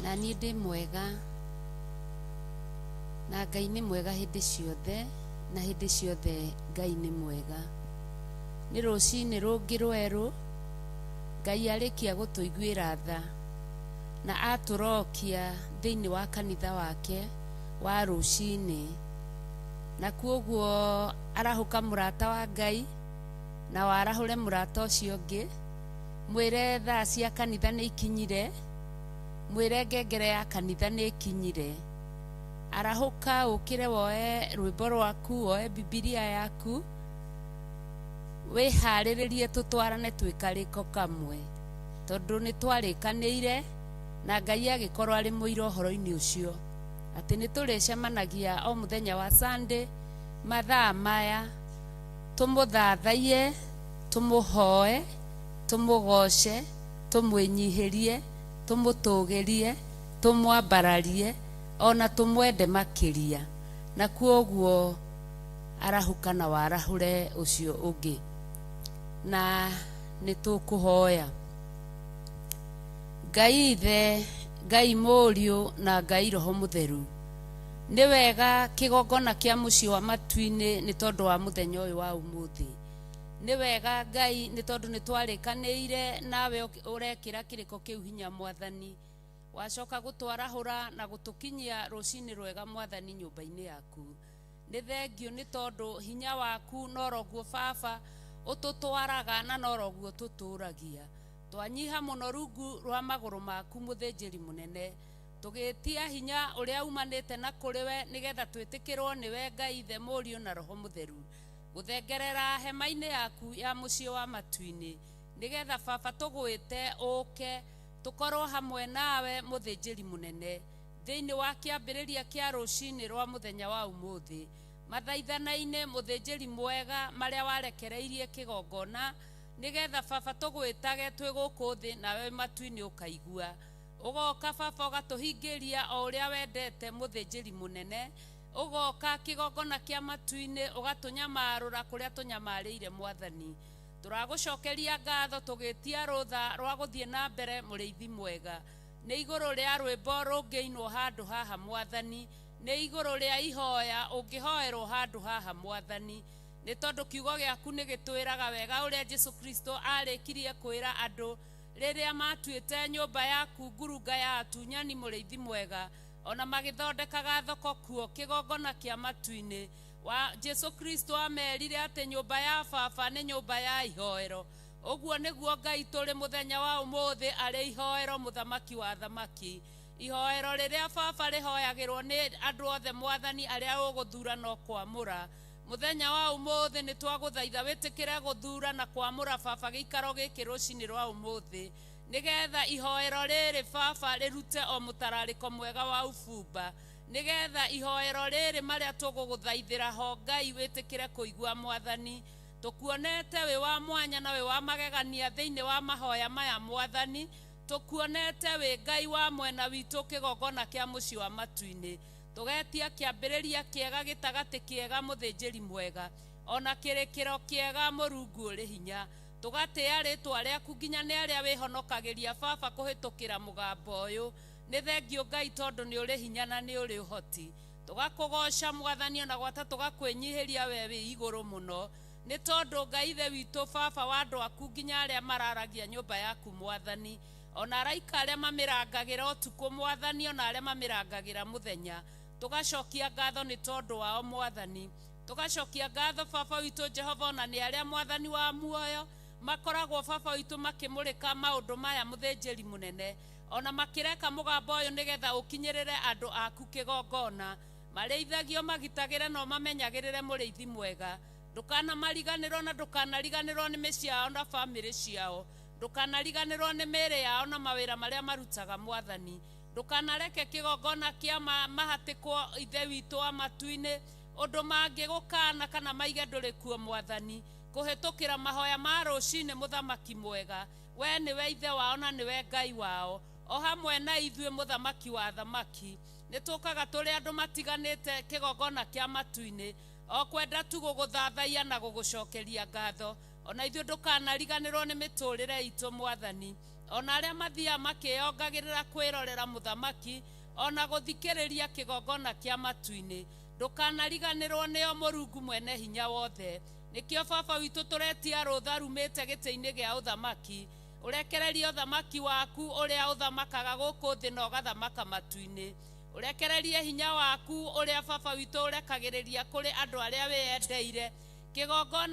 Na niĩ ndĩ mwega, na Ngai nĩ mwega hĩndĩ ciothe, na hĩndĩ ciothe Ngai nĩ mwega. Nĩ rũcinĩ rũngĩ rwerũ, Ngai arĩkia gũtũiguĩra tha na atũrokia thĩinĩ wa kanitha wake wa rũcinĩ. Na kuoguo arahũka mũrata wa Ngai, na warahũre mũrata ũcio ũngĩ, mwĩre thaa cia kanitha nĩ ikinyire, mwĩre ngengere ya kanitha nĩ ĩkinyire. Arahũka ũkĩre woe rwĩmbo rwaku, woe Bibilia yaku, wĩharĩrĩrie tũtwarane twĩ karĩko kamwe, tondũ nĩ twarĩkanĩire na Ngai agĩkorwo arĩ mũira ũhoro-inĩ ũcio, atĩ nĩ tũrĩcemanagia o mũthenya wa Sunday mathaa maya, tũmũthathaiye, tũmũhoe, tũmũgoce, tũmwĩnyihĩrie, tũmũtũgĩrie, tũmwambararie, ona tũmwende makĩria. Na kwoguo arahũka na warahũre ũcio ũngĩ. Na nĩ tũkũhoya. Ngai Ithe, Ngai Mũriũ na Ngai Roho Mũtheru, nĩ wega kĩgongona kĩa mũciĩ wa matu-inĩ nĩ tondũ wa mũthenya ũyũ wa ũmũthĩ. Nĩ wega Ngai nĩ tondũ nĩ twarĩkanĩire nawe ũrekĩra kĩrĩko kĩu hinya Mwathani. Wacoka gũtwarahũra na gũtũkinyia rũcinĩ rwega Mwathani nyũmba-inĩ yaku. Nĩ thengiũ nĩ tondũ hinya waku noroguo Baba ũtũtwaraga na noroguo ũtũtũragia. Twanyiha mũno rungu rwa magũrũ maku mũthĩnjĩri mũnene, tũgĩtia hinya ũrĩa umanĩte na kũrĩ we nĩgetha twĩtĩkĩrwo nĩwe Ngai Ithe, Mũriũ na Roho Mũtheru. Gũthengerera hema-inĩ yaku ya mũciĩ wa matu-inĩ nĩgetha Baba tũgwĩte ũke tũkorwo hamwe nawe mũthĩnjĩri mũnene thĩinĩ wa kĩambĩrĩria kĩa rũcinĩ rwa mũthenya wa ũmũthĩ. Mathaithana-inĩ mũthĩnjĩri mwega marĩa warekereirie kĩgongona nĩgetha Baba tũgwĩtage twĩ gũkũ thĩ nawe wĩ matu-inĩ ũkaigua. Ũgoka Baba ũgatũhingĩria o ũrĩa wendete mũthĩnjĩri mũnene. Ũgoka kĩgongona kĩa matu-inĩ ũgatũnyamarũra kũrĩa tũnyamarĩire Mwathani. Tũragũcokeria ngatho tũgĩtia rũtha rwa gũthiĩ na mbere mũrĩithi mwega. Nĩ igũrũ rĩa rwĩmbo rũngĩinwo handũ haha Mwathani, nĩ igũrũ rĩa ihoya ũngĩhoerwo handũ haha Mwathani. Nĩ tondũ kiugo gĩaku nĩ gĩtwĩraga wega ũrĩa Jesu Kristo arĩkirie kwĩra andũ rĩrĩa matuĩte nyũmba yaku ngurunga ya atunyani mũrĩithi mwega, ona magĩthondekaga thoko kuo kĩgongona kĩa matu-inĩ. Wa Jesu Kristo amerire atĩ nyũmba ya Baba nĩ nyũmba ya ihoero. Ũguo nĩguo Ngai tũrĩ mũthenya wa ũmũthĩ arĩ ihoero mũthamaki wa athamaki. Ihoero rĩrĩa Baba rĩhoyagĩrwo nĩ andũ othe Mwathani arĩa ũgũthura no kwamũra. Mũthenya wa ũmũthĩ nĩ twagũthaitha wĩtĩkĩre gũthura na kwamũra Baba gĩikaro gĩkĩ rũcinĩ rwa ũmũthĩ, nĩgetha ihoero rĩrĩ Baba rĩrute o mũtararĩko mwega wa ũbumba, nĩgetha ihoero rĩrĩ marĩa tũgũgũthaithĩra ho Ngai wĩtĩkĩre kũigua Mwathani. Tũkuonete wĩ wa mwanya na wĩ wa magegania thĩinĩ wa mahoya maya Mwathani. Tũkuonete wĩ Ngai wa mwena witũ kĩgongona kĩa mũciĩ wa matu-inĩ. Tũgetia kĩambĩrĩria kĩega, gĩtagatĩ kĩega, mũthĩnjĩri mwega, ona kĩrĩkĩro kĩega, Mũrungu ũrĩ hinya. Tũgatĩĩa rĩtwa rĩaku nginya nĩ arĩa wĩhonokagĩria Baba kũhĩtũkĩra mũgambo ũyũ. Nĩ thengiũ Ngai tondũ nĩ ũrĩ hinya na nĩ ũrĩ ũhoti. Tũgakũgoca Mwathani ona gwata tũgakwĩnyihĩria we wĩ igũrũ mũno. Nĩ tondũ Ngai Ithe witũ Baba wa andũ aku nginya arĩa mararagia nyũmba yaku Mwathani. Ona araika arĩa mamĩrangagĩra ũtukũ Mwathani ona arĩa mamĩrangagĩra mũthenya. Tũgacokia ngatho nĩ tondũ wao Mwathani. Tũgacokia ngatho Baba witũ Jehova ona nĩ arĩa Mwathani wa muoyo makoragwo Baba witũ makĩmũrĩka maũndũ maya mũthĩnjĩri mũnene. Ona makĩreka mũgambo ũyũ nĩgetha ũkinyĩrĩre andũ aku kĩgongona. Marĩithagio magitagĩre na ũmamenyagĩrĩre mũrĩithi mwega. Ndũkanamariganĩrwo na ndũkanariganĩrwo nĩ mĩciĩ yao na bamĩrĩ ciao. Ndũkanariganĩrwo nĩ mĩĩrĩ yao na mawĩra marĩa marutaga mwathani. Ndũkanareke kĩgongona kĩa mahatĩkwo ithe witũ wa matu-inĩ ũndũ mangĩgũkana kana maige ndũrĩ kuo mwathani. Kũhĩtũkĩra mahoya ma rũcinĩ mũthamaki mwega, we nĩwe ithe wao na nĩwe Ngai wao, o hamwe na ithuĩ mũthamaki wa thamaki. Nĩ tũkaga tũrĩ andũ matiganĩte kĩgongona kĩa matu-inĩ, o kwenda tu gũgũthathaiya na gũgũcokeria ngatho. Ona ithuĩ ndũkanariganĩrwo nĩ mĩtũrĩre itũ mwathani. Ona arĩa mathiaga makĩyongagĩrĩra kwĩrorera mũthamaki, ona gũthikĩrĩria kĩgongona kĩa matu-inĩ, ndũkanariganĩrwo nĩo Mũrungu mwene hinya wothe. Nĩkĩo baba witũ tũretia rũtha rumĩte gĩtĩ-inĩ gĩa ũthamaki, ũrekererie ũthamaki waku ũrĩa ũthamakaga gũkũ thĩ na ũgathamaka matu-inĩ. Ũrekererie hinya waku ũrĩa baba witũ ũrekagĩrĩria kũrĩ andũ arĩa wĩyendeire, kĩgongona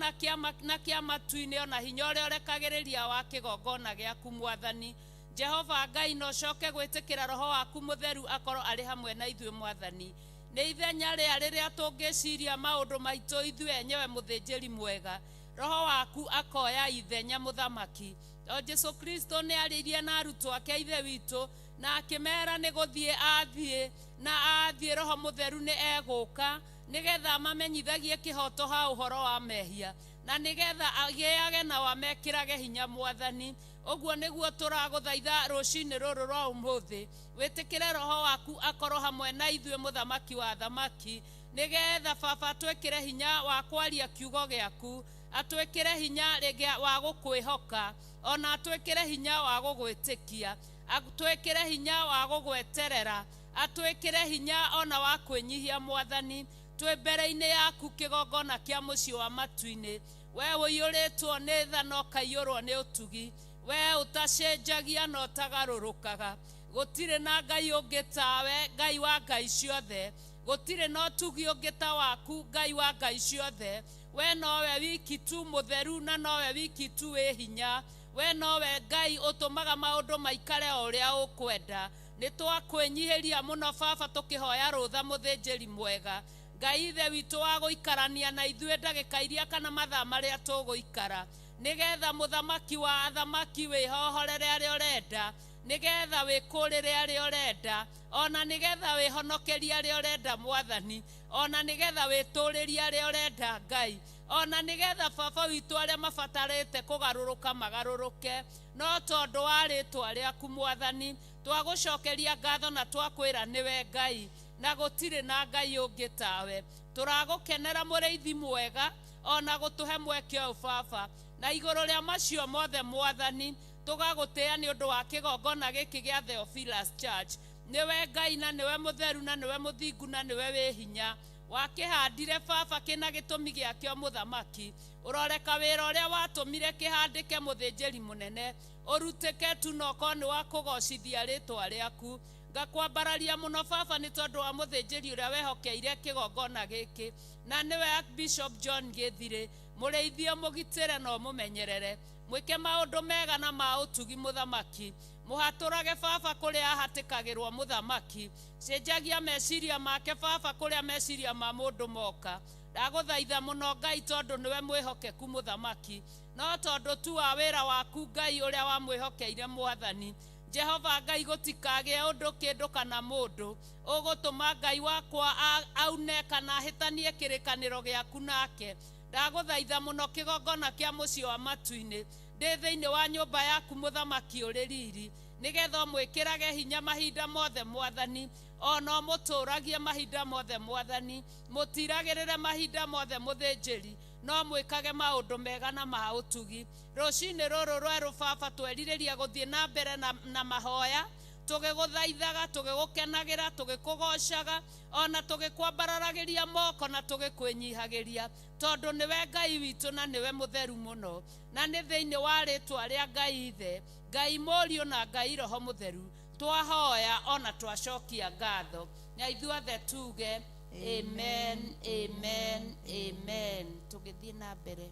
na kĩa matu-inĩ, ona hinya ũrĩa ũrekagĩrĩria wa kĩgongona gĩaku mwathani. Jehova Ngai, no ũcoke gwĩtĩkĩra roho waku mũtheru akorwo arĩ hamwe na ithuĩ mwathani. Nĩ ithenya rĩa rĩrĩa tũngĩciria maũndũ maitũ ithuĩ enyewe mũthĩnjĩri mwega, roho waku akoya ithenya mũthamaki. O Jesu Kristo nĩ arĩirie na arutwo ake ithe witũ, na akĩmera nĩ gũthiĩ athiĩ, na athiĩ roho mũtheru nĩ egũka, nĩgetha mamenyithagie kĩhoto ha ũhoro wa mehia, na nĩgetha agĩage na wamekĩrage hinya mwathani. Ũguo nĩguo tũragũthaitha rũcinĩ rũrũ rwa ũmũthĩ, wĩtĩkĩre roho waku akorwo hamwe na ithuĩ mũthamaki wa thamaki, nĩgetha baba atwĩkĩre hinya wa kwaria kiugo gĩaku, atwĩkĩre hinya rĩngĩ wa gũkwĩhoka, ona atwĩkĩre hinya wa gũgwĩtĩkia, atwĩkĩre hinya wa gũgweterera, atwĩkĩre hinya ona wa kwĩnyihia mwathani. Twĩ mbere-inĩ yaku kĩgongona kĩa mũciĩ wa matu-inĩ, we ũiyũrĩtwo nĩ tha na ũkaiyũrwo nĩ ũtugi, we ũtacenjagia na ũtagarũrũkaga. Gũtirĩ na Ngai ũngĩ tawe, Ngai wa Ngai ciothe, gũtirĩ na ũtugi ũngĩ ta waku, Ngai wa Ngai ciothe. We nowe wiki tu mũtheru na nowe wiki tu wĩ hinya, we nowe Ngai ũtũmaga maũndũ maikare o ũrĩa ũkwenda. Nĩ twakwĩnyihĩria mũno baba tũkĩhoya rũtha mũthĩnjĩri mwega, Ngai ithe witũ wa gũikarania na ithuĩ ndagĩka iria kana mathaa marĩa tũgũikara, nĩgetha mũthamaki wa athamaki wĩhohorere arĩa ũrenda, nĩgetha wĩkũrĩre arĩa ũrenda, ona nĩgetha wĩhonokerie arĩa ũrenda mwathani, ona nĩgetha wĩtũrĩrie arĩa ũrenda Ngai, ona nĩgetha baba witũ arĩa mabatarĩte kũgarũrũka magarũrũke, no tondũ wa rĩtwa rĩaku mwathani twagũcokeria ngatho na twakwĩra nĩwe Ngai na gũtirĩ na Ngai ũngĩ tawe. Tũragũkenera mũrĩithi mwega, ona gũtũhe mweke ũyũ baba, na igũrũ rĩa macio mothe mwathani tũgagũtĩĩa nĩ ũndũ wa kĩgongona gĩkĩ gĩa Theophilus Church. Nĩwe Ngai na nĩwe mũtheru na nĩwe mũthingu na nĩwe wĩ hinya, wakĩhandire baba kĩna gĩtũmi gĩakĩo mũthamaki. Ũroreka wĩra ũrĩa watũmire kĩhandĩke mũthĩnjĩri mũnene, ũrutĩke tu na ũkorwo nĩ wa kũgocithia rĩtwa rĩaku. Ngakwambararia mũno baba nĩ tondũ wa mũthĩnjĩri ũrĩa wehokeire kĩgongona gĩkĩ, na nĩwe Archbishop John Gĩthirĩ. Mũrĩithie, mũgitĩre na ũmũmenyerere, mwĩke maũndũ mega na ma ũtugi mũthamaki. Mũhatũrage baba kũrĩa ahatĩkagĩrwo mũthamaki, cenjagia meciria make baba kũrĩa meciria ma mũndũ moka. Ndagũthaitha mũno Ngai tondũ nĩwe mwĩhokeku mũthamaki, no tondũ tu wa wĩra waku Ngai ũrĩa wamwĩhokeire mwathani. Jehova Ngai, gũtikagĩe ũndũ kĩndũ kana mũndũ ũgũtũma Ngai wakwa aune kana ahĩtanie kĩrĩkanĩro gĩaku nake. Ndagũthaitha mũno kĩgongona kĩa mũciĩ wa matu-inĩ, ndĩ thĩinĩ wa nyũmba yaku mũthamaki ũrĩ riri, nĩgetha ũmwĩkĩrage hinya mahinda mothe mwathani, ona ũmũtũragie mahinda mothe mwathani, mũtiragĩrĩre mahinda mothe mũthĩnjĩri, no mwĩkage maũndũ mega na ma ũtugi. Rũcinĩ rũrũ rwerũ baba twerirĩria gũthiĩ na mbere na mahoya, tũgĩgũthaithaga, tũgĩgũkenagĩra, tũgĩkũgocaga, ona tũgĩkwambararagĩria moko na tũgĩkwĩnyihagĩria, tondũ nĩwe Ngai witũ na nĩwe mũtheru mũno. Na nĩ thĩinĩ wa rĩtwa rĩa Ngai Ithe, Ngai Mũriũ na Ngai Roho Mũtheru twahoya ona twacokia ngatho. Na ithuothe tuge amen, amen, amen. Tũgĩthiĩ na mbere.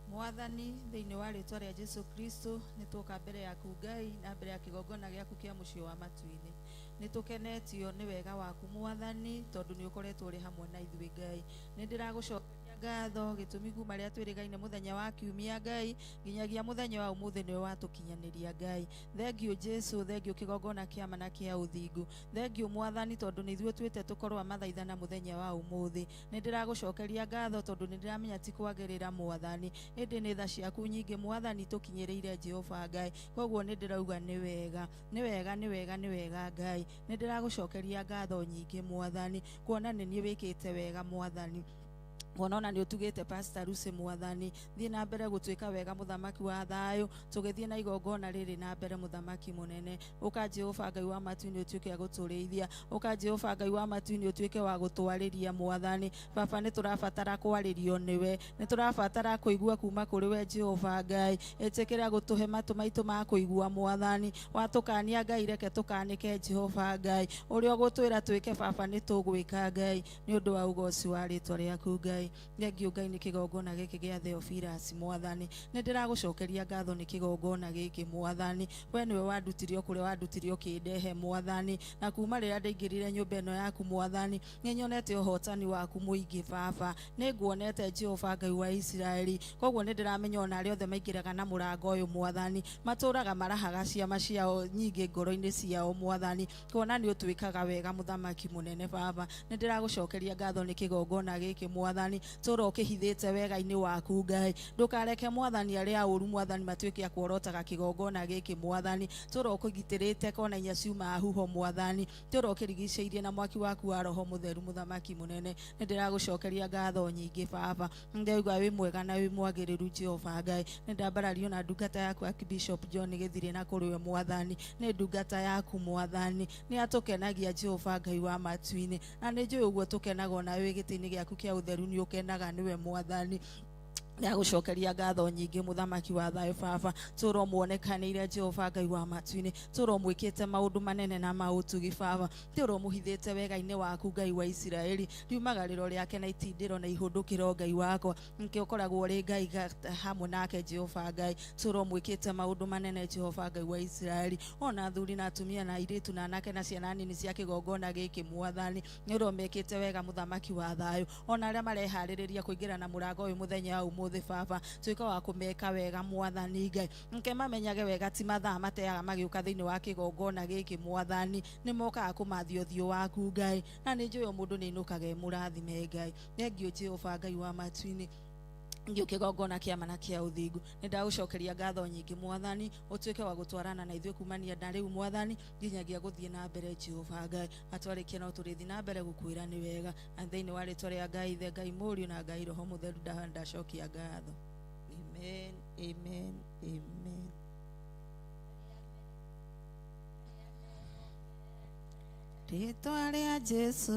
Mwathani, thĩinĩ wa rĩtwa rĩa Jesu Kristo nĩ twoka mbere yaku Ngai na mbere ya kĩgongona gĩaku kĩa mũciĩ wa matu-inĩ. Nĩ tũkenetio nĩ wega waku Mwathani, tondũ nĩ ũkoretwo ũrĩ hamwe na ithuĩ Ngai. Nĩ ndĩragũcokeria ngatho gĩtũmi kuma rĩrĩa twĩrĩgaine mũthenya wa kiumia Ngai nginyagia mũthenya wa ũmũthĩ nĩwe watũkinyanĩria Ngai. Thengiũ Jesu, thengiũ kĩgongona kĩa ma na kĩa ũthingu. Thengiũ Mwathani, tondũ nĩ ithuĩ twĩte tũkorwo mathaithana mũthenya wa ũmũthĩ. Nĩ ndĩragũcokeria ngatho tondũ nĩ ndĩramenya ti kwagĩrĩra Mwathani, ĩndĩ nĩ tha ciaku nyingĩ Mwathani tũkinyĩrĩire Jehova Ngai. Koguo nĩ ndĩrauga nĩ wega, nĩ wega, nĩ wega, nĩ wega Ngai. Nĩ ndĩragũcokeria ngatho nyingĩ Mwathani, kuona nĩ niĩ wĩkĩte wega Mwathani. Kuona ona nĩ ũtugĩte Pastor Lucy Mwathani, thiĩ na mbere gũtuĩka wega mũthamaki wa thayũ, tũgĩthiĩ na igongona rĩrĩ na mbere mũthamaki mũnene. Ũka Jehova Ngai wa matu-inĩ ũtuĩke wa gũtũrĩithia, ũka Jehova Ngai wa matu-inĩ ũtuĩke wa gũtwarĩria Mwathani. Baba, nĩ tũrabatara kwarĩrio nĩwe, nĩ tũrabatara kũigua kuma kũrĩ we Jehova Ngai. Ĩtĩkĩra gũtũhe matũ maitũ ma kũigua Mwathani. Watũkania Ngai, reke tũkanĩke Jehova Ngai. Ũrĩa ũgũtwĩra twĩke Baba, nĩ tũgwĩka Ngai, nĩ ũndũ wa ũgoci wa rĩtwa rĩaku Ngai. Thengiũ Ngai nĩ kĩgongona gĩkĩ gĩa Theophilus Mwathani. Nĩ ndĩragũcokeria ngatho nĩ kĩgongona gĩkĩ Mwathani. We nĩwe wandutire o kũrĩa wandutire ũkĩndehe Mwathani, na kuma rĩrĩa ndaingĩrire nyũmba ĩno yaku Mwathani, nĩ nyonete ũhotani waku mũingĩ Baba. Nĩ nguonete Jehova Ngai wa Isiraeli. Koguo nĩ ndĩramenya ona arĩa othe maingĩraga na mũrango ũyũ Mwathani, matũraga marahaga ciama ciao nyingĩ ngoro-inĩ ciao Mwathani, kuona nĩ ũtwĩkaga wega mũthamaki mũnene Baba. Nĩ ndĩragũcokeria ngatho nĩ kĩgongona gĩkĩ Mwathani, tũra ũkĩhithĩte wega-inĩ waku Ngai. Ndũkareke Mwathani arĩa ũru Mwathani matuĩke a kuorotaga kĩgongona gĩkĩ Mwathani, tũra ũkĩgitĩrĩte kona inya ciuma huho Mwathani, tũra ũkĩrigicĩirie na mwaki waku wa Roho Mũtheru mũthamaki mũnene. Nĩ ndĩragũcokeria ngatho nyingĩ Baba. Ndauga wĩ mwega na wĩ mwagĩrĩru Jehova Ngai. Nĩ ndambarario na ndungata yaku Archbishop John Gĩthirĩ na kũrĩ we Mwathani. Nĩ ndungata yaku Mwathani, nĩ atũkenagia Jehova Ngai wa matu-inĩ, na nĩ njũĩ ũguo tũkenaga ona wĩ gĩtĩ-inĩ gĩaku kĩa ũtheru nĩ ũkenaga nĩwe Mwathani. Ndagũcokeria ngatho nyingĩ mũthamaki wa thayũ Baba, tũra ũmuonekanĩire Jehova Ngai wa matu-inĩ, tũra ũmwĩkĩte maũndũ manene na ma ũtugi Baba, tũra ũmũhithĩte wega-inĩ waku Ngai wa Isiraeli. Riumagarĩro rĩake na itindĩro na ihũndũkĩro Ngai wakwa, nkĩ ũkoragwo ũrĩ Ngai hamwe nake Jehova Ngai. Tũra ũmwĩkĩte maũndũ manene Jehova Ngai wa Isiraeli, ona athuri na atumia na airĩtu na anake na ciana nini cia kĩgongona gĩkĩ Mwathani, nĩ ũrĩa ũmekĩte wega mũthamaki wa thayũ. Ona arĩa mareharĩrĩria kũingĩra na mũrango ũyũ mũthenya wa ũmũthĩ Baba, tuĩka wa kũmeka wega Mwathani Ngai. Nke mamenyage wega ti mathaa mateaga magĩũka thĩinĩ wa kĩgongona gĩkĩ Mwathani, nĩ mokaga kũmathia ũthiũ waku Ngai, na nĩ njũĩ o mũndũ nĩ ainũkaga e mũrathime Ngai. Thengiũ Jehova Ngai wa matu-inĩ, ngĩũ kĩgongona kĩa ma na kĩa ũthingu. Nĩ ndagũcokeria ngatho nyingĩ Mwathani, ũtuĩke wa gũtwarana na ithuĩ kumania na rĩu Mwathani nginyagia gũthiĩ na mbere Jehova Ngai. Atwarĩkia no tũrĩthiĩ na mbere gũkwĩra nĩ wega, na thĩinĩ wa rĩtwa rĩa Ngai Ithe, Ngai Mũriũ na Ngai Roho Mũtheru ndacokia ngatho. Amen, amen, amen. Rĩtwa rĩa Jesu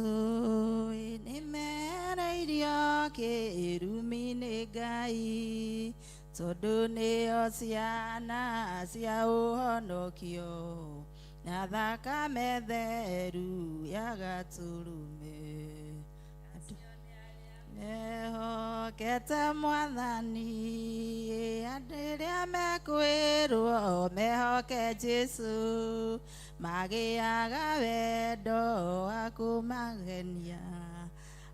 nĩ mereirio kĩrumi nĩ Ngai, tondũ nĩo ciana cia ũhonokio na thakame theru ya Gatũrũme. Mehokete Mwathani, andũ rĩrĩa mekwĩrwo mehoke Jesu, magĩaga wendo wa kũmagenia,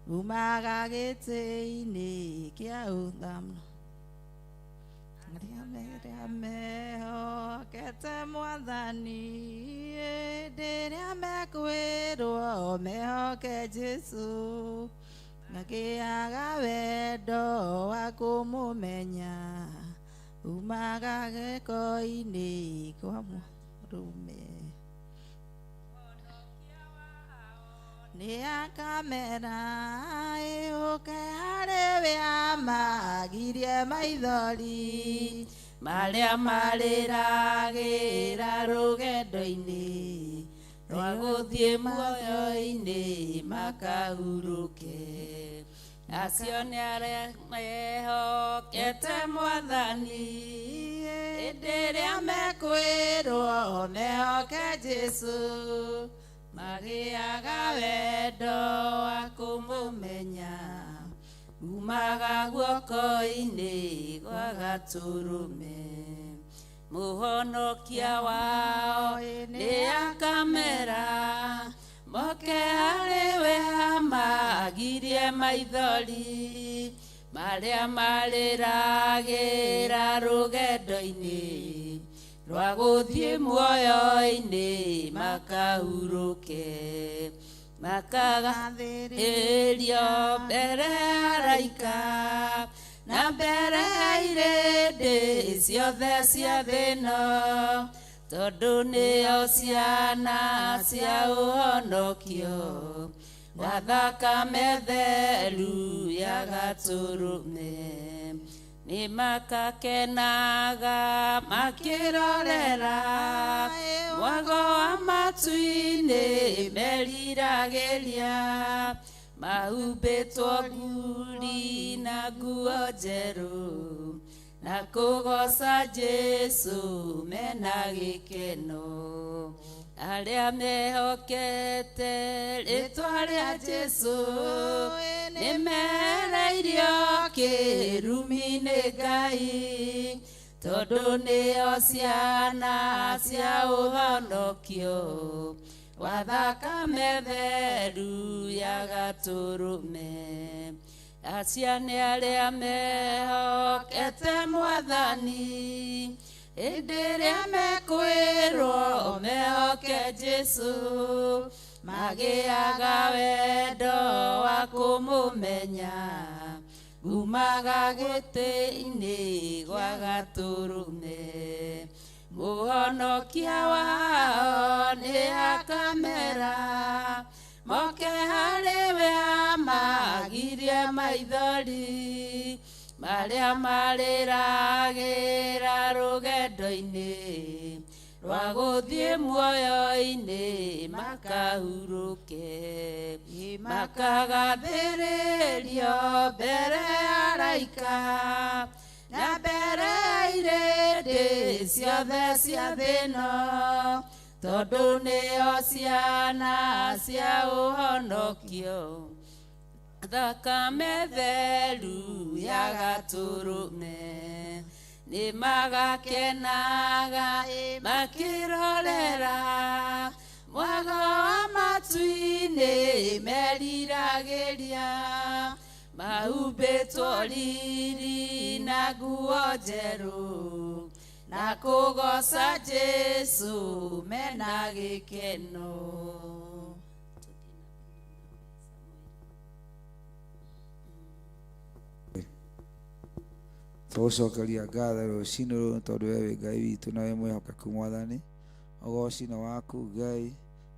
umaga gĩtĩ-inĩ kĩa ũthamaki. Arĩa mehokete Mwathani, rĩrĩa mekwĩrwo mehoke Jesu, magĩaga wendo wa kũmũmenya, umaga gĩko-inĩ kwa mũrũme. Nĩ akamera ĩũke harĩ we amagirie maithori marĩa marĩragĩra rũgendo-inĩ rwa gũthiĩ muoyo-inĩ makahurũke. Acio nĩ arĩa mehokete Mwathani, hĩndĩ ĩrĩa mekwĩrwo mehoke Jesu, magĩaga wendo wa kũmũmenya, umaga guoko-inĩ gwa Gatũrũme. Mũhonokia wao nĩ akamera moke harĩ we amagirie maithori marĩa marĩragĩra rũgendo-inĩ rwa gũthiĩ muoyo-inĩ makahurũke makagathĩrĩrio mbere ya araika na mbere ya irĩndĩ ciothe cia thĩno tondũ nĩo ciana cia ũhonokio wa thakame theru ya Gatũrũme. Nĩ makakenaga makĩrorera mwago wa matu-inĩ meriragĩria mahumbĩtwo nguri na nguo njerũ na kũgoca Jesũ mena gĩkeno. Arĩa mehokete rĩtwa rĩa Jesũ nĩ mehereirio kĩrumi-inĩ Ngai tondũ nĩo ciana cia ũhonokio wa thakame theru ya Gatũrũme. Acia nĩ arĩa mehokete Mwathani hĩndĩ ĩrĩa mekwĩrwo mehoke Jesũ magĩaga wendo wa kũmũmenya umaga gĩtĩ-inĩ gwa Gatũrũme. Mũhonokia wao nĩ akamera moke harĩ we amagirie maithori marĩa marĩragĩra rũgendo-inĩ rwa gũthiĩ muoyo-inĩ makahurũke makagathĩrĩrio mbere ya araika na mbere ya irĩndĩ ciothe cia thĩno tondũ nĩo ciana cia ũhonokio thakame theru ya Gatũrũme. Nĩ magakenaga makĩrorera mwago wa matu-inĩ meriragĩria mahumbĩtwo riri na nguo njerũ na kũgoca Jesũ mena gĩkeno. Tũgũcokeria ngatho rũcinĩ rũrũ tondũ we wĩ Ngai witũ na wĩ mwĩhokeku Mwathani. Ũgoci nĩ waku Ngai,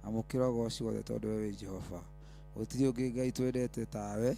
amũkĩra ũgoci wothe tondũ we wĩ Jehova. Gũtirĩ ũngĩ Ngai twendete tawe,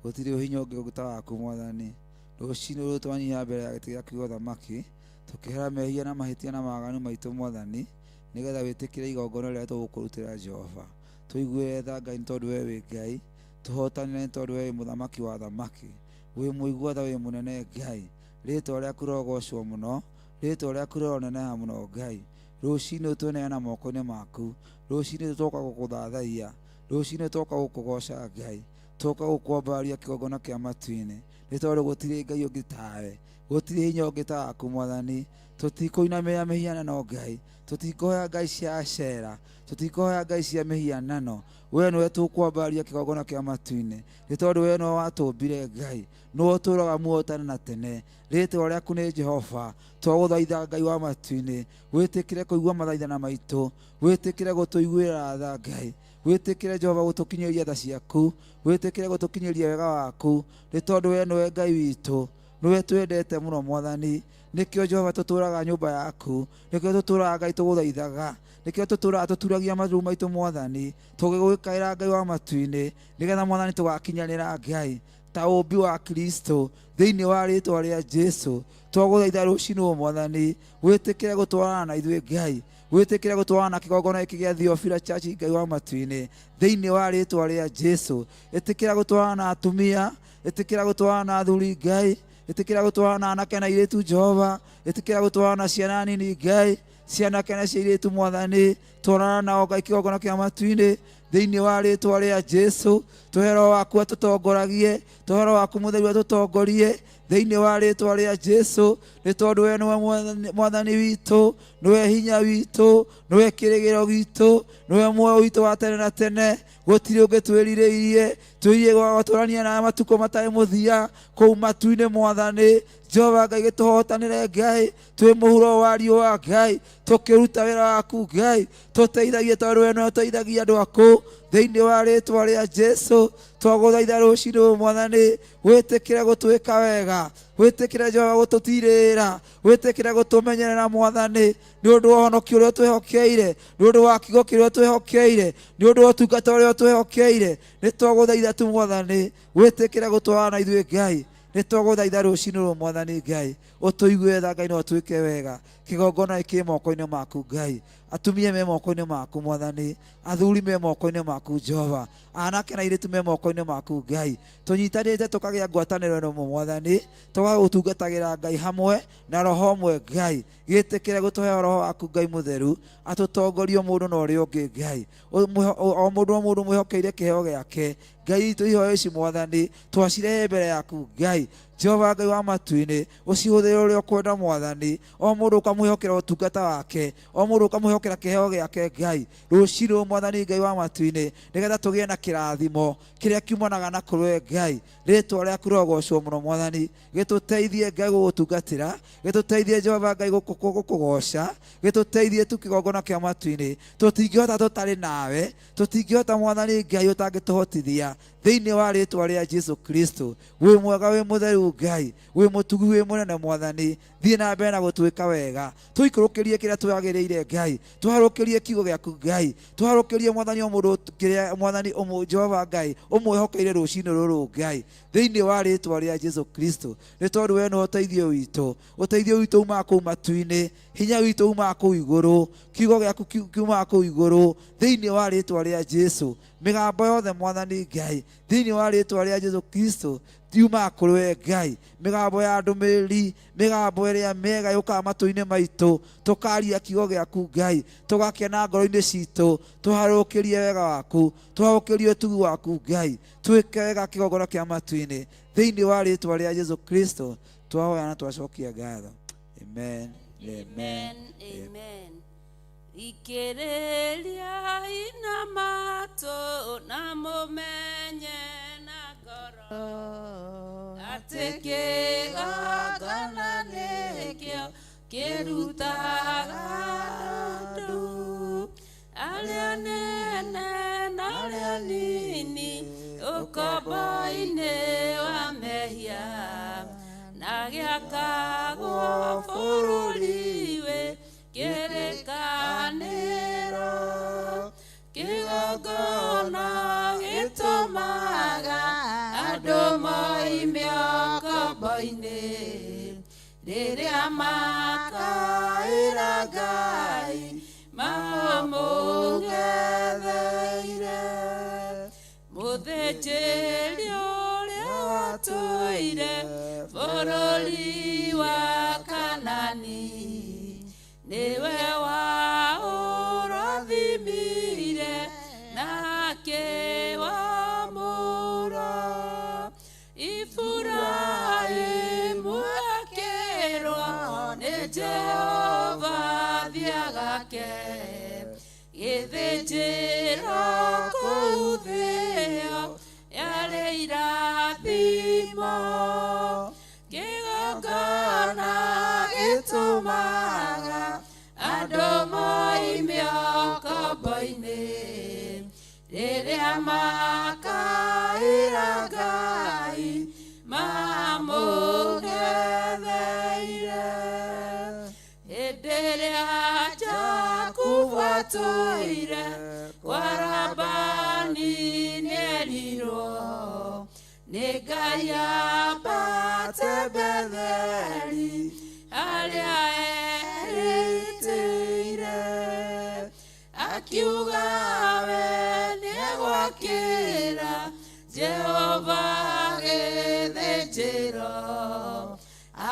gũtirĩ ũhinya ũngĩ ta waku Mwathani. Rũcinĩ rũrũ twanyiha mbere ya gĩtĩ gĩaku gĩa ũthamaki, tũkĩhera mehia na mahĩtia na mawaganu maitũ Mwathani, nĩgetha wĩtĩkĩre igongona rĩrĩa tũgũkũrutĩra Jehova. Tũiguĩre tha Ngai nĩ tondũ we wĩ Ngai, tũhotanĩre nĩ tondũ we wĩ mũthamaki wa athamaki, wĩ mũigua tha wĩ mũnene Ngai. Rĩtwa rĩaku rĩrogocwo mũno, rĩtwa rĩaku rĩroneneha mũno Ngai. Rũcinĩ tweneana moko-inĩ maku, rũcinĩ twoka gũkũthathaiya, rũcinĩ twoka gũkũgoca Ngai, twoka gũkwambaria kĩgongona kĩa matu-inĩ, nĩ tondũ gũtirĩ Ngai ũngĩ tawe, gũtirĩ hinya ũngĩ ta waku Mwathani. Tũtikũinamĩrĩra mĩhianano Ngai, tũtikũhoya ngai cia Ashera, tũtikũhoya ngai cia mĩhianano. We nĩwe tũkwambaria kĩgongona kĩa matu-inĩ, nĩ tondũ we nĩwe watũmbire Ngai, nĩwe ũtũũraga muoyo tene na tene. Rĩtwa rĩaku nĩ Jehova. Twagũthaitha Ngai wa matu-inĩ, wĩtĩkĩre kũigua mathaithana maitũ, wĩtĩkĩre gũtũiguĩra tha Ngai, wĩtĩkĩre Jehova gũtũkinyĩria tha ciaku, wĩtĩkĩre gũtũkinyĩria wega waku, nĩ tondũ we nĩwe Ngai witũ, nĩwe twendete mũno Mwathani. Nĩkĩo Jehova tũtũũraga nyũmba yaku, nĩkĩo tũtũũraga Ngai tũgũthaithaga, nĩkĩo tũtũũraga tũturagia maru maitũ Mwathani, tũgĩgwĩkaĩra Ngai wa matu-inĩ, nĩgetha Mwathani tũgakinyanĩra Ngai ta ũmbi wa Kristo thĩinĩ wa rĩtwa rĩa Jesu. Twagũthaitha rũcinĩ ũyũ Mwathani, wĩtĩkĩre gũtwarana na ithuĩ Ngai, wĩtĩkĩre gũtwarana na kĩgongona gĩkĩ gĩa Theophila Church Ngai wa matu-inĩ thĩinĩ wa rĩtwa rĩa Jesu. Ĩtĩkĩra gũtwarana na atumia, ĩtĩkĩra gũtwarana na athuri Ngai, ĩtĩkĩra gũtwarana na anake na airĩtu Jehova, ĩtĩkĩra gũtwarana na ciana nini Ngai, cianake na cia airĩtu Mwathani, twarana nao Ngai kĩgongona kĩa matu-inĩ thĩinĩ wa rĩtwa rĩa Jesu. Tũhe Roho waku atũtongoragie, tũhe Roho waku mũtheru atũtongorie Thĩinĩ wa rĩtwa rĩa Jesu, nĩ tondũ we nĩwe mwathani witũ, nĩwe hinya witũ, nĩwe kĩrĩgĩro gitũ, nĩwe muoyo witũ wa tene na tene. Gũtirĩ ũngĩ twĩrirĩirie, twĩrirĩirie gũtũrania na matukũ matarĩ mũthia kũu matu-inĩ mwathani. Jehova Ngai gĩtũhotanĩre Ngai, twĩ mũhuro wa riũa Ngai, tũkĩruta wĩra waku Ngai, tũteithagie tondũ we nĩwe ũteithagia andũ aku. Thĩinĩ wa rĩtwa rĩa Jesu, twagũthaitha rũcinĩ rũrũ mwathani, wĩtĩkĩre gũtwĩka wega, wĩtĩkĩre Jehova gũtũtirĩra, wĩtĩkĩre gũtũmenyerera mwathani, nĩ ũndũ wa ũhonokio ũrĩa ũtwĩhokeire, nĩ ũndũ wa kiugo kĩrĩa ũtwĩhokeire, nĩ ũndũ wa ũtungata ũrĩa ũtwĩhokeire. Nĩ twagũthaitha tu mwathani, wĩtĩkĩre gũtwarana na ithuĩ Ngai. Nĩ twagũthaitha rũcinĩ rũrũ mwathani Ngai, ũtũigue tha Ngai na ũtwĩke wega. Kĩgongona kĩ moko-inĩ maku Ngai, atumia me moko-inĩ maku mwathani, athuri me moko-inĩ maku Jehova, anake na airĩtu me moko-inĩ maku Ngai. Tũnyitanĩte tũkagĩa ngwatanĩro ĩno mwathani, tũgagũtungatagĩra Ngai hamwe na roho ũmwe Ngai. Gĩtĩkĩre gũtũhe roho waku Ngai mũtheru, atũtongorie o mũndũ na ũrĩa ũngĩ Ngai. O mũndũ o mũndũ mwĩhokeire kĩheo gĩake Ngai itũ. Ihoyo ici mwathani twacirehe mbere yaku Ngai. Jehova Ngai wa matu-inĩ, ũcihũthĩre ũrĩa ũkwenda mwathani. O mũndũ ũkamwĩhokera ũtungata wake, o mũndũ ũkamwĩhokera kĩheo gĩake Ngai. Rũcinĩ rũrũ mwathani Ngai wa matu-inĩ, nĩgetha tũgĩe na kĩrathimo kĩrĩa kiumanaga na kũrĩ Ngai. Rĩtwa rĩaku rĩrogocwo mũno mwathani. Gĩtũteithie Ngai gũgũtungatĩra, gĩtũteithie Jehova Ngai gũkũgoca, gĩtũteithie tu kĩgongona kĩa matu-inĩ. Tũtingĩhota tũtarĩ nawe, tũtingĩhota mwathani Ngai ũtangĩtũhotithia. Thĩinĩ wa rĩtwa rĩa Jesu Kristo, wĩ mwega, wĩ mũtheru Ngai, wĩ mũtugi, wĩ mũnene mwathani. Thiĩ na mbere na gũtwĩka wega, tũikũrũkĩrie kĩrĩa twagĩrĩire Ngai, tũharũkĩrie kiugo gĩaku Ngai, tũharũkĩrie mwathani o mũndũ kĩrĩa mwathani Jehova Ngai ũmwĩhokeire rũcinĩ rũrũ Ngai. Thĩinĩ wa rĩtwa rĩa Jesu Kristo, nĩ tondũ we nĩwe ũteithio witũ, ũteithio witũ umaga kũu matu-inĩ, hinya witũ umaga kũu igũrũ, kiugo gĩaku kiumaga kũu igũrũ. Thĩinĩ wa rĩtwa rĩa Jesu, mĩgambo yothe mwathani Ngai, thĩinĩ wa rĩtwa rĩa Jesu Kristo yumaga kũrĩ we Ngai. Mĩgambo ya ndũmĩrĩri, mĩgambo ĩrĩa mĩega yũkaga matũ-inĩ maitũ, tũkaria kiugo gĩaku Ngai, tũgakena ngoro-inĩ citũ. Tũharũkĩrie wega waku, tũharũkĩrie ũtugi waku Ngai, twĩke wega kĩgongona kĩa matu-inĩ. Thĩinĩ wa rĩtwa rĩa Jesu Kristo twahoya na twacokia ngatho. Amen. Amen. Amen. Amen. Ikĩrĩria ina matũ na mũmenye na ngoro atĩ kĩgongona nĩkĩo kĩrutaga andũ arĩa nene na arĩa nini ũkombo-inĩ wa mehia, na gĩakagwo bũrũri wĩ kĩrĩkanĩro. Kĩgongona gĩtũmaga andũ moime ũkombo-inĩ, rĩrĩa makaĩra Ngai mamũng'etheire. Mũthĩnjĩri ũrĩa watũire bũrũri wa Kanani nĩwe waũrathimire na akĩwamũra. Iburahĩmu akĩrwo nĩ Jehova thiĩ agake gĩthĩnjĩro kũu thĩo yarĩ irathimo. Kĩgongona gĩtũmaga andũ moime ũkombo-inĩ, rĩrĩa makaĩra Ngai mamũng'etheire. Hĩndĩ ĩrĩa Jakubu atũire kwa Labani nĩerirwo nĩ Ngai ambate Betheli harĩa erĩtĩire, akiuga we nĩegwakĩra Jehova gĩthĩnjĩro,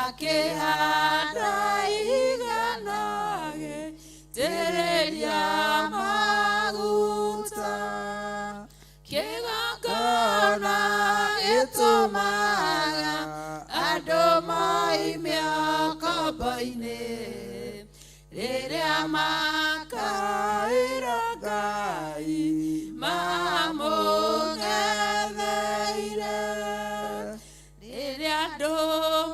akĩhanda ihiga na agĩitĩrĩria maguta. Kĩgongona gĩtũmaga andũ moime ũkombo-inĩ rĩrĩa makaĩra Ngai mamũng'etheire rĩrĩa andũ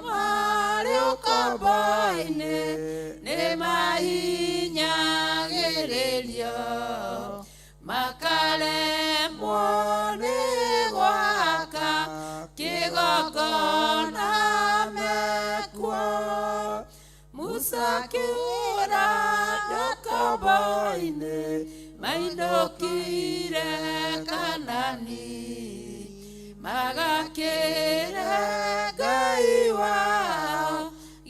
marĩ ũkombo-inĩ nĩ mahinyagĩrĩrio makaremwo nĩ gwaka kĩgongona mekuo. Musa akĩhũra andũ ũkombo-inĩ mainũkire Kanani magakĩre Ngai wao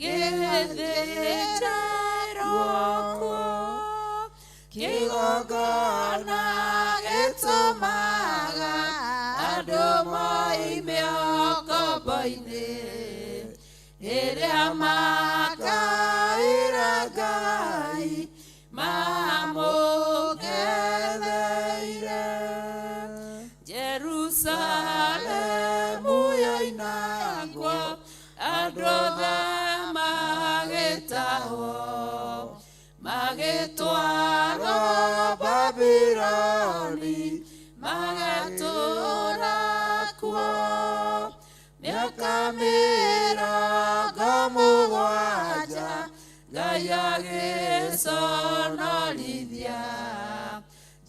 gĩthĩnjĩrwo kuo. Kĩgongona gĩtũmaga andũ moime ũkombo-inĩ rĩrĩa makaĩra Ngai mamũng'etheire. Jerusalemu yoinangwo andũ othe magĩtahwo magĩtwarwo Babironi magatũũra kuo mĩaka 70 Ngai agĩconorithia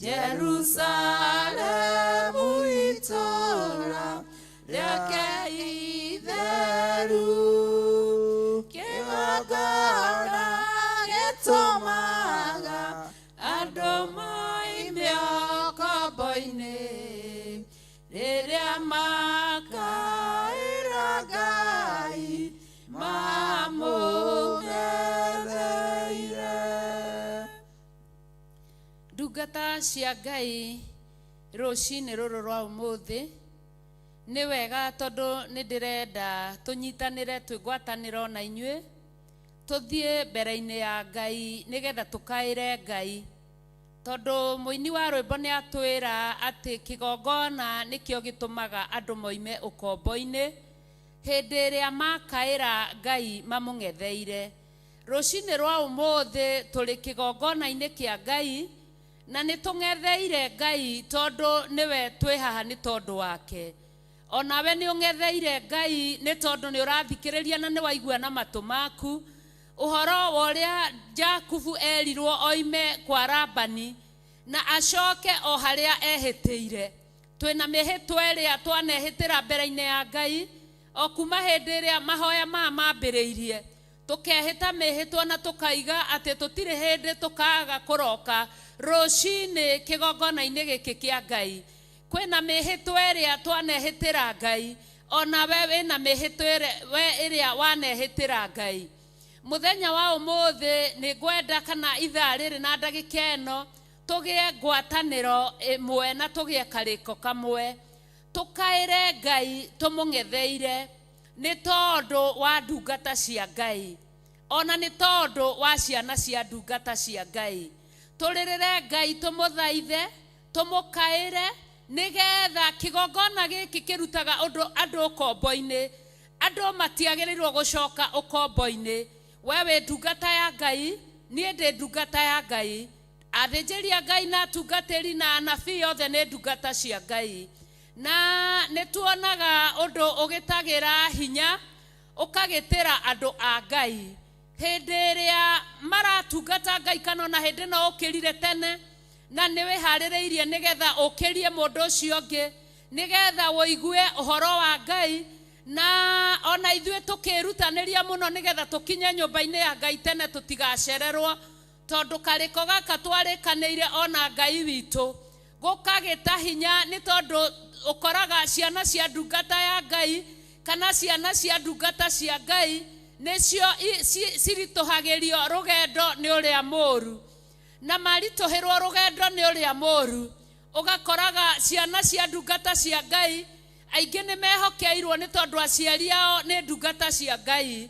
Jerusalemu itũũra rĩake itheru. Kĩgongona gĩtũmaga andũ moime ũkombo-inĩ rĩrĩa makaĩra Ngai mamũng'etheire. Ndungata cia Ngai rũcinĩ rũrũ rwa ũmũthĩ nĩ wega tondũ nĩ ndĩrenda tũnyitanĩre twĩ ngwatanĩro na inyuĩ tũthiĩ mbere-inĩ ya Ngai nĩgetha tũkaĩre Ngai tondũ mũini wa rwĩmbo nĩ atwĩra atĩ kĩgongona nĩkĩo gĩtũmaga andũ moime ũkombo-inĩ hĩndĩ ĩrĩa makaĩra Ngai mamũng'etheire. Rũcinĩ rwa ũmũthĩ tũrĩ kĩgongona-inĩ kĩa Ngai na nĩ tũng'etheire Ngai tondũ nĩwe twĩ haha nĩ tondũ wake. Onawe nĩ ũng'etheire Ngai nĩ tondũ nĩ ũrathikĩrĩria na nĩ waigua na matũ maku ũhoro wa ũrĩa Jakubu erirwo oime kwa Labani na acoke o harĩa ehĩtĩire. Twĩna mĩhĩtwa ĩrĩa twanehĩtĩra mbere-inĩ ya Ngai o kuma hĩndĩ ĩrĩa mahoya maya mambĩrĩirie tũkehĩta mĩhĩtwa na tũkaiga atĩ tũtirĩ hĩndĩ tũkaga kũroka rũcinĩ kĩgongona-inĩ gĩkĩ kĩa Ngai. Kwĩna mĩhĩtwa ĩrĩa twanehĩtĩra Ngai onawe wĩna mĩhĩtwa ĩrĩa wanehĩtĩra Ngai. Mũthenya wa ũmũthĩ nĩ ngwenda kana ithaa rĩrĩ na ndagĩka ĩno tũgĩe ngwatanĩro ĩmwe na tũgĩe karĩko kamwe tũkaĩre Ngai tũmũng'etheire nĩ tondũ wa ndungata cia Ngai ona nĩ tondũ wa ciana cia ndungata cia Ngai. Tũrĩrĩre Ngai tũmũthaithe tũmũkaĩre nĩgetha kĩgongona gĩkĩ kĩrutaga ũndũ andũ ũkombo-inĩ. Andũ matiagĩrĩirwo gũcoka ũkombo-inĩ. We wĩ ndungata ya Ngai, niĩ ndĩ ndungata ya Ngai, athĩnjĩri a Ngai na atungatĩri na anabii othe nĩ ndungata cia Ngai. Na nĩ tuonaga ũndũ ũgĩtagĩra hinya ũkagĩtĩra andũ a Ngai hĩndĩ ĩrĩa maratungata Ngai kana ona hĩndĩ no ũkĩrire tene na nĩ wĩharĩrĩirie nĩgetha ũkĩrie mũndũ ũcio ũngĩ nĩgetha ũigue ũhoro wa Ngai na ona ithuĩ tũkĩrutanĩria mũno nĩgetha tũkinye nyũmba-inĩ ya Ngai tene tũtigacererwo tondũ karĩko gaka twarĩkanĩire ona Ngai witũ gũkagĩta hinya nĩ tondũ ũkoraga ciana cia ndungata ya Ngai kana ciana cia ndungata cia Ngai nĩcio ciritũhagĩrio rũgendo nĩ ũrĩa mũũru na maritũhĩrwo rũgendo nĩ ũrĩa mũũru ũgakoraga ciana cia ndungata cia Ngai aingĩ nĩ mehokeirwo nĩ tondũ aciari ao nĩ ndungata cia Ngai,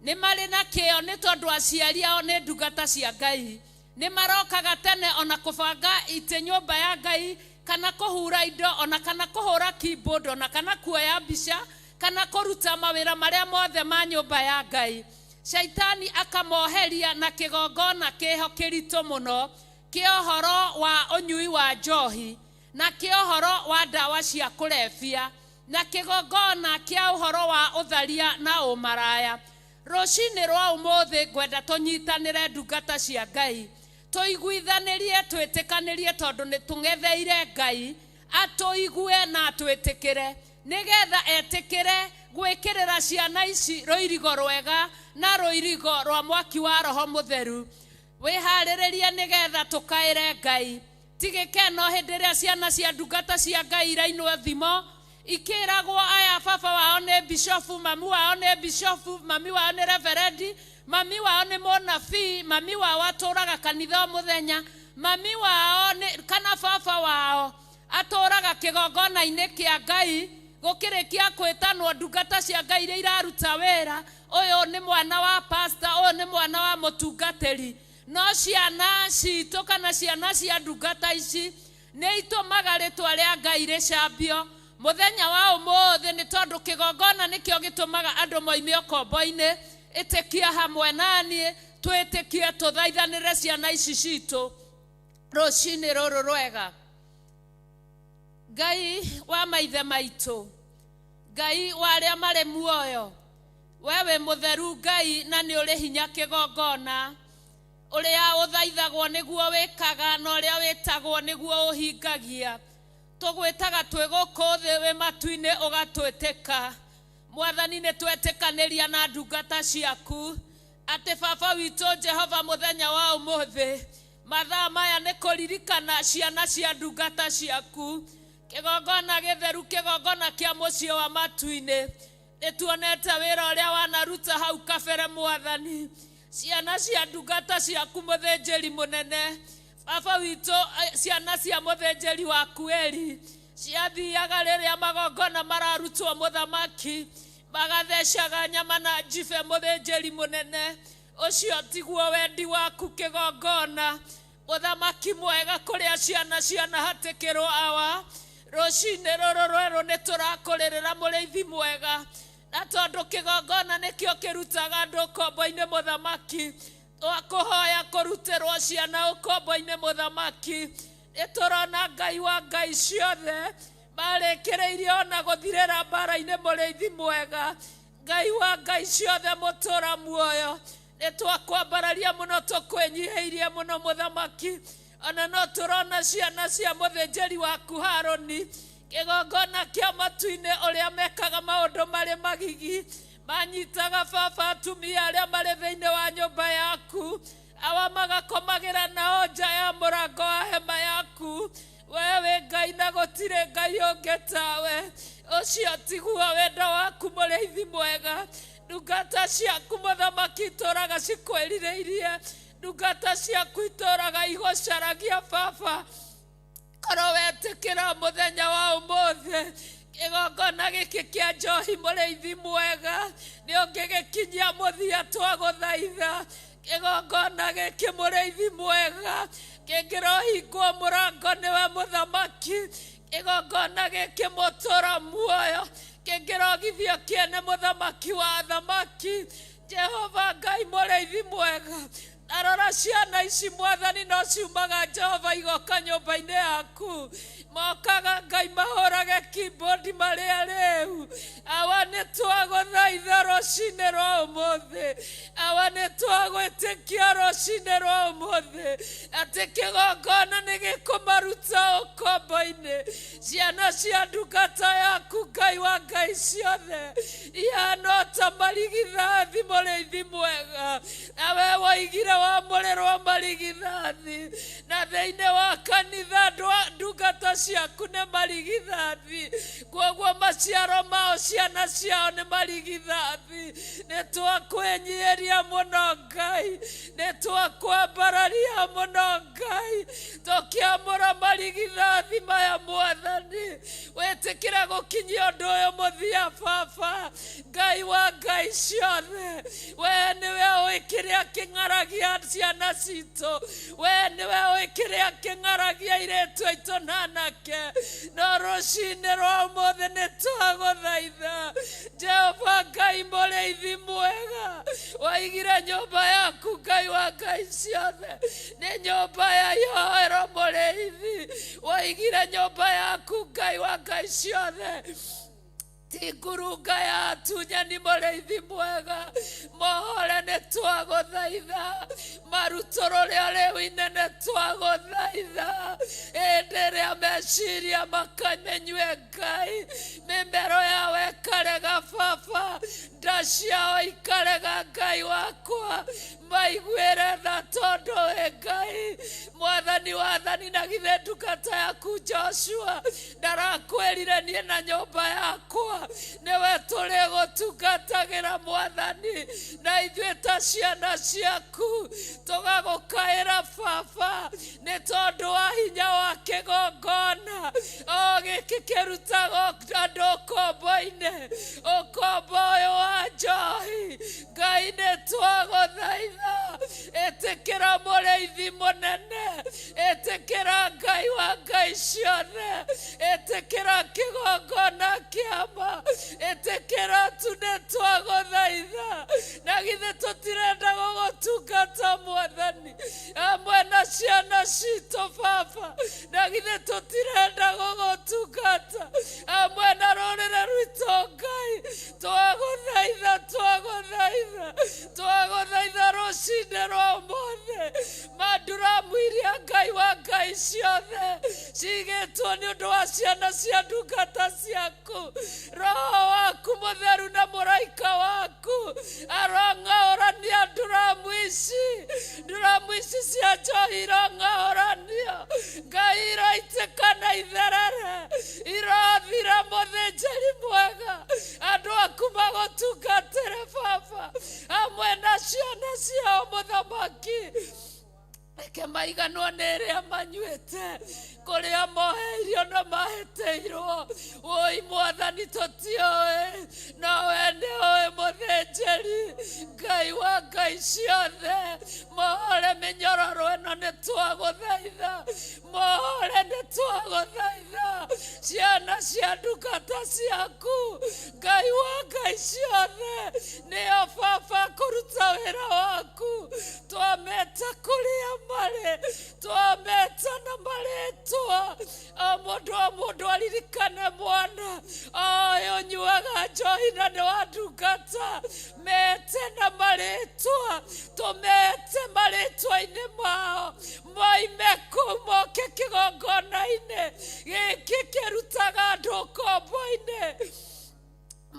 nĩ marĩ na kĩo nĩ tondũ aciari ao nĩ ndungata cia Ngai, nĩ marokaga tene ona kũbanga itĩ nyũmba ya Ngai kana kũhura indo ona kana kũhũra keyboard ona kana kuoya mbica Kana kũruta mawĩra marĩa mothe ma nyũmba ya Ngai. Shaitani akamoheria na kĩgongona kĩho kĩritũ mũno kĩa ũhoro wa ũnyui wa njohi na kĩa ũhoro wa ndawa cia kũrebia na kĩgongona kĩa ũhoro wa ũtharia na ũmaraya. Rũcinĩ rwa ũmũthĩ ngwenda tũnyitanĩre ndungata cia Ngai, tũiguithanĩrie, twĩtĩkanĩrie, tondũ nĩ tũng'etheire Ngai atũigue na atwĩtĩkĩre, nĩgetha etĩkĩre gwĩkĩrĩra ciana ici rũirigo rwega na rũirigo rwa mwaki wa Roho Mũtheru. Wĩharĩrĩrie nĩgetha tũkaĩre Ngai. Ti gĩkeno hĩndĩ ĩrĩa ciana cia ndungata cia Ngai irainwo thimo ikĩragwo aya baba wao nĩ bishofu, mami wao nĩ bishofu, mami wao nĩ reverendi, mami wao nĩ mũnabii, mami wao atũraga kanitha o mũthenya, mami wao nĩ kana baba wao atũraga kĩgongona-inĩ kĩa Ngai. Gũkĩrĩkia kwĩtanwo ndungata cia Ngai iria iraruta wĩra, ũyũ nĩ mwana wa pastor, ũyũ nĩ mwana wa mũtungatĩri. No ciana citũ kana ciana cia ndungata ici nĩ itũmaga rĩtwa rĩa Ngai rĩcambio mũthenya wa ũmũthĩ, nĩ tondũ kĩgongona nĩkĩo gĩtũmaga andũ moime ũkombo-inĩ. Ĩtĩkia hamwe naniĩ, twĩtĩkie, tũthaithanĩre ciana ici citũ rũcinĩ rũrũ rwega. Ngai wa maithe maitũ, Ngai wa arĩa marĩ muoyo, we wĩ mũtheru Ngai na nĩ ũrĩ hinya kĩgongona. Ũrĩa ũthaithagwo nĩguo wĩkaga na ũrĩa wĩtagwo nĩguo ũhingagia. Tũgwĩtaga twĩ gũkũ thĩ, wĩ matu-inĩ ũgatwĩtĩka. Mwathani, nĩ twetĩkanĩria na ndungata ciaku atĩ baba witũ Jehova mũthenya wa ũmũthĩ mathaa maya nĩ kũririkana ciana cia ndungata ciaku, kĩgongona gĩtheru, kĩgongona kĩa mũciĩ wa matu-inĩ. Nĩ tuonete wĩra ũrĩa wanaruta hau kabere Mwathani, ciana cia ndungata ciaku mũthĩnjĩri mũnene baba witũ, ciana cia mũthĩnjĩri waku Eli ciathiaga rĩrĩa magongona mararutwo mũthamaki, magathecaga nyama na njibe mũthĩnjĩri mũnene. Ũcio tiguo wendi waku kĩgongona. Mũthamaki mwega, kũrĩa ciana cianahatĩkĩrwo awa, rũcinĩ rũrũ rwerũ nĩ tũrakũrĩrĩra mũrĩithi mwega, na tondũ kĩgongona nĩkĩo kĩrutaga andũ ũkombo-inĩ mũthamaki, twakũhoya kũrutĩrwo ciana ũkombo-inĩ mũthamaki. Nĩ tũrona Ngai wa ngai ciothe marĩkĩrĩirie ona gũthirĩra mbara-inĩ mũrĩithi mwega. Ngai wa ngai ciothe mũtũra muoyo, nĩ twakwambararia mũno, tũkwĩnyihĩirie mũno mũthamaki. Ona no tũrona ciana cia mũthĩnjĩri waku Harũni kĩgongona kĩa matu-inĩ, ũrĩa mekaga maũndũ marĩ magigi, manyitaga baba atumia arĩa marĩ thĩinĩ wa nyũmba yaku, awa magakomagĩra nao nja ya mũrango wa hema yaku. We wĩ Ngai na gũtirĩ Ngai ũngĩ tawe. Ũcio tiguo wendo waku mũrĩithi mwega. Ndungata ciaku mũthamaki itũraga cikwĩrirĩirie, ndungata ciaku itũraga igũcaragia baba. Korwo wetĩkĩra mũthenya wa ũmũthĩ kĩgongona gĩkĩ kĩa njohi mũrĩithi mwega nĩ ũngĩgĩkinyia mũthia, twagũthaitha. Kĩgongona gĩkĩ mũrĩithi mwega kĩngĩrohingwo mũrango nĩwe mũthamaki. Kĩgongona gĩkĩ mũtũra muoyo kĩngĩrogithio kĩene mũthamaki wa athamaki. Jehova Ngai mũrĩithi mwega, arora ciana ici Mwathani no ciumaga Jehova igoka nyũmba-inĩ yaku, mokaga Ngai mahũrage keyboard marĩ arĩu. Awa nĩ twagũthaitha rũcinĩ rwa ũmũthĩ, awa nĩ twagwĩtĩkia rũcinĩ rwa ũmũthĩ atĩ kĩgongona nĩ gĩkũmaruta ũkombo-inĩ. Ciana cia ndungata yaku Ngai wa ngai ciothe ihana ta marigithathi mũrĩithi mwega, na we woigire wamũrĩrwo marigithathi, na thĩinĩ wa kanitha ndungata ciaku nĩ marigithathi, koguo maciaro mao ciana ciao nĩ marigithathi. Nĩ twakwĩnyihĩria mũno Ngai, nĩ twakwambararia mũno Ngai, tũkĩamũra marigithathi maya Mwathani, wĩtĩkĩre gũkinyia ũndũ ũyũ mũthia baba. Ngai wa ngai ciothe, we nĩwe ũĩ kĩrĩa kĩng'aragia ciana citũ, we nĩwe ũĩ kĩrĩa kĩng'aragia airĩtu aitũ na anake. No rũcinĩ rwa ũmũthĩ nĩ twagũthaitha. Wa Ngai mũrĩithi mwega, waigire nyũmba yaku Ngai wa ngai ciothe nĩ nyũmba ya ihoero. Mũrĩithi, waigire nyũmba yaku Ngai wa ngai ciothe ti ngurunga ya atunyani. Mũrĩithi mwega, mohore nĩ twagũthaitha, marutũrũrĩa rĩu inene twagũthaitha. Hĩndĩ ĩrĩa meciria makamenyue Ngai, mĩmero yao ĩkarega baba, nda ciao ikarega Ngai wakwa, maiguĩre tha tondũ wĩ Ngai mwathani wathani. Na githĩ ndungata yaku Joshua ndarakwĩrire niĩ na nyũmba yakwa nĩwe tũrĩ gũtungatagĩra mwathani, na ithuĩ ta ciana ciaku tũgagũkaĩra baba nĩ tondũ wa hinya wa kĩgongona o gĩkĩ kĩrutagwo andũ ũkombo-inĩ, ũkombo ũyũ wa njohi. Ngai nĩ twagũthaitha, ĩtĩkĩra mũrĩithi mũnene, ĩtĩkĩra Ngai wa ngai ciothe, ĩtĩkĩra kĩgongona kĩama, ĩtĩkĩra tu nĩ twagũthaitha. Na githĩ tũtirenda gũgũtungata mwathani hamwe na ciana citũ baba? Na githĩ tũtirenda gũgũtungata hamwe na rũrĩrĩ rwitũ? Ngai twagũthaitha, twagũthaitha, twagũthaitha rũcinĩ rwa ũmũthĩ, manduramu iria Ngai wa ngai ciothe cigĩtwo nĩ ũndũ wa ciana cia ndungata ciaku, roho waku mũtheru na mũraika waku arong'aũrania nduramu ici, nduramu ici cia njohi irong'aũranio Ngai, iroitĩka na itherere, irothira. Mũthĩnjĩri mwega, andũ aku magũtungatĩre baba hamwe na ciana ciao. Mũthamaki, reke maiganwo nĩ ĩrĩa manyuĩte, kũrĩa moheirio na mahĩtĩirwo. Wũi mwathani, tũtiũĩ, no we nĩ ũĩ. Mũthĩnjĩri Ngai wa ngai ciothe, mohore mĩnyororo ĩno nĩ twagũthaitha, mohore nĩ twagũthaitha. Ciana cia ndungata ciaku Ngai wa ngai ciothe nĩo baba kũruta wĩra waku. Twameta kũrĩa marĩ, twameta na marĩtwa, o mũndũ o mũndũ aririkane mwana ũyũ ũnyuaga njohi na nĩ wa ndungata. Mete na marĩtwa, tũmete marĩtwa-inĩ mao, moime kũu moke kĩgongona-inĩ gĩkĩ kĩrutaga andũ ũkombo-inĩ.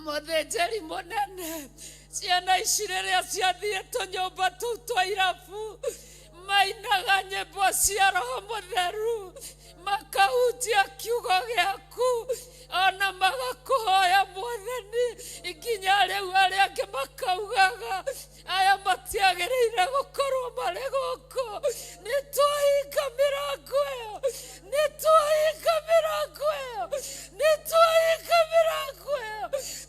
Mũthĩnjĩri mũnene, ciana ici rĩrĩa ciathiĩ tũnyũmba tũu twa irabu, mainaga nyĩmbo cia roho mũtheru, makahunjia kiugo gĩaku, ona magakũhoya mwathani, nginya rĩu arĩa angĩ makaugaga aya matiagĩrĩire gũkorwo marĩ gũkũ. Nĩ twahinga mĩrango ĩyo, nĩ twahinga mĩrango ĩyo, nĩ twahinga mĩrango ĩyo,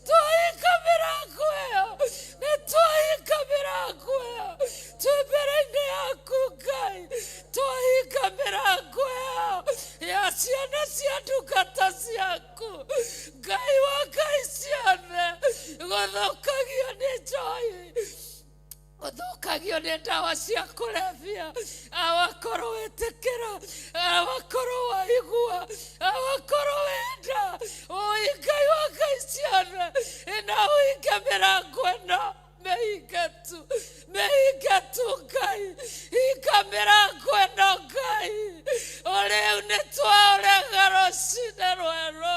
twahinga mĩrango ĩyo, nĩ twahinga mĩrango ĩyo. Twĩ mbere-inĩ yaku Ngai, twahinga mĩrango ĩyo ya ciana cia ndungata ciaku Ngai wa ngai ciothe, gũthũkagio nĩ njohi, gũthũkagio nĩ ndawa cia kũrebia. Awakorwo wĩtĩkĩra, awakorwo waigua, awakorwo wenda, ũi Ngai wa ngai ciothe, ĩna ũhinge mĩrango ĩno, mĩhinge tu, mĩhinge tu. Ngai, hinga mĩrango ĩno. Ngai, o rĩu nĩ twaũrega rũcinĩ rwerũ,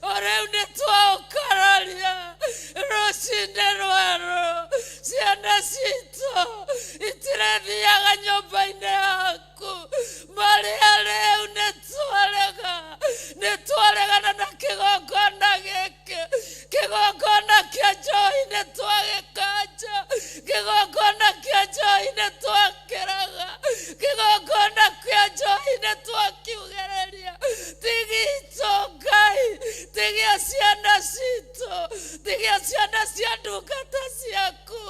o rĩu nĩ twaũkararia rũcinĩ rwerũ. Ciana citũ itirethiaga nyũmba-inĩ yaku marĩa rĩu nĩ twarega, nĩ twaregana na kĩgongona gĩkĩ, kĩgongona kĩa njohi nĩ twagĩkanja, kĩgongona kĩa njohi nĩ twakĩraga, kĩgongona kĩa njohi nĩ twakiugĩrĩria. Tigitũ Ngai, tigia ciana citũ, tigia ciana cia ndungata ciaku.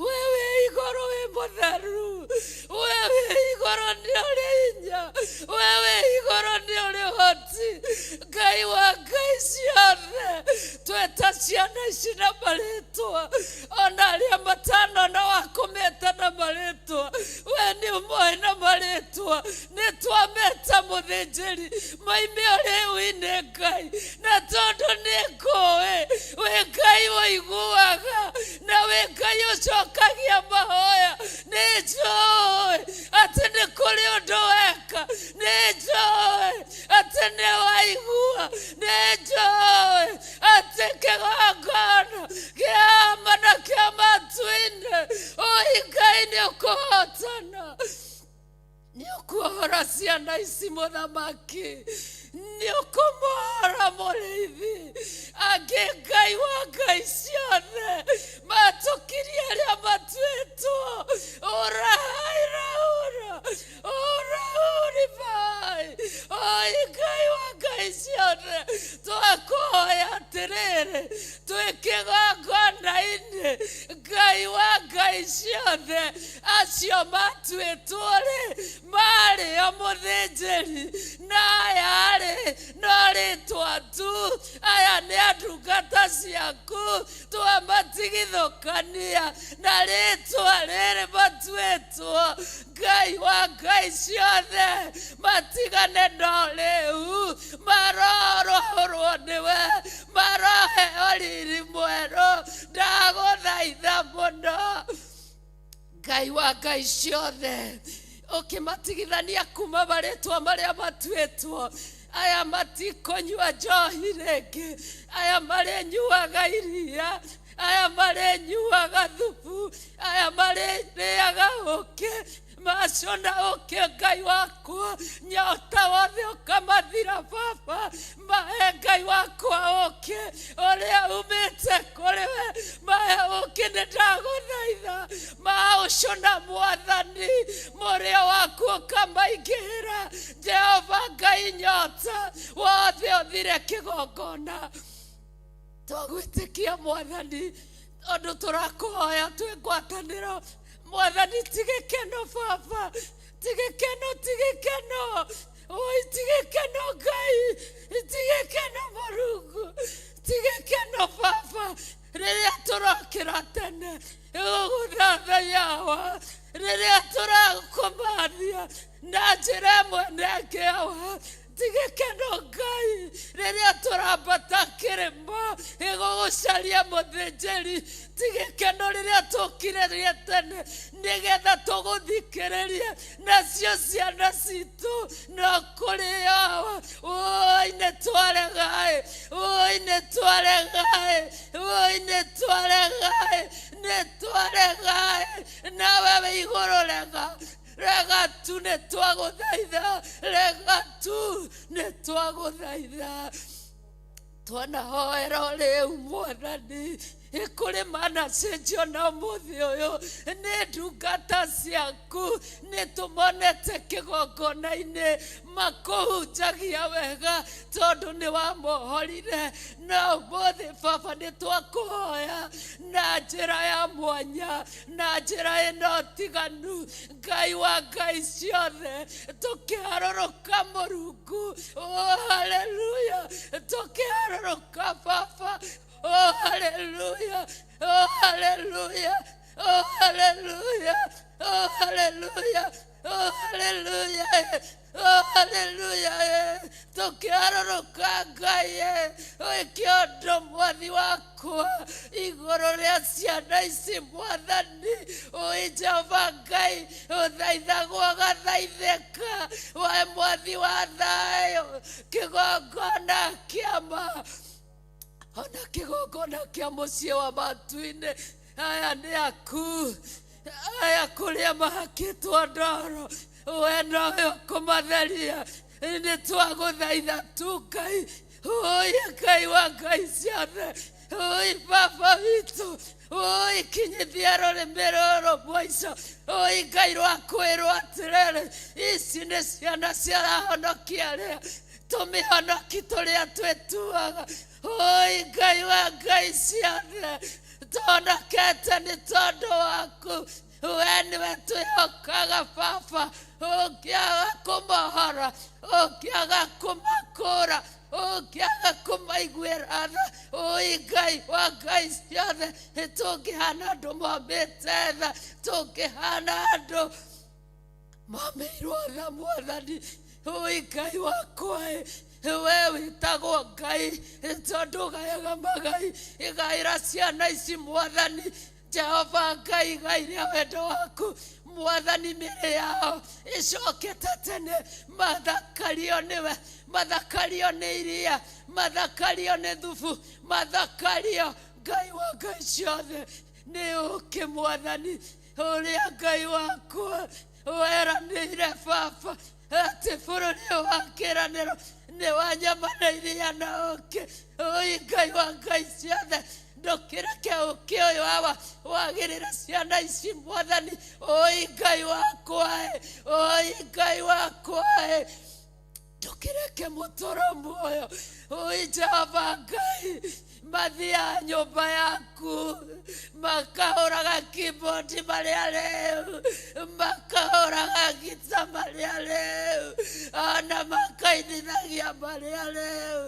Wewe igũrũ wĩ mũtheru, wewe igũrũ nĩ ũrĩ hinya, wewe igũrũ nĩ ũrĩ ũhoti. Ngai wa ngai ciothe, Tweta ciana ici na marĩtwa, ona arĩa matanona wa kũmeta na marĩtwa, we nĩ ũmoĩ na marĩtwa. Nĩ twameta mũthĩnjĩri maime ũrĩu-inĩ Ngai, na tondũ nĩ ngũĩ wĩ Ngai ũiguaga na wĩ Ngai ũcokagia mahoya, nĩ njũĩ atĩ nĩ kũrĩ ũndũ weka, nĩ njũĩ atĩ nĩ waigua, nĩ njũĩ atĩ kĩgongona kĩa ma na kĩa matu-inĩ, oi Ngai nĩ ũkũhotana, nĩ ũkuohora ciana ici mũthamaki, nĩ ũkũmohora mũrĩithi. Angĩ Ngai wa Ngai ciothe matũkirie arĩa matuĩtwo ũrahairaura ũrauribai, oi Ngai wa Ngai ciothe, twakũhoya atĩrĩrĩ twĩ kĩgongona-inĩ, Ngai wa Ngai ciothe, acio matuĩtwo rĩ marĩ o mũthĩnjĩri, na aya rĩ no rĩtwa tu, aya nĩ andungata ciaku, twamatigithũkania na rĩtwa rĩrĩ matuĩtwo. Ngai wa Ngai ciothe, matigane no rĩu, marorohorwo nĩwe, maroheo riri mwerũ, ndagũthaitha mũno Ngai wa Ngai ciothe, ũkĩmatigithania kuma marĩtwa marĩa matuĩtwo. Aya matikũnyua njohi rĩngĩ, aya marĩnyuaga iria, aya marĩnyuaga thubu, aya marĩrĩaga ũkĩ, macũna ũkĩ Ngai wakwa, nyota wothe ũkamathira baba, mahe Ngai wakwa ũkĩ ũrĩa umĩte kũrĩ we, mahe ũkĩ nĩ ndagũthaitha, maũcũna mwathani, mũrĩo waku ũkamaingĩhĩra, Jehova Ngai nyota wothe ũthire kĩgongona. Twagwĩtĩkia mwathani, tondũ tũrakũhoya twĩ ngwatanĩro mwathani, ti gĩkeno baba, ti gĩkeno, ti gĩkeno, oi ti gĩkeno Ngai, ti gĩkeno Mũrungu, ti gĩkeno baba, rĩrĩa tũrokĩra tene gũgũthathayawa, rĩrĩa tũrakũmathia na njĩra ĩmwe na ĩngĩ awa, ti gĩkeno Ngai, rĩrĩa tũrambata kĩrĩma gĩgũgũcaria mũthĩnjĩri, ti gĩkeno rĩrĩa tũkirĩrie tene nĩgetha tũgũthikĩrĩrie, nacio ciana citũ no kũrĩawa, oi nĩ twaregaĩ, oi nĩ twaregaĩ, oi nĩ twaregaĩ, nĩ twaregaĩ, nawe wĩ igũrũ rega, rega tu nĩ twagũthaitha, rega tu nĩ twagũthaitha. Twanahoera rĩu mwathani, kũrĩ manacenjio na ũmũthĩ ũyũ nĩ ndungata ciaku, nĩ tũmonete kĩgongona-inĩ makũhunjagia wega tondũ nĩ wamohorire, na ũmũthĩ baba nĩ twakũhoya na njĩra ya mwanya, na njĩra ĩno tiganu, Ngai wa Ngai ciothe, tũkĩharũrũka Mũrungu, oh haleluya, tũkĩharũrũka baba, oh haleluya, oh haleluya, oh haleluya, oh haleluya, oh haleluya, oh haleluya, tũkĩharũrũka Ngai, wĩke ũndũ mwathi wakwa igũrũ rĩa ciana ici mwathani, oi Jehova Ngai, ũthaithagwo ũgathaithĩka, we mwathi wa thayũ, kĩgongona kĩama ona kĩgongona kĩa mũciĩ wa matu-inĩ, aya nĩ aku, aya kũrĩa mahakĩtwo ndoro, we nowe ũkũmatheria, nĩ twagũthaitha tu Ngai, oi Ngai wa Ngai ciothe, oi baba witũ, oi kinyithia rũrĩmĩ rũrũ mũico, oi Ngai rwakwĩrwo atĩrĩrĩ, ici nĩ ciana ciarahonokia arĩa tũmĩhonoki tũrĩa twĩtuaga, oi Ngai wa Ngai ciothe, tũhonokete nĩ tondũ waku, we nĩwe twĩhokaga baba, ũngĩaga kũmohora, ũngĩaga kũmakũra, Ũngĩaga kũmaiguĩra tha, ũi Ngai wa ngai ciothe, tũngĩhana andũ momĩte tha, tũngĩhana andũ momĩirwo tha Mwathani. Ũi Ngai wakwa, we wĩtagwo Ngai tondũ ũgayaga magai, igaĩra ciana ici Mwathani. Jehova Ngai, igai rĩa wendo waku Mwathani, mĩĩrĩ yao ĩcoke ta tene, mathakario nĩwe, mathakario nĩ iria, mathakario nĩ thubu, mathakario Ngai wa ngai ciothe nĩ ũkĩ Mwathani. Ũrĩa Ngai wakwa weranĩire baba atĩ bũrũri ũyũ wa kĩĩranĩro nĩ wa nyama na iria na ũkĩ. Ũi Ngai wa ngai ciothe, ndũkĩreke ũkĩ ũyũ awa wagĩrĩre ciana ici Mwathani. Ũi Ngai wakwa, ũi Ngai wakwa, ndũkĩreke mũtũro muoyo. Ũi Jehova Ngai, mathiaga nyũmba yaku makahũraga keyboard marĩ arĩu, makahũraga gita marĩ arĩu, ona makainithagia marĩ arĩu.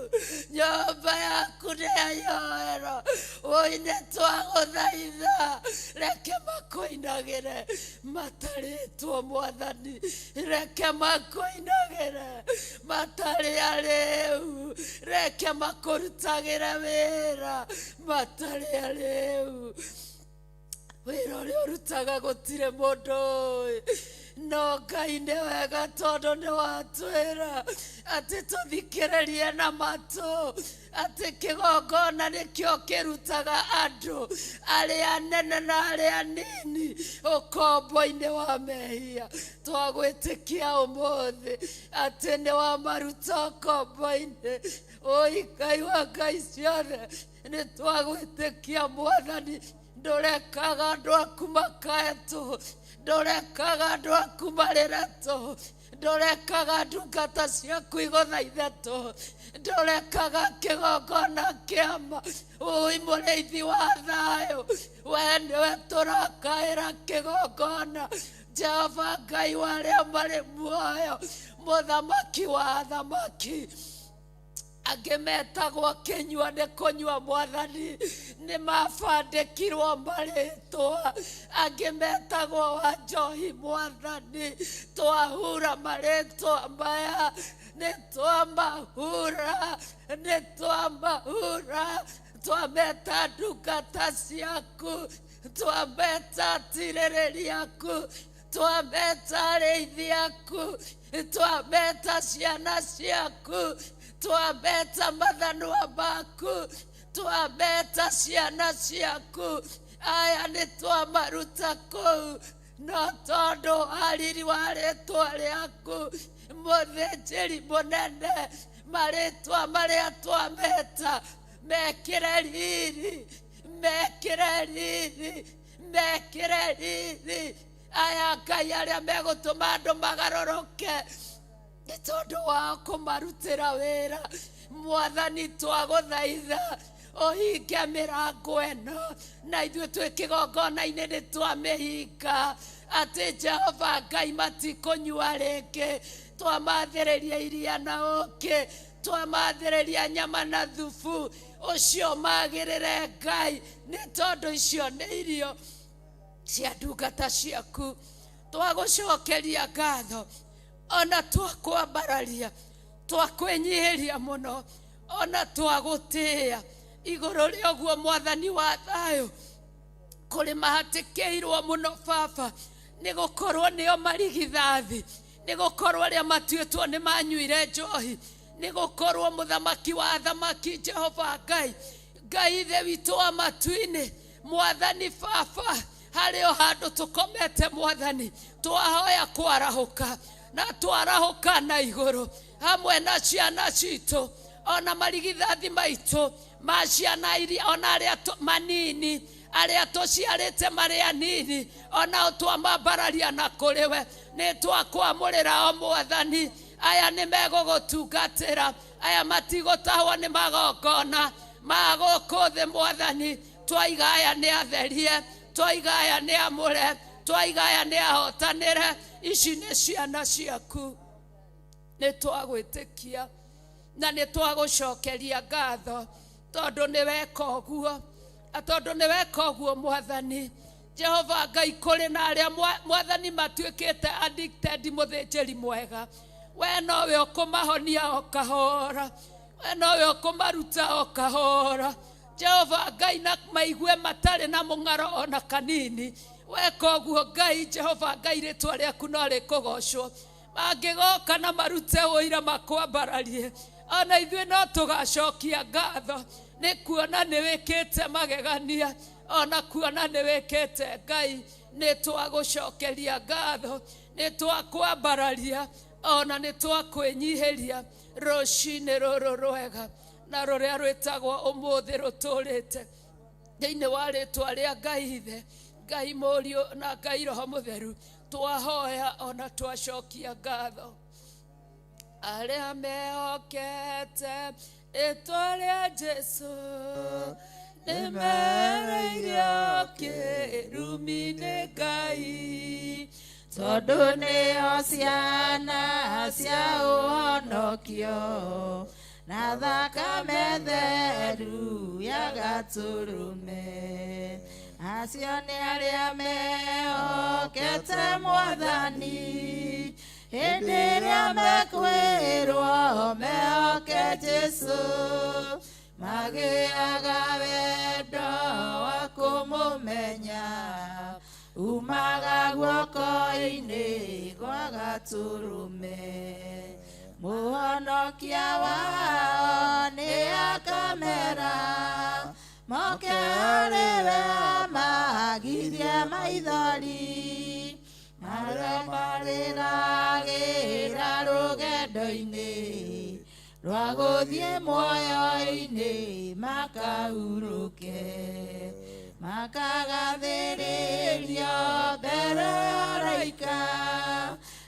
Nyũmba yaku nĩ ya ihoero. Ũi nĩ twagũthaitha, reke makũinagĩre matarĩtwo Mwathani, reke makũinagĩre matarĩ arĩu, reke makũrutagĩre wĩra matarĩ arĩu. Wĩra ũrĩa ũrutaga gũtirĩ mũndũ ũĩ, no Ngai nĩ wega tondũ nĩ watwĩra atĩ tũthikĩrĩrie na matũ, atĩ kĩgongona nĩkĩo kĩrutaga andũ arĩa anene na arĩa anini ũkombo-inĩ wa mehia. Twagwĩtĩkia ũmũthĩ atĩ nĩ wamaruta ũkombo-inĩ. Ũi Ngai wa ngai ciothe, nĩ twagwĩtĩkia Mwathani, ndũrekaga andũ aku makae tũhũ, ndũrekaga andũ aku marĩre tũhũ, ndũrekaga ndungata ciaku igũthaithe tũhũ, ndũrekaga kĩgongona kĩama. Ũi mũrĩithi wa thayũ, we nĩwe tũrakaĩra kĩgongona. Jehova Ngai wa arĩa marĩ muoyo, mũthamaki wa athamaki, angĩ metagwo kĩnyua nĩ kũnyua Mwathani, nĩ mabandĩkirwo marĩtwa, angĩ metagwo wa njohi Mwathani. Twahura marĩtwa maya, nĩ twamahura, nĩ twamahura, twameta ndungata ciaku, twameta tirĩrĩri aku, twameta arĩithi aku, twameta ciana ciaku, twameta mathanwa maku, twameta ciana ciaku. Aya nĩ twamaruta kũu, no tondũ wa riri wa rĩtwa rĩaku, mũthĩnjĩri mũnene, marĩtwa marĩa twameta mekĩre riri, mekĩre riri, mekĩre riri. Aya Ngai arĩa megũtũma andũ magarũrũke nĩ tondũ wa kũmarutĩra wĩra Mwathani, twagũthaitha ũhinge mĩrango ĩno, na ithuĩ twĩ kĩgongona-inĩ nĩ twamĩhinga atĩ Jehova Ngai matikũnyua rĩngĩ. Twamathĩrĩria iria na ũkĩ, twamathĩrĩria nyama na thubu, ũcio magĩrĩre Ngai, nĩ tondũ icio nĩ irio cia ndungata ciaku. Twagũcokeria ngatho, ona twakwambararia, twakwĩnyihĩria mũno, ona twagũtĩĩa igũrũ rĩa ũguo Mwathani wa thayũ. Kũrĩ mahatĩkĩirwo mũno baba, nĩ gũkorwo nĩo marigithathi, nĩ gũkorwo arĩa matuĩtwo nĩ manyuire njohi, nĩ gũkorwo mũthamaki wa athamaki Jehova Ngai, Ngai ithe witũ wa matu-inĩ, Mwathani baba, harĩ o handũ tũkomete Mwathani, twahoya kwarahũka na twarahũka na igũrũ hamwe na ciana citũ, ona marigithathi maitũ ma ciana iria, ona arĩa manini, arĩa tũciarĩte marĩ anini, onao twamambararia na kũrĩ we. Nĩ twakwamũrĩra o Mwathani, aya nĩ megũgũtungatĩra, aya matigũtahwo nĩ magongona ma gũkũ thĩ Mwathani. Twaiga aya nĩ atherie, twaiga aya nĩ amũre, twaiga aya nĩ ahotanĩre. Ici nĩ ciana ciaku, nĩ twagwĩtĩkia. Na nĩ twagũcokeria ngatho tondũ nĩ weka ũguo, tondũ nĩ weka ũguo Mwathani Jehova Ngai. Kũrĩ na arĩa Mwathani matuĩkĩte addicted, mũthĩnjĩri mwega, we nowe ũkũmahonia o kahora, we nowe ũkũmaruta o kahora, Jehova Ngai, na maigue matarĩ na mũng'aro ona kanini. Weka ũguo Ngai, Jehova Ngai, rĩtwa rĩaku no rĩkũgocwo. Mangĩgoka na marute ũira makwambararie, ona ithuĩ no tũgacokia ngatho nĩ kuona nĩ wĩkĩte magegania, ona kuona nĩ wĩkĩte. Ngai, nĩ twagũcokeria ngatho, nĩ twakwambararia, ona nĩ twakwĩnyihĩria rũcinĩ rũrũ rwega na rũrĩa rwĩtagwo ũmũthĩ rũtũrĩte, thĩinĩ wa rĩtwa rĩa Ngai Ithe, Ngai Mũriũ na Ngai Roho Mũtheru, twahoya ona twacokia ngatho. Arĩa mehokete rĩtwa rĩa Jesu nĩ mereirio kĩrumi nĩ Ngai, tondũ nĩo ciana cia ũhonokio na thakame theru ya Gatũrũme. Acio nĩ arĩa mehokete Mwathani, hĩndĩ ĩrĩa mekwĩrwo mehoke Jesu, magĩaga wendo wa kũmũmenya, umaga guoko-inĩ gwa Gatũrũme. Mũhonokia wao nĩ akamera moke harĩ we, amagirie maithori marĩa marĩragĩra rũgendo-inĩ rwa gũthiĩ muoyo-inĩ, makahurũke, makagathĩrĩrio mbere ya araika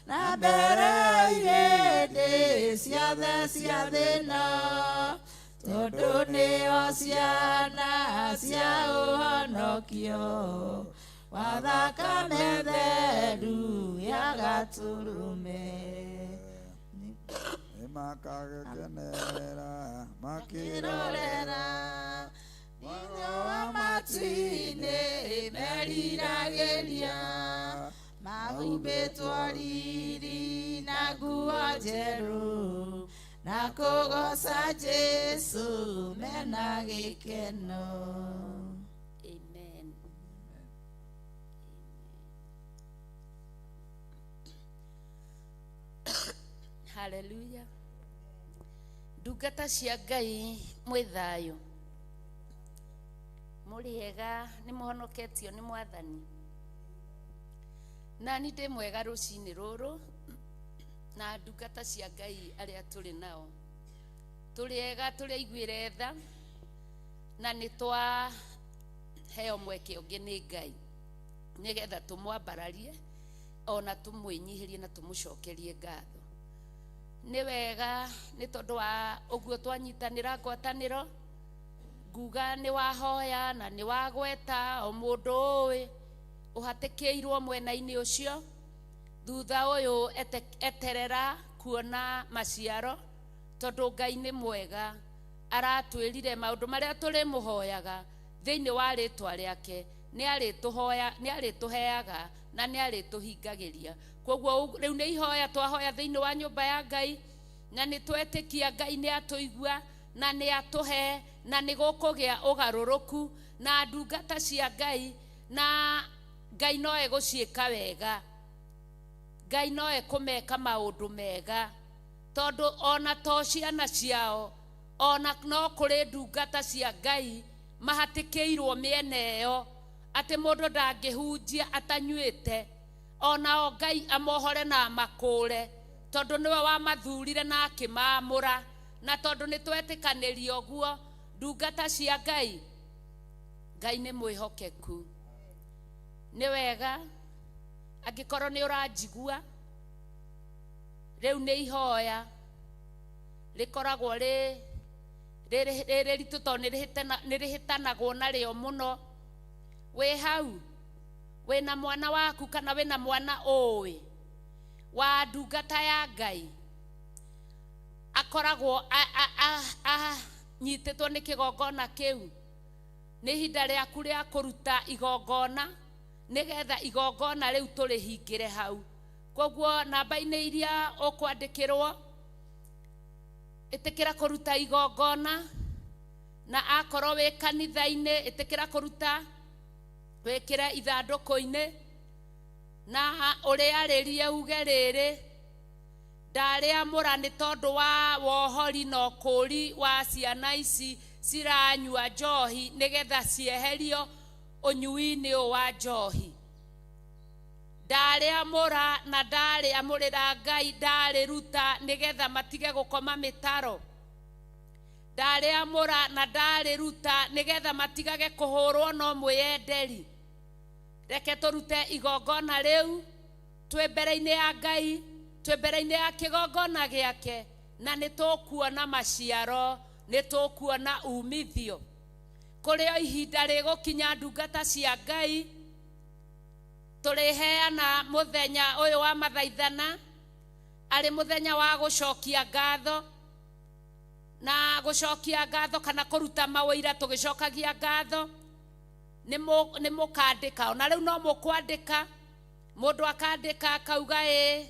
na mbere ya irĩndĩ ciothe cia thĩna, tondũ nĩo ciana cia ũhonokio wa thakame theru ya Gatũrũme. Nĩmakagũkenerera makĩrorera thĩinĩ wa matu-inĩ, meriragĩria mahumbĩtwo riri na nguo njerũ, na kũgoca Jesu mena gĩkeno. Amen. Haleluya. Ndungata cia Ngai, mwĩ thayũ, mũrĩ ega, nĩ mũhonoketio nĩ Mwathani. Nani ndĩ mwega rũcinĩ rũrũ na ndungata cia Ngai arĩa tũrĩ nao, tũrĩ ega, tũrĩ aiguĩre tha, na nĩ twaheo mweke ũngĩ nĩ Ngai nĩgetha tũmwambararie ona tũmwĩnyihĩrie na tũmũcokerie ngatho. Nĩ wega nĩ tondũ wa ũguo twanyitanĩra ngwatanĩro, nguga nĩ wahoya na nĩ wagweta o mũndũ ũĩ ũhatĩkĩirwo mwena-inĩ ũcio. Thutha ũyũ eterera kuona maciaro, tondũ Ngai nĩ mwega, aratwĩrire maũndũ marĩa tũrĩmũhoyaga thĩinĩ wa rĩtwa rĩake nĩ arĩtũheaga na nĩ arĩtũhingagĩria. Koguo rĩu nĩ ihoya twahoya thĩinĩ wa nyũmba ya Ngai, na nĩ twetĩkia Ngai nĩ atũigua na nĩ atũhe, na nĩ gũkũgĩa ũgarũrũku na ndungata cia Ngai, na Ngai no egũciĩka wega, Ngai no ekũmeka maũndũ mega, tondũ ona to ciana ciao, ona no kũrĩ ndungata cia Ngai mahatĩkĩirwo mĩena ĩyo atĩ mũndũ ndangĩhunjia atanyuĩte, onao Ngai amohore na amakũre, tondũ nĩwe wamathurire na akĩmaamũra. Na tondũ nĩ twetĩkanĩria ũguo, ndungata cia Ngai, Ngai nĩ mwĩhokeku. Nĩ wega angĩkorwo nĩ ũranjigua, rĩu nĩ ihoya rĩkoragwo rĩ ritũ tondũ nĩ rĩhĩtanagwo narĩo mũno. Wĩ hau wĩna mwana waku kana wĩna mwana ũĩ wa ndungata ya Ngai, Akoragwo anyitĩtwo nĩ kĩgongona kĩu. Nĩ ihinda rĩaku rĩa kũruta igongona nĩgetha igongona rĩu tũrĩhingĩre hau. Koguo namba-inĩ iria ũkwandĩkĩrwo, ĩtĩkĩra kũruta igongona, na akorwo wĩ kanitha-inĩ ĩtĩkĩra kũruta, wĩkĩre ithandũkũ-inĩ, na ũrĩarĩrie uge rĩrĩ, ndarĩamũra nĩ tondũ wa wohori na ũkũũri wa ciana ici ciranyua njohi nĩgetha cieherio ũnyui-inĩ ũyũ wa njohi. Ndarĩamũra na ndarĩamũrĩra Ngai, ndarĩruta nĩgetha matige gũkoma mĩtaro. Ndarĩamũra na ndarĩruta nĩgetha matigage kũhũrwo no mwĩyenderi. Reke tũrute igongona rĩu twĩ mbere-inĩ ya Ngai, twĩ mbere-inĩ ya kĩgongona gĩake, na nĩ tũkuona maciaro, nĩ tũkuona umithio. Kũrĩ o ihinda rĩgũkinya ndungata cia Ngai tũrĩheana mũthenya ũyũ wa mathaithana arĩ mũthenya wa gũcokia ngatho, na gũcokia ngatho kana kũruta mawĩira tũgĩcokagia ngatho. Nĩ mũkandĩka, ona rĩu no mũkwandĩka, mũndũ akandĩka akauga ĩ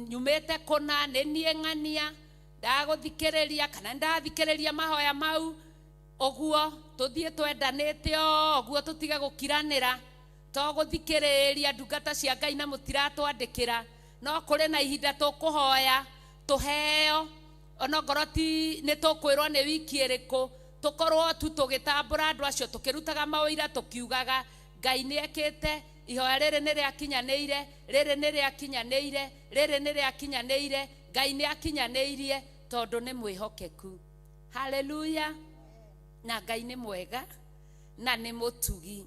nyumĩte kũna, nĩ niĩ ng'ania, ndagũthikĩrĩria kana ndathikĩrĩria mahoya mau, ũguo tũthiĩ twendanĩte o ũguo, tũtige gũkiranĩra, to gũthikĩrĩria ndungata cia Ngai na mũtiratwandĩkĩra. No kũrĩ na ihinda tũkũhoya tũheo, onongorwo ti nĩ tũkwĩrwo nĩ wiki ĩrĩkũ, tũkorwo tu tũgĩtambũra andũ acio, tũkĩrutaga mawĩira, tũkiugaga Ngai nĩ ekĩte, ihoya rĩrĩ nĩ rĩakinyanĩire, rĩrĩ nĩ rĩakinyanĩire, rĩrĩ nĩ rĩakinyanĩire, Ngai nĩ akinyanĩirie tondũ nĩ mwĩhokeku. Haleluya! Na Ngai nĩ mwega na nĩ mũtugi.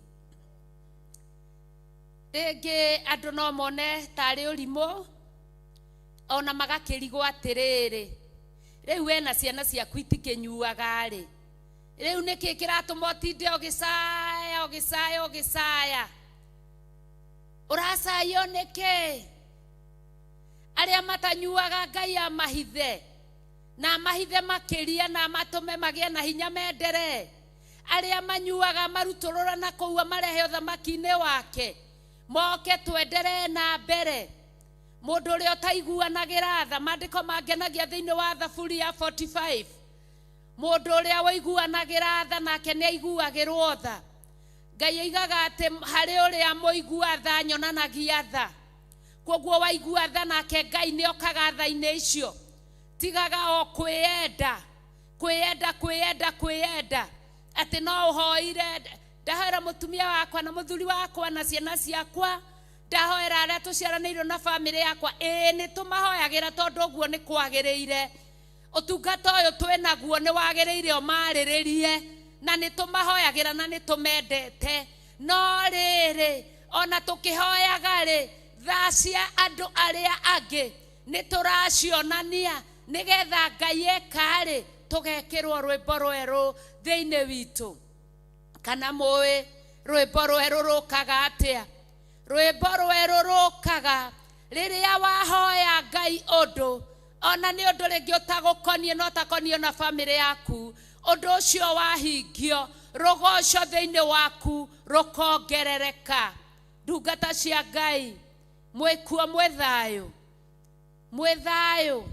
Rĩngĩ andũ no mone tarĩ ũrimũ, ona magakĩrigwo atĩrĩrĩ, rĩu we na ciana ciaku itikĩnyuaga rĩ, rĩu nĩkĩ kĩratũma ũtinde ũgĩcaya ũgĩcaya ũgĩcaya? Ũracayo nĩkĩ? Arĩa matanyuaga Ngai amahithe, na amahithe makĩria, na amatũme magĩe na hinya mendere. Arĩa manyuaga marutũrũra na kũu amarehe ũthamaki-inĩ wake, moke twenderee na mbere. Mũndũ ũrĩa ũtaiguanagĩra tha, maandĩko mangenagia thĩinĩ wa Thaburi ya 45, mũndũ ũrĩa ũiguanagĩra tha nake nĩ aiguagĩrwo tha. Ngai oigaga atĩ harĩ ũrĩa mũigua tha nyonanagia tha. Koguo waigua tha nake Ngai nĩ okaga tha-inĩ icio. Tigaga o kwĩyenda, kwĩyenda, kwĩyenda, kwĩyenda, atĩ no ũhoire, ndahoera mũtumia wakwa na mũthuri wakwa na ciana ciakwa, ndahoera arĩa tũciaranĩirwo na bamĩrĩ yakwa. Ĩĩ nĩ tũmahoyagĩra tondũ ũguo nĩ kwagĩrĩire. Ũtungata ũyũ twĩnaguo nĩ wagĩrĩire ũmarĩrĩrie, na nĩ tũmahoyagĩra na nĩ tũmendete. No rĩrĩ, ona tũkĩhoyaga rĩ, tha cia andũ arĩa angĩ nĩ tũracionania nĩgetha Ngai eka rĩ, tũgekĩrwo rwĩmbo rwerũ thĩinĩ witũ. Kana mũĩ rwĩmbo rwerũ rũkaga atĩa? Rwĩmbo rwerũ rũkaga rĩrĩa wahoya Ngai ũndũ, ona nĩ ũndũ rĩngĩ ũtagũkoniĩ no ũtakoniĩ na bamĩrĩ yaku, ũndũ ũcio wahingio, rũgoco thĩinĩ waku rũkongerereka. Ndungata cia Ngai, mwĩkuo mwĩ thayũ, mwĩ thayũ.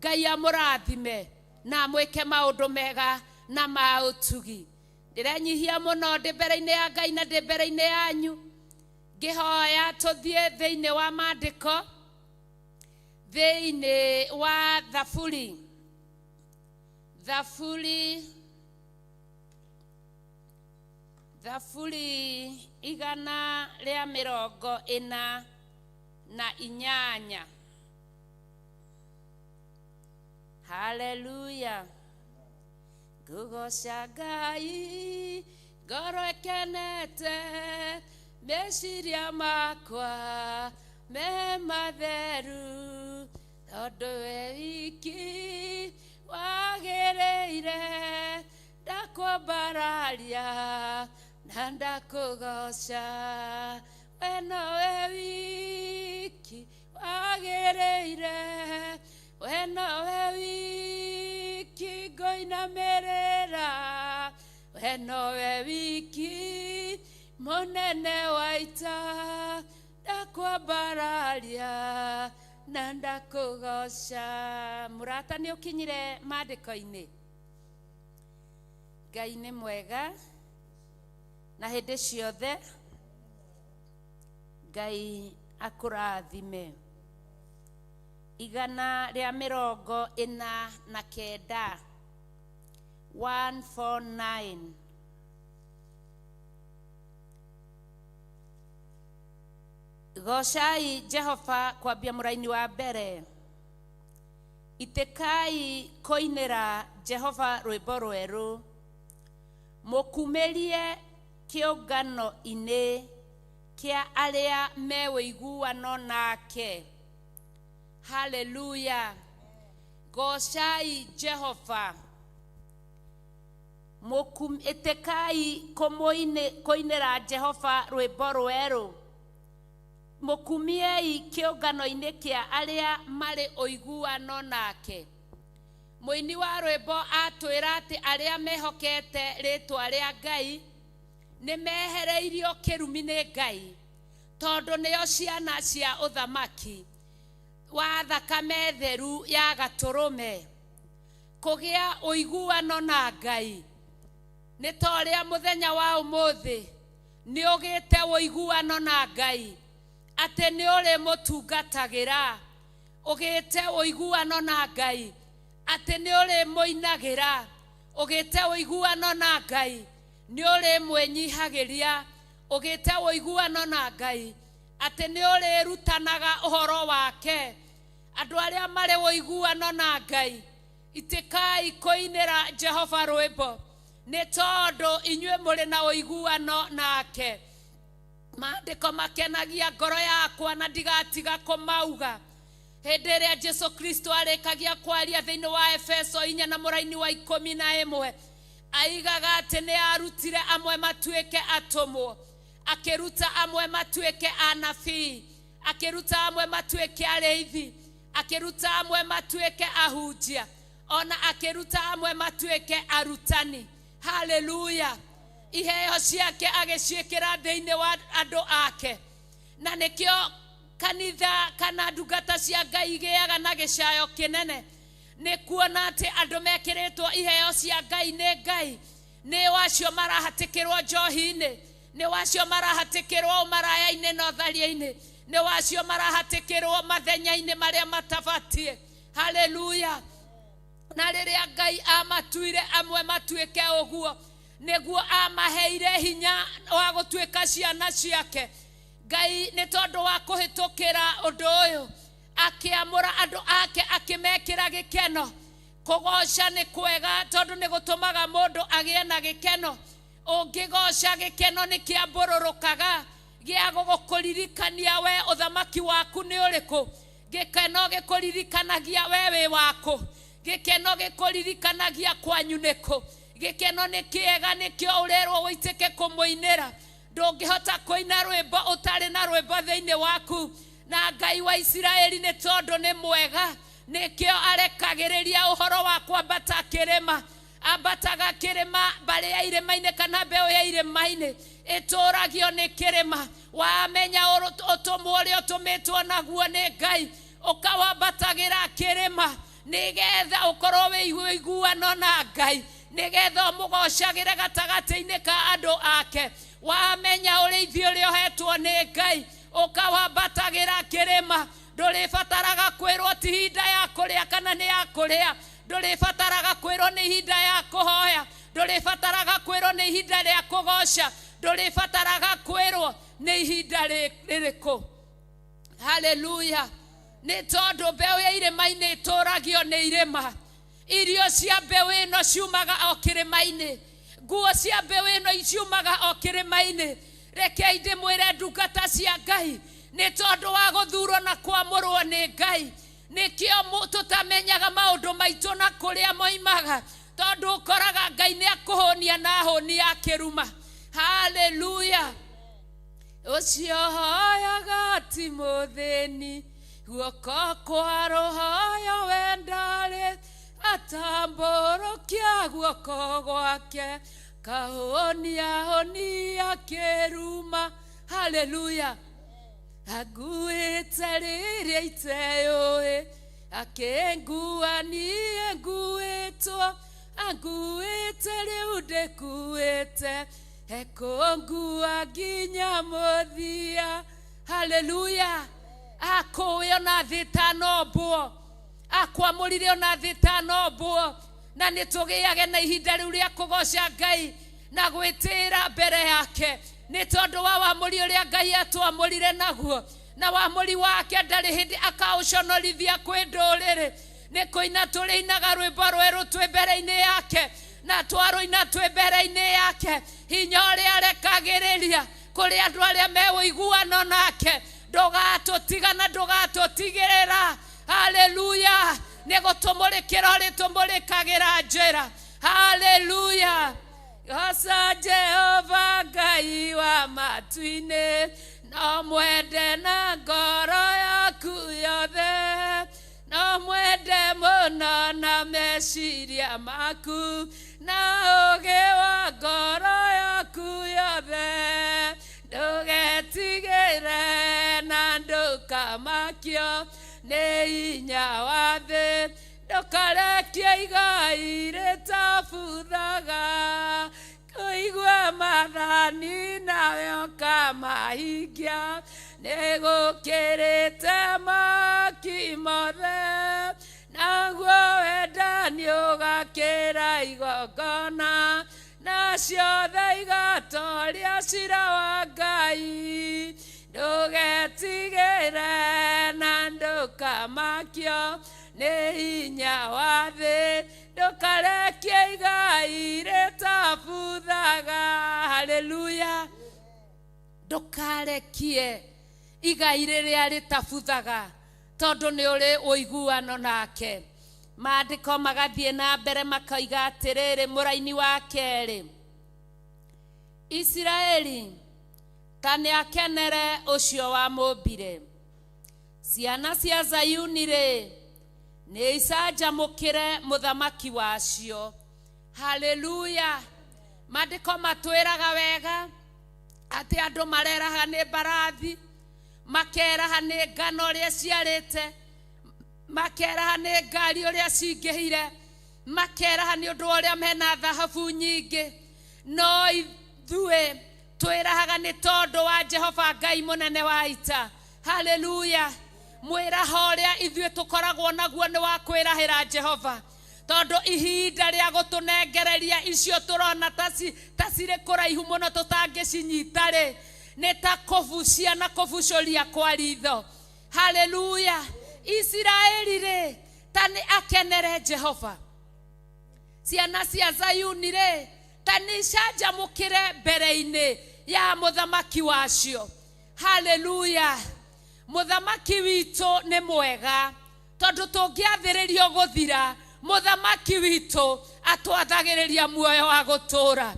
Ngai amũrathime na amwĩke maũndũ mega na ma ũtugi. Ndĩrenyihia mũno ndĩ mbere-inĩ ya Ngai na ndĩ mbere-inĩ yanyu, ngĩhoya tũthiĩ thĩinĩ wa maandĩko, thĩinĩ wa Thaburi, Thaburi, Thaburi 148. Haleluya. Ngũgoca Ngai ngoro ĩkenete, meciria makwa me matheru, tondũ we wiki wagĩrĩire, ndakwambararia na ndakũgoca. We nowe wiki wagĩrĩire, we We nowe wiki ngũinamĩrĩra, we nowe wiki mũnene wa ita, ndakwambararia na ndakũgoca. Mũrata, nĩ ũkinyire maandĩko-inĩ. Ngai nĩ mwega na hĩndĩ ciothe. Ngai akũrathime. 149, 149. Gocai Jehova. Kwambia mũraini wa mbere. Itĩkai kũinĩra Jehova rwĩmbo rwerũ, mũkumĩrie kĩũngano-inĩ kĩa arĩa me ũiguano nake. Haleluya! Gocai Jehova. Ĩtĩkai kũinĩra Jehova rwĩmbo rwerũ, mũkumiei kĩũngano-inĩ kĩa arĩa marĩ ũiguano nake. Mũini wa rwĩmbo atwĩra atĩ arĩa mehokete rĩtwa rĩa Ngai nĩ mehereirio kĩrumi nĩ Ngai, tondũ nĩo ciana cia ũthamaki wa thakame theru ya gatũrũme. Kũgĩa ũiguano na Ngai nĩ ta ũrĩa mũthenya wa ũmũthĩ nĩ ũgĩte ũiguano na Ngai atĩ nĩ ũrĩ mũtungatagĩra, ũgĩte ũiguano na Ngai atĩ nĩ ũrĩ mũinagĩra, ũgĩte ũiguano na Ngai nĩ ũrĩ mwĩnyihagĩria, ũgĩte ũiguano na Ngai atĩ nĩ ũrĩrutanaga ũhoro wake. Andũ arĩa marĩ ũiguano na Ngai, itĩkai kũinĩra Jehova rwĩmbo, nĩ tondũ inyuĩ mũrĩ na ũiguano nake. Maandĩko makenagia ngoro yakwa na ndigatiga kũmauga. Hĩndĩ ĩrĩa Jesu Kristo arĩkagia kwaria thĩinĩ wa Efeso 4 na mũraini wa 11, aigaga atĩ nĩ arutire amwe matuĩke atũmwo, akĩruta amwe matuĩke anabii, akĩruta amwe matuĩke arĩithi, akĩruta amwe matuĩke ahunjia, ona akĩruta amwe matuĩke arutani. Haleluya! Iheo ciake agĩciĩkĩra thĩinĩ wa andũ ake, na nĩkĩo kanitha kana ndungata cia Ngai igĩaga na gĩcayo kĩnene, nĩ kuona atĩ andũ mekĩrĩtwo iheo cia Ngai nĩ Ngai nĩ wacio marahatĩkĩrwo njohi-inĩ, nĩ wacio marahatĩkĩrwo ũmaraya-inĩ na ũtharia-inĩ, nĩ wacio marahatĩkĩrwo mathenya-inĩ marĩa matabatiĩ. Haleluya! Na rĩrĩa Ngai amatuire amwe matuĩke ũguo, nĩguo amaheire hinya wa gũtuĩka ciana ciake. Ngai nĩ tondũ wa kũhĩtũkĩra ũndũ ũyũ akĩamũra andũ ake, akĩmekĩra gĩkeno. Kũgoca nĩ kwega tondũ nĩ gũtũmaga mũndũ agĩe na gĩkeno. Ũngĩgoca, gĩkeno nĩ kĩambũrũrũkaga gĩa gũgũkũririkania we ũthamaki waku nĩ ũrĩkũ. Gĩkeno gĩkũririkanagia we wĩ waku. Gĩkeno gĩkũririkanagia kwanyu nĩkũ. Gĩkeno nĩ kĩega, nĩkĩo ũrerwo ũitĩke kũmũinĩra. Ndũngĩhota kũina rwĩmbo ũtarĩ na rwĩmbo thĩinĩ waku. Na Ngai wa Isiraeli, nĩ tondũ nĩ mwega, nĩkĩo arekagĩrĩria ũhoro wa kwambata kĩrĩma. Ambataga kĩrĩma, mbarĩ ya irĩma-inĩ kana mbeũ ya irĩma-inĩ ĩtũragio nĩ kĩrĩma. Wamenya ũtũmwo ũrĩa ũtũmĩtwo naguo nĩ Ngai, ũkawambatagĩra kĩrĩma nĩgetha ũkorwo wĩ ũiguano na Ngai, nĩgetha ũmũgocagĩre gatagatĩ-inĩ ka andũ ake. Wamenya ũrĩithi ũrĩa ũhetwo nĩ Ngai, ũkawambatagĩra kĩrĩma. Ndũrĩbataraga kwĩrwo ti ihinda ya kũrĩa kana nĩ ya kũrĩa. Ndũrĩbataraga kwĩrwo nĩ ihinda ya kũhoya. Ndũrĩbataraga kwĩrwo nĩ ihinda rĩa kũgoca. Ndũrĩbataraga kwĩrwo nĩ ihinda rĩrĩkũ. Haleluya! Nĩ tondũ mbeũ ya irĩma-inĩ ĩtũragio nĩ irĩma. Irio cia mbeũ ĩno ciumaga o kĩrĩma-inĩ. Nguo cia mbeũ ĩno ciumaga o kĩrĩma-inĩ. Rekei ndĩmwĩre, ndungata cia Ngai, nĩ tondũ wa gũthurwo na kwamũrwo nĩ Ngai, nĩkĩo tũtamenyaga maũndũ maitũ na kũrĩa moimaga, tondũ ũkoraga Ngai nĩ akũhũnia na hũni ya kĩruma. Haleluya! Ũcio hoyaga ti mũthĩni. Guoko kwa roho wendare atambũrũkia guoko gwake kahonia honia kĩruma. Haleluya. Anguĩte rĩrĩa iteyũĩ akĩngua niĩ nguĩtwo anguĩte rĩu ndĩkuĩte ekũngua nginya mũthia. Haleluya. Akũĩ ona thĩ ĩtanombwo, akwamũrire ona thĩ ĩtanombwo, na nĩ tũgĩage na ihinda rĩu rĩa kũgoca Ngai na gwĩtĩĩra mbere yake nĩ tondũ wa wamũri ũrĩa Ngai atwamũrire naguo, na wamũri wake ndarĩ hĩndĩ akaũconorithia kwĩ ndũrĩrĩ. Nĩ kũina tũrĩinaga rwĩmbo rwerũ twĩ mbere-inĩ yake, na twarũina twĩ mbere-inĩ yake hinya ũrĩa arekagĩrĩria kũrĩ andũ arĩa me ũiguano nake ndũgatũtiga na ndũgatũtigĩrĩra. Haleluya. Nĩ gũtũmũrĩkĩra ũrĩtũmũrĩkagĩra njĩra. Haleluya. Goca Jehova Ngai wa matu-inĩ, no mwende na ngoro yaku yothe, no mwende mũno na meciria maku na ũũgĩ wa ngoro yaku yothe. Ndũgetigĩre na ndũkamakio nĩ hinya wa thĩ, ndũkarekie igai rĩtabuthaga, kũigua maathani nawe ũkamahingia nĩ gũkĩrĩte maki mothe, naguo wendani ũgakĩra igongona na ciothe igatoria cira wa Ngai. Ndũgetigĩre na ndũkamakio nĩ hinya wa thĩ, ndũkarekie igai rĩtabuthaga. Haleluya. Ndũkarekie igai rĩrĩa rĩtabuthaga tondũ nĩ ũrĩ ũiguano nake. Maandĩko magathiĩ na mbere makoiga atĩrĩrĩ, mũraini wa kerĩ, Isiraeli ta nĩ akenere ũcio wamũmbire, ciana cia Zayuni rĩ nĩ icanjamũkĩre mũthamaki wacio. Haleluya. Maandĩko matwĩraga wega atĩ andũ mareraha nĩ mbarathi, makeraha nĩ ngano ũrĩa ciarĩte, makeraha nĩ ngari ũrĩa cingĩhire, makeraha nĩ ũndũ wa ũrĩa mena thahabu nyingĩ, no ithuĩ twĩrahaga nĩ tondũ wa Jehova Ngai mũnene wa ita. Haleluya. Mwĩraho ũrĩa ithuĩ tũkoragwo naguo nĩ wa kwĩrahĩra Jehova, tondũ ihinda rĩa gũtũnengereria icio tũrona ta cirĩ kũraihu mũno tũtangĩcinyita rĩ, nĩ ta kũbucia na kũbucũria kwa ritho. Haleluya. Isiraeli rĩ ta nĩ akenere Jehova, ciana cia Zayuni rĩ ta nĩ icanjamũkĩre mbere-inĩ ya mũthamaki wacio. Haleluya. Mũthamaki witũ nĩ mwega, tondũ tũngĩathĩrĩrio gũthira, mũthamaki witũ atwathagĩrĩria muoyo wa gũtũũra.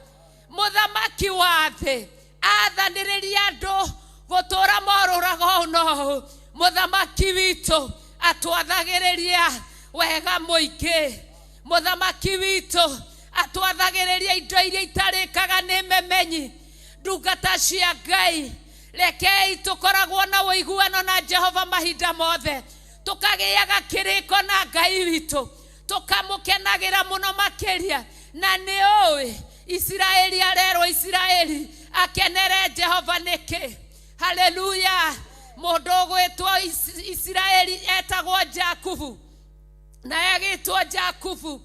Mũthamaki wa thĩ athanĩrĩria andũ gũtũũra morũraga ũũ na ũũ, mũthamaki witũ atwathagĩrĩria wega mũingĩ. Mũthamaki witũ atwathagĩrĩria indo iria itarĩkaga nĩ memenyi. Ndungata cia Ngai, rekei tũkoragwo na ũiguano na Jehova mahinda mothe, tũkagĩaga kĩrĩko na Ngai witũ, tũkamũkenagĩra mũno makĩria. Na nĩ ũĩ Isiraeli arerwo Isiraeli akenere Jehova nĩkĩ? Haleluya. Mũndũ ũgwĩtwo Isiraeli etagwo Jakubu, na agĩtwo Jakubu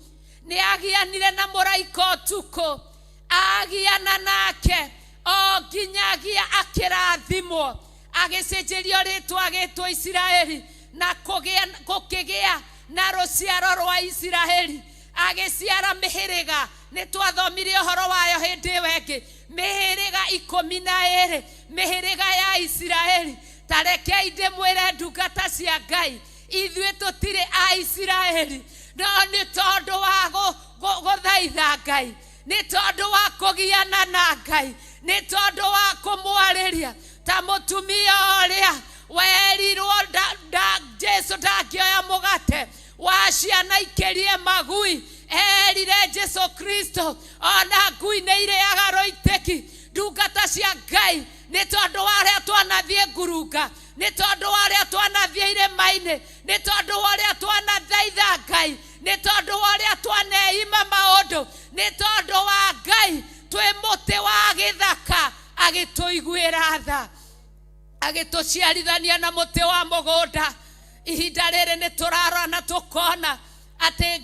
nĩ agianire na mũraika ũtukũ, agiana nake o nginyagia akĩrathimwo, agĩcenjerio rĩtwa agĩtwo Isiraeli, na gũkĩgĩa na rũciaro rwa Isiraeli, agĩciara mĩhĩrĩga. Nĩ twathomire ũhoro wayo hĩndĩ ĩyo ĩngĩ, mĩhĩrĩga 12, mĩhĩrĩga ya Isiraeli. Ta rekei ndĩmwĩre ndungata cia Ngai, ithuĩ tũtirĩ a Isiraeli, no nĩ tondũ wa gũthaitha Ngai, nĩ tondũ wa kũgiana na Ngai, nĩ tondũ wa kũmwarĩria ta mũtumia ũrĩa Werirwo Jesu ndangĩoya mũgate wa ciana ikĩrie magui. Erire Jesu Kristo ona ngui nĩ irĩaga rũitĩki. Ndungata cia Ngai, nĩ tondũ wa ũrĩa twanathiĩ ngurunga, nĩ tondũ wa ũrĩa twanathiĩ irĩma-inĩ, nĩ tondũ wa ũrĩa twanathaitha Ngai, nĩ tondũ wa ũrĩa twaneima maũndũ, nĩ tondũ wa Ngai twĩ mũtĩ wa gĩthaka agĩtũiguĩra tha, agĩtũciarithania na mũtĩ wa mũgũnda. Ihinda rĩrĩ nĩ tũrarora na tũkona atĩ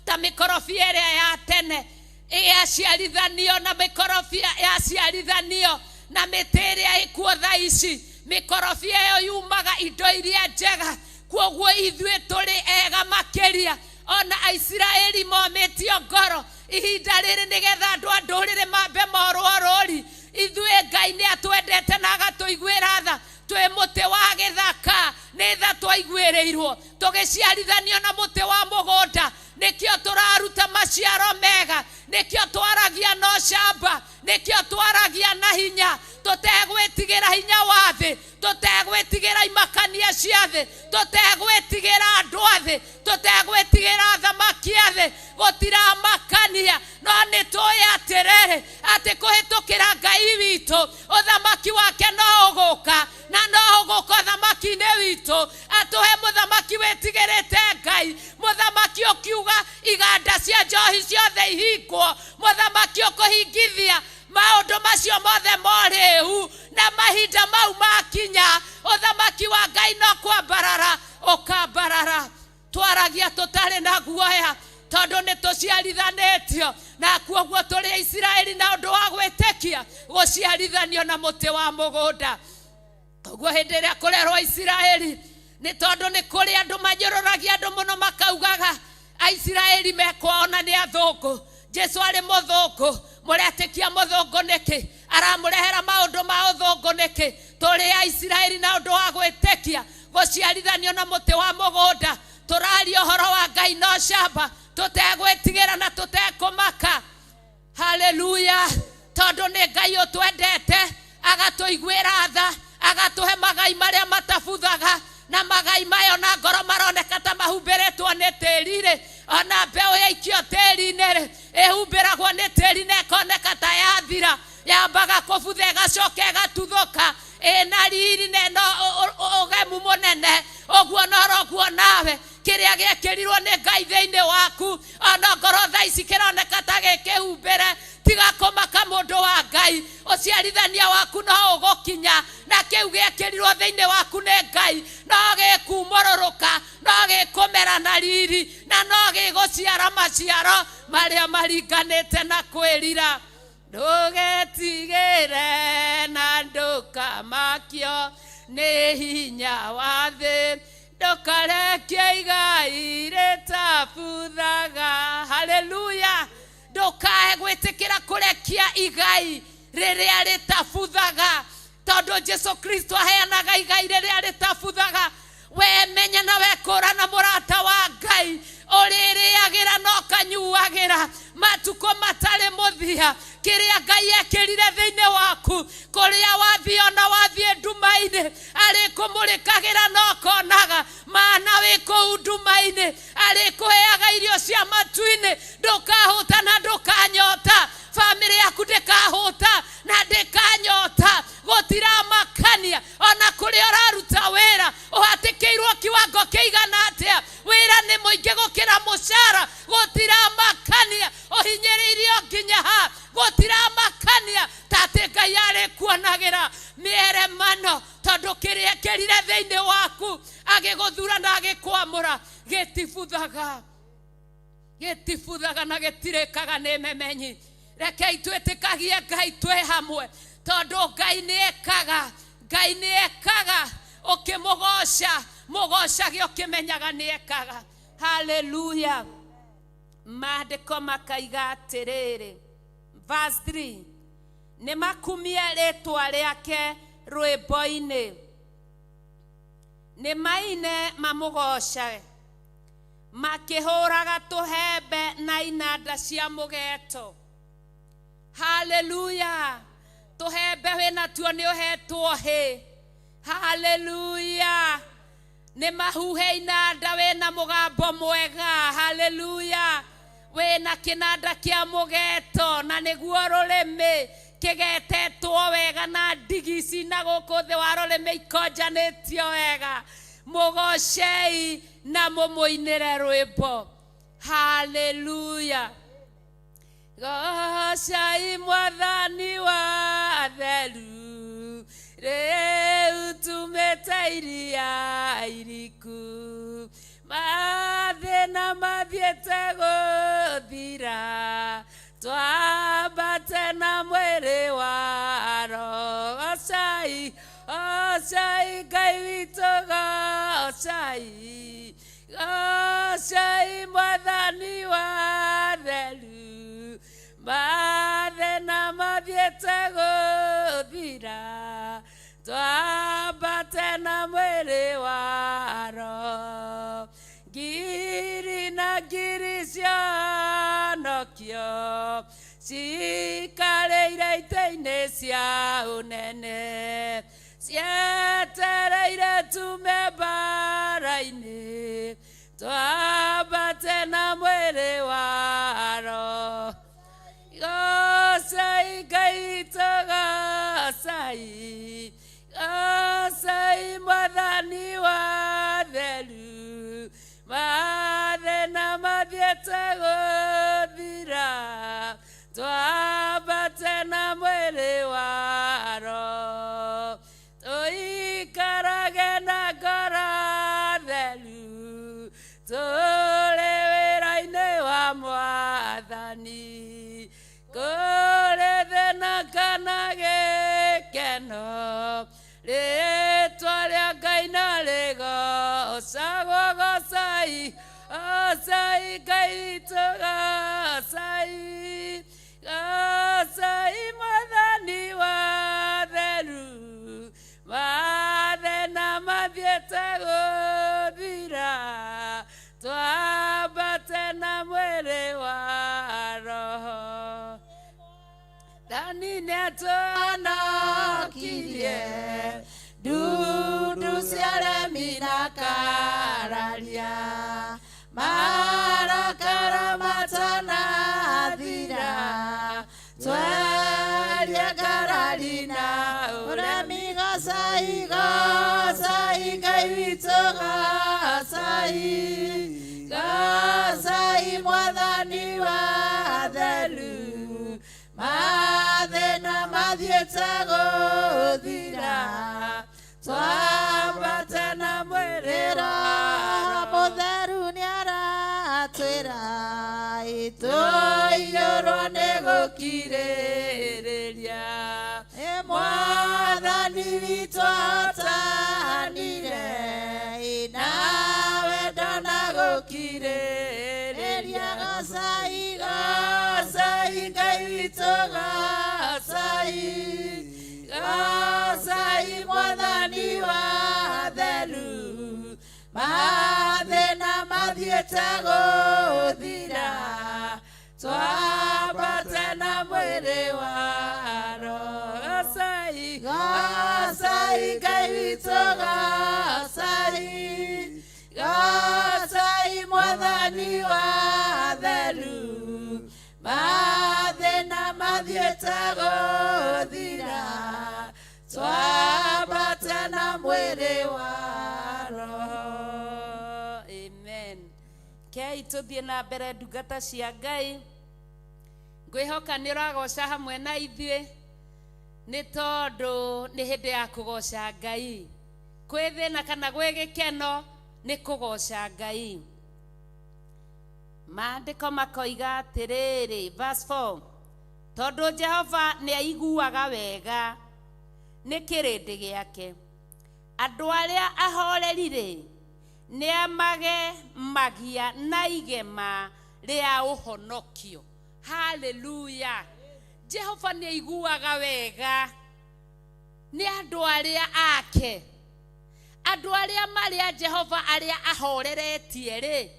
ta mĩkorobia ĩrĩa ya tene yaciarithanio na mĩkorobia yaciarithanio na mĩtĩ ĩrĩa ĩkuo thaa ici, mĩkorobia ĩyo yumaga indo iria njega. Kwoguo ithuĩ tũrĩ ega makĩria. Ona Aisiraeli momĩtio ngoro ihinda rĩrĩ nĩgetha andũ a ndũrĩrĩ mambe morwo rũri. Ithuĩ Ngai nĩ atwendete na agatũiguĩra tha. Twĩ mũtĩ wa gĩthaka, nĩ tha twaiguĩrĩirwo tũgĩciarithanio na mũtĩ wa mũgũnda. Nĩkĩo tũraruta maciaro mega, nĩkĩo twaragia na ũcamba, nĩkĩo twaragia na hinya, tũtegwĩtigĩra hinya wa thĩ, tũtegwĩtigĩra imakania cia thĩ, tũtegwĩtigĩra andũ a thĩ, tũtegwĩtigĩra athamaki a thĩ. Gũtiramakania, no nĩ tũĩ atĩrĩrĩ atĩ kũhĩtũkĩra Ngai witũ ũthamaki wake no ũgũka, na no ũgũka ũthamaki-inĩ witũ. Atũhe mũthamaki wĩtigĩrĩte Ngai, mũthamaki ũkiuga iganda cia njohi ciothe ihingwo, mũthamaki ũkũhingithia maũndũ macio mothe morĩu, na mahinda mau makinya ũthamaki wa Ngai no kwambarara ũkambarara. Twaragia tũtarĩ na guoya tondũ nĩ tũciarithanĩtio na kuoguo tũrĩ Aisiraeli na ũndũ wa gwĩtĩkia gũciarithanio na mũtĩ wa mũgũnda. Koguo hĩndĩ ĩrĩa kũrerwo Isiraeli, nĩ tondũ nĩ kũrĩ andũ manyũrũragia andũ mũno makaugaga Aisiraeli mekwao na nĩ athũngũ. Jesu arĩ mũthũngũ, mũretĩkia mũthũngũ nĩkĩ? Aramũrehera maũndũ ma ũthũngũ nĩkĩ? Tũrĩ Aisiraeli na ũndũ wa gwĩtĩkia gũciarithanio na mũtĩ wa mũgũnda. Tũraria ũhoro wa Ngai na ũcamba, tũtegwĩtigĩra na tũtekũmaka. Haleluya! Tondũ nĩ Ngai ũtwendete, agatũiguĩra tha, agatũhe magai marĩa matabuthaga, na magai mayo na ngoro maroneka ta mahumbĩrĩtwo nĩ tĩri-rĩ, ona mbeũ yaikio tĩri-inĩ-rĩ, ĩhumbĩragwo nĩ tĩri na ĩkoneka ta yathira, yambaga kũbutha ĩgacoka ĩgatuthũka, ĩna riri na ĩna ũgemu mũnene. Ũguo noroguo nawe kĩrĩa gĩekĩrirwo nĩ Ngai thĩinĩ waku, ona ngoro thaa ici kĩroneka ta gĩkĩhumbĩre, tiga kũmaka mũndũ wa Ngai, ũciarithania waku no ũgũkinya, na kĩu gĩekĩrirwo thĩinĩ waku nĩ Ngai no gĩkumũrũrũka, no gĩkũmera na riri, na no gĩgũciara maciaro marĩa maringanĩte na kwĩrira. Ndũgetigĩre na ndũkamakio nĩ hinya wa thĩ, ndũkarekie igai rĩtabuthaga. Haleluya! Ndũkae gwĩtĩkĩra kũrekia igai rĩrĩa rĩtabuthaga, tondũ Jesu Kristo aheanaga igai rĩrĩa rĩtabuthaga. We menya na wekũra na mũrata wa Ngai, ũrĩrĩagĩra na ũkanyuagĩra matukũ matarĩ mũthia. Kĩrĩa Ngai ekĩrire thĩinĩ waku, kũrĩa wathiĩ ona wathiĩ nduma-inĩ, arĩkũmũrĩkagĩra na ũkonaga mana wĩ kũu nduma-inĩ, arĩkũheaga irio cia matu-inĩ. Ndũkahũta na ndũkanyota, bamĩrĩ yaku ndĩkahũta na ndĩkanyota. Gũtiramakania ona kũrĩa ũraruta wĩra ũhatĩkĩirwo kiwango kĩigana atĩa, wĩra nĩ mũingĩ gũkĩra mũcara, gũtiramakania ũhinyĩrĩirio nginya ha, gũtiramakania ta atĩ Ngai arĩkuonagĩra mĩeremano, tondũ kĩrĩa ekĩrire thĩinĩ waku agĩgũthura na agĩkwamũra gĩtibuthaga, gĩtibuthaga na gĩtirĩkaga nĩ memenyi. Rekei twĩtĩkagie Ngai twĩ hamwe, tondũ Ngai nĩ ekaga, Ngai nĩ ekaga. Ũkĩmũgoca, mũgocage ũkĩmenyaga nĩ ekaga. Haleluya! Maandĩko makaiga atĩrĩrĩ, verse 3, nĩ makumie rĩtwa rĩake rwĩmbo-inĩ, nĩ maine mamũgoce makĩhũraga tũhembe na inanda cia mũgeto. Haleluya! Tũhembe wĩnatuo nĩ ũhetwo hĩ. Haleluya. Nĩ mahuhe inanda wĩna mũgambo mwega. Haleluya. Wĩna kĩnanda kĩa mũgeto na nĩguo rũrĩmĩ kĩgetetwo wega na ndigi ici na gũkũ thĩ wa rũrĩmĩ ikonjanĩtio wega. Mũgocei na mũmũinĩre rwĩmbo. Haleluya. Gocai mwathani wa theru rĩu tumĩte iria iriku mathĩna mathiĩte gũthira twambate na mwĩrĩ wa roho. Gocai, gocai Ngai witũ, gocai, gocai mwathani wa theru mathĩna mathiĩte gũthira twambate na mwĩrĩ wa roho. Ngiri na ngiri cionokio cikarĩire itĩ-inĩ cia ũnene cietereire tume mbara-inĩ twambate na mwĩrĩ wa roho. Gocai Ngai witũ, gocai, gocai mwathani wa theru mathĩna mathiĩte gũthira twambate na mwĩrĩ wa roho. Tũikarage na ngoro theru tũrĩ wĩra-inĩ wa mwathani kũrĩ thĩna kana gĩkeno rĩtwa rĩa Ngai no rĩgocagwo. Gocai, gocai Ngai witũ, gocai, gocai mwathani wa theru mathĩna mathiĩte gũthira twambate na mwĩrĩ wa roho. Thani nĩatũhonokirie ndundu cia aremi na kararia marakara matanathira tweria ngarari na ũremi. Gocai, gocai Ngai witũ, gocai, gocai mwathani wa theru mathĩna mathiĩte gũthira twambate na mwĩrĩ wa Roho roho. Mũtheru nĩaratwĩra Tũiyũrwo nĩ gũkirĩrĩria Ĩ mwathani witũ ahotanire nawe ndona gũkirĩrĩria. Gocai, Gocai Ngai witũ, gocai, gocai mwathani wa theru mathĩna mathiĩte gũthira twambate na mwĩrĩ wa roho. Gocai, gocai Ngai witũ, gocai, gocai mwathani wa theru mathĩna mathiĩte gũthira twambate na mwĩrĩ wa roho. Amen. Kei tũthiĩ na mbere ndungata cia Ngai. Ngwĩhoka nĩ ũragoca hamwe na ithuĩ nĩ tondũ nĩ hĩndĩ ya kũgoca Ngai. Kwĩ thĩna kana gwĩ gĩkeno nĩ kũgoca Ngai. Maandĩko makoiga atĩrĩrĩ, verse 4, tondũ Jehova nĩ aiguaga wega nĩ kĩrĩndĩ gĩake andũ arĩa ahoreri rĩ nĩ amagemagia na igema rĩa ũhonokio. Haleluya. Jehova nĩ aiguaga wega nĩ andũ arĩa ake andũ arĩa marĩ a Jehova arĩa ahoreretie rĩ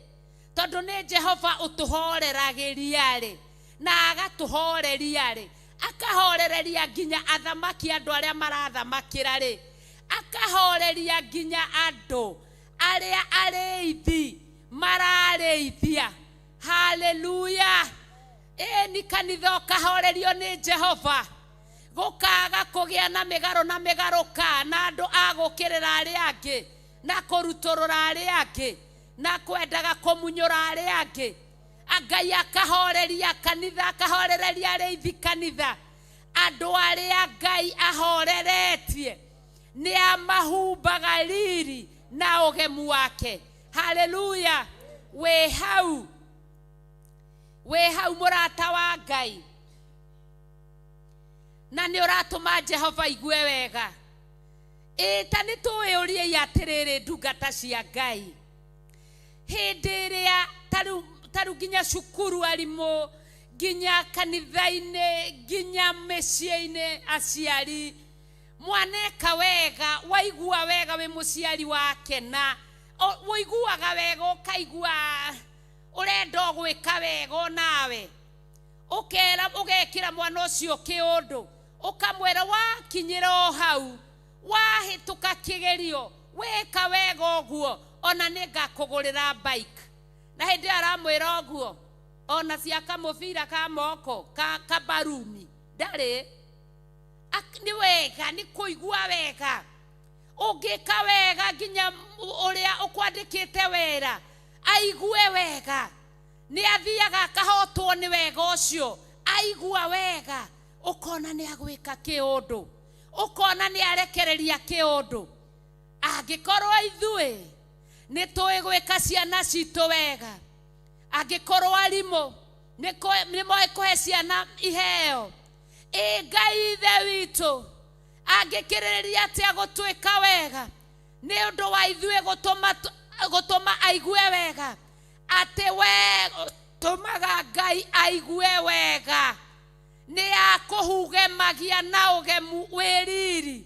tondũ nĩ Jehova ũtũhoreragĩria rĩ na agatũhoreria rĩ akahorereria nginya athamaki andũ arĩa marathamakĩra rĩ. Akahoreria nginya andũ arĩa arĩithi mararĩithia. Haleluya! Ĩni kanitha ũkahorerio nĩ Jehova, gũkaga kũgĩa na mĩgarũ na mĩgarũka na andũ a gũkĩrĩra arĩa angĩ na kũrutũrũra arĩa angĩ na kwendaga kũmunyũra arĩa angĩ. Ngai akahoreria kanitha, akahorereria arĩithi kanitha. Andũ arĩa Ngai ahoreretie nĩ amahumbaga riri na ũgemu wake. Haleluya! Wĩ hau, wĩ hau mũrata wa Ngai, na nĩ ũratũma Jehova aigue wega. Ĩ ta nĩ tũĩũriei atĩrĩrĩ, ndungata cia Ngai, hĩndĩ ĩrĩa tarĩu nginya cukuru arimũ, nginya kanitha-inĩ, nginya mĩciĩ-inĩ aciari, mwaneka wega, waigua wega wĩ mũciari wakena, ũiguaga wega, ũkaigua ũrenda o gwĩka wega onawe, ũkera ũgekĩra mwana ũcio kĩũndũ, ũkamwĩra wakinyĩra o hau, wahĩtũka kĩgerio, wĩka wega ũguo, ona nĩ ngakũgũrĩra bike. Na hĩndĩ ĩyo aramwĩra ũguo, ona cia kamũbira ka moko, kabaruni, ndarĩ. Nĩ wega, nĩ kũigua wega. Ũngĩka wega nginya ũrĩa ũkwandĩkĩte wĩra, aigue wega. Nĩ athiaga akahotwo nĩ wega ũcio, aigua wega, ũkona nĩ agwĩka kĩũndũ, ũkona nĩ arekereria kĩũndũ. Angĩkorwo ithuĩ nĩ tũĩ gwĩka ciana citũ wega, angĩkorwo arimũ nĩ moĩ kũhe ciana iheo, ĩ Ngai ithe witũ angĩkĩrĩrĩria atĩa gũtwĩka wega nĩ ũndũ wa ithuĩ gũtũma aigue wega, atĩ we tũmaga Ngai aigue wega nĩ akũhugemagia na ũgemu wĩ riri.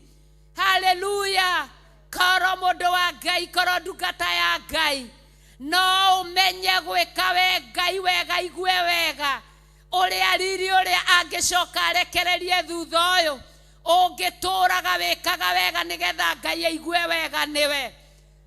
Haleluya! Korwo mũndũ wa Ngai, korwo ndungata ya Ngai, no ũmenye gwĩka we Ngai wega aigue wega, ũrĩa riri ũrĩa angĩcoka arekererie thutha ũyũ, ũngĩtũraga wĩkaga wega nĩgetha Ngai aigue wega nĩwe.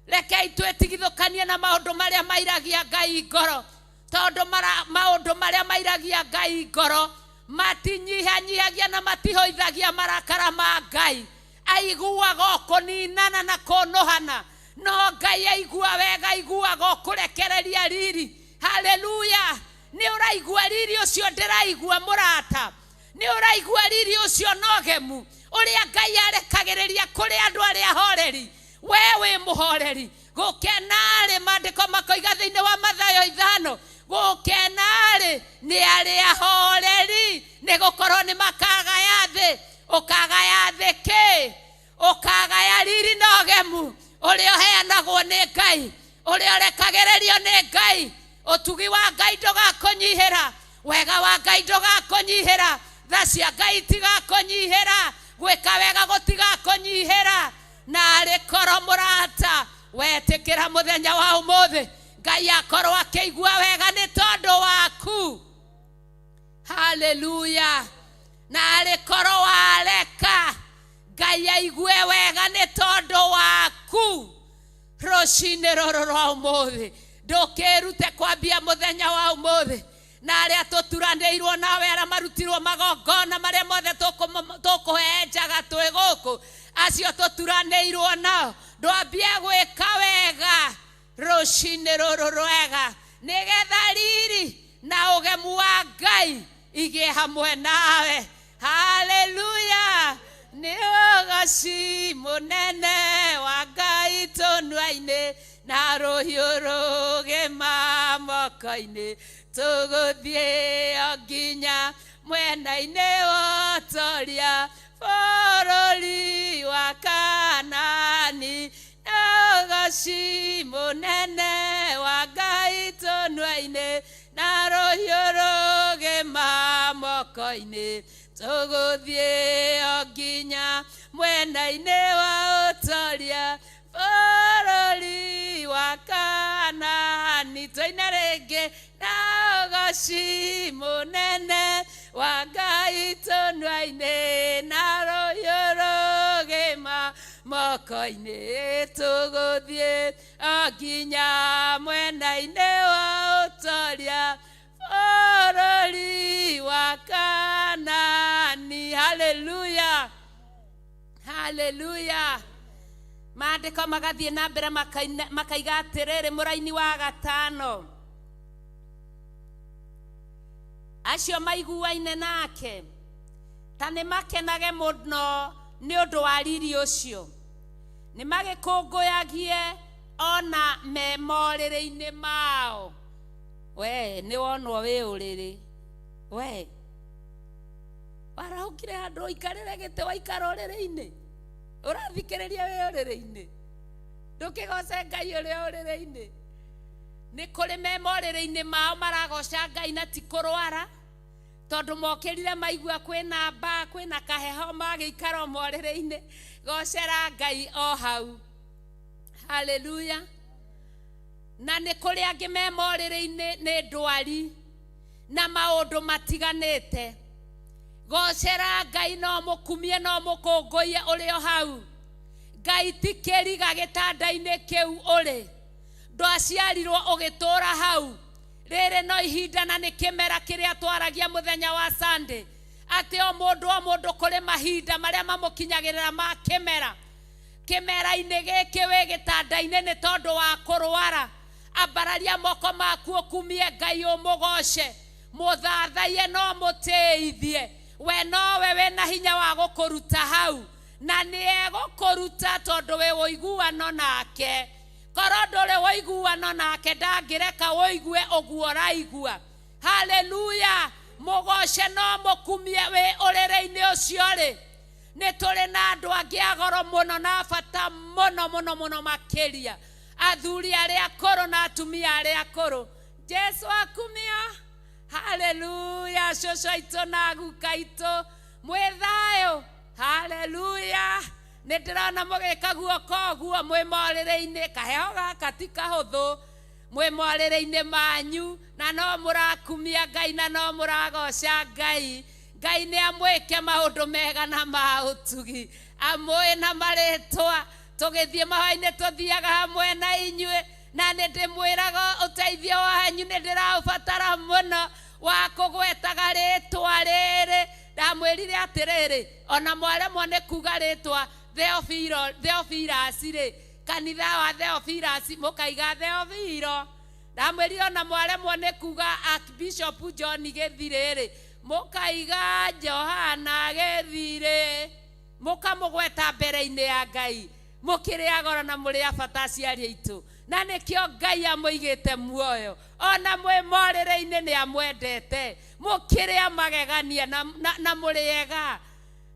Rekei twĩtigithũkanie na maũndũ marĩa mairagia Ngai ngoro, tondũ maũndũ marĩa mairagia Ngai ngoro matinyihanyihagia na matihoithagia marakara ma Ngai. Aiguaga o kũninana na kũnũhana, no Ngai aigua wega, aiguaga o kũrekereria riri. Haleluya! Nĩ ũraigua riri ũcio ndĩraigua mũrata, nĩ ũraigua riri ũcio nogemu ũrĩa Ngai arekagĩrĩria kũrĩ andũ arĩa horeri. We wĩ mũhoreri. Gũkena-rĩ, maandĩko makoiga thĩinĩ wa Mathayo 5, gũkena-rĩ nĩ arĩa horeri, nĩ gũkorwo nĩ makagaya thĩ. Ũkagaya thĩ kĩ? Ũkagaya riri na ũgemu ũrĩa ũheanagwo nĩ Ngai, ũrĩa ũrekagĩrĩrio nĩ Ngai. Ũtugi wa Ngai ndũgakũnyihĩra, wega wa Ngai ndũgakũnyihĩra, tha cia Ngai itigakũnyihĩra, gwĩka wega gũtigakũnyihĩra. Na arĩ korwo mũrata wetĩkĩra mũthenya wa ũmũthĩ, Ngai akorwo akĩigua wega nĩ tondũ waku. Haleluya! Na arĩ korwo wareka Ngai aigue wega nĩ tondũ waku rũcinĩ rũrũ rwa ũmũthĩ, ndũkĩrute kwambia mũthenya wa ũmũthĩ na arĩa tũturanĩirwo nawe, arĩa marutirwo magongona marĩa mothe tũkũhenjaga twĩ gũkũ, acio tũturanĩirwo nao, ndwambie gwĩka wega rũcinĩ rũrũ rwega, nĩgetha riri na ũgemu wa Ngai igĩe hamwe nawe. Haleluya! Nĩ ũgoci mũnene wa Ngai tũnua-inĩ, na rũhiũ rũgĩma moko-inĩ, tũgũthiĩ o nginya mwena-inĩ wa ũtoria bũrũri wa Kanani. Nĩ ũgoci mũnene wa Ngai tũnua-inĩ, na rũhiũ rũgĩma moko-inĩ, tũgũthiĩ o nginya mwena-inĩ wa ũtoria bũrũri wa Kanani. Tũine rĩngĩ, na ũgoci mũnene wa Ngai tũnua-inĩ, na rũhiũ rũgĩma moko Kĩhurũko-inĩ tũgũthiĩ o nginya mwena-inĩ wa ũtoria bũrũri wa Kanani. Haleluya, haleluya. Maandĩko magathiĩ na mbere makaiga atĩrĩrĩ, mũraini wa gatano, acio maiguaine nake ta nĩ makenage mũno nĩ ũndũ wa riri ũcio, nĩ magĩkũngũyagie ona me morĩrĩ-inĩ mao. We nĩ wonwo wĩ ũrĩrĩ, we warahũkire handũ ũikarĩre gĩtĩ waikara ũrĩrĩ-inĩ, ũrathikĩrĩria wĩ ũrĩrĩ-inĩ, ndũkĩgoce Ngai ũrĩa ũrĩrĩ-inĩ. Nĩ kũrĩ me morĩrĩ-inĩ mao maragoca Ngai na ti kũrwara, tondũ mokĩrire maigua kwĩna mbaa, kwĩna kaheho, magĩikara o morĩrĩ-inĩ. Gocera Ngai o hau. Haleluya. Na nĩ kũrĩ angĩ me morĩrĩ-inĩ nĩ ndwari na maũndũ matiganĩte. Gocera Ngai, no mũkumie, no mũkũngũiye ũrĩ o hau. Ngai ti kĩriga gĩtanda-inĩ kĩu ũrĩ, ndwaciarirwo ũgĩtũra hau. Rĩrĩ no ihinda na nĩ kĩmera kĩrĩa twaragia mũthenya wa Sunday, atĩ o mũndũ o mũndũ kũrĩ mahinda marĩa mamũkinyagĩrĩra ma kĩmera. Kĩmera-inĩ gĩkĩ wĩ gĩtanda-inĩ nĩ tondũ wa kũrwara, ambararia moko maku ũkumie Ngai, ũmũgoce, mũthathaiye no mũtĩithie. We nowe wĩna hinya wa gũkũruta hau, na nĩ egũkũruta tondũ wĩ ũiguano nake. Korwo ndũrĩ ũiguano nake, ndangĩreka ũigue ũguo ũraigua. Haleluya. Mũgoce no mũkumie wĩ ũrĩrĩ-inĩ ũcio rĩ. Nĩ tũrĩ na andũ angĩ a goro mũno na bata mũno mũno mũno makĩria, athuri arĩa akũrũ na atumia arĩa akũrũ. Jesu akumio. Haleluya. Cũcũ aitũ na guka aitũ mwĩ thayũ. Haleluya. Nĩ ndĩrona mũgĩka guoko ũguo mwĩ morĩrĩ-inĩ. Kaheho gaka ti kahũthũ, mwĩ morĩrĩ-inĩ manyu, na no mũrakumia Ngai na no mũragoca Ngai. Ngai nĩ amwĩke maũndũ mega na ma ũtugi, amũĩ na marĩtwa. Tũgĩthiĩ mahoya-inĩ tũthiaga hamwe na inyuĩ, na nĩ ndĩmwĩraga ũteithio wanyu nĩ ndĩraũbatara mũno wa kũgwetaga rĩtwa rĩrĩ. Ndamwĩrire atĩrĩrĩ, ona mwaremwo nĩ kuga rĩtwa Theophilus rĩ, kanitha wa Theophilus mũkaiga Theophilo. Ndamwĩrire ona mwaremwo nĩ kuga Archbishop John Gĩthirĩ rĩ, mũkaiga Johana Gĩthirĩ, mũkamũgweta mbere-inĩ ya Ngai. Mũkĩrĩ agoro na mũrĩ a bata aciari aitũ, na nĩkĩo Ngai amũigĩte muoyo. Ona mwĩ morĩrĩ-inĩ nĩ amwendete. Mũkĩrĩ a magegania na mũrĩ ega.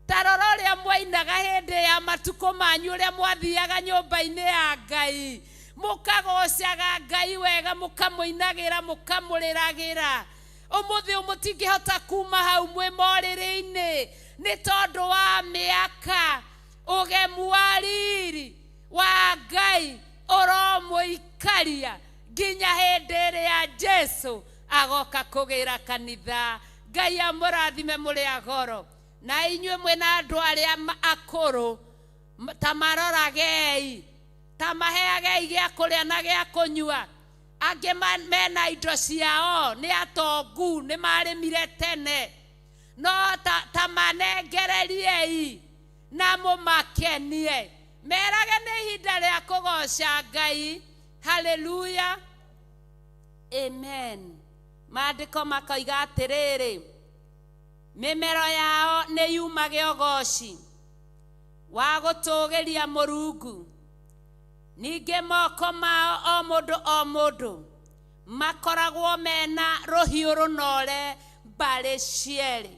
Ta rora ũrĩa mwainaga hĩndĩ ya matukũ manyu, ũrĩa mwathiaga nyũmba-inĩ ya Ngai, mũkagocaga Ngai wega, mũkamũinagĩra, mũkamũrĩragĩra. Ũmũthĩ ũyũ mũtingĩhota kuma hau mwĩ morĩrĩ-inĩ nĩ tondũ wa mĩaka. Ũgemu wa riri wa Ngai ũromũikaria nginya hĩndĩ ĩrĩa Jesu agoka kũgĩra kanitha. Ngai amũrathime mũrĩ agoro, na inyuĩ mwĩna andũ arĩa akũrũ, ta maroragei, ta maheagei gĩa kũrĩa na gĩa kũnyua. Angĩ mena indo ciao, nĩ atongu, nĩ marĩmire tene, no ta manengereriei na mũmakenie, merage nĩ ihinda rĩa kũgoca Ngai. Haleluya, amen. Maandĩko makoiga atĩrĩrĩ, mĩmero yao nĩ yumage ũgoci wa gũtũgĩria Mũrungu, ningĩ moko mao o mũndũ o mũndũ makoragwo mena rũhiũ rũnore mbarĩ cierĩ.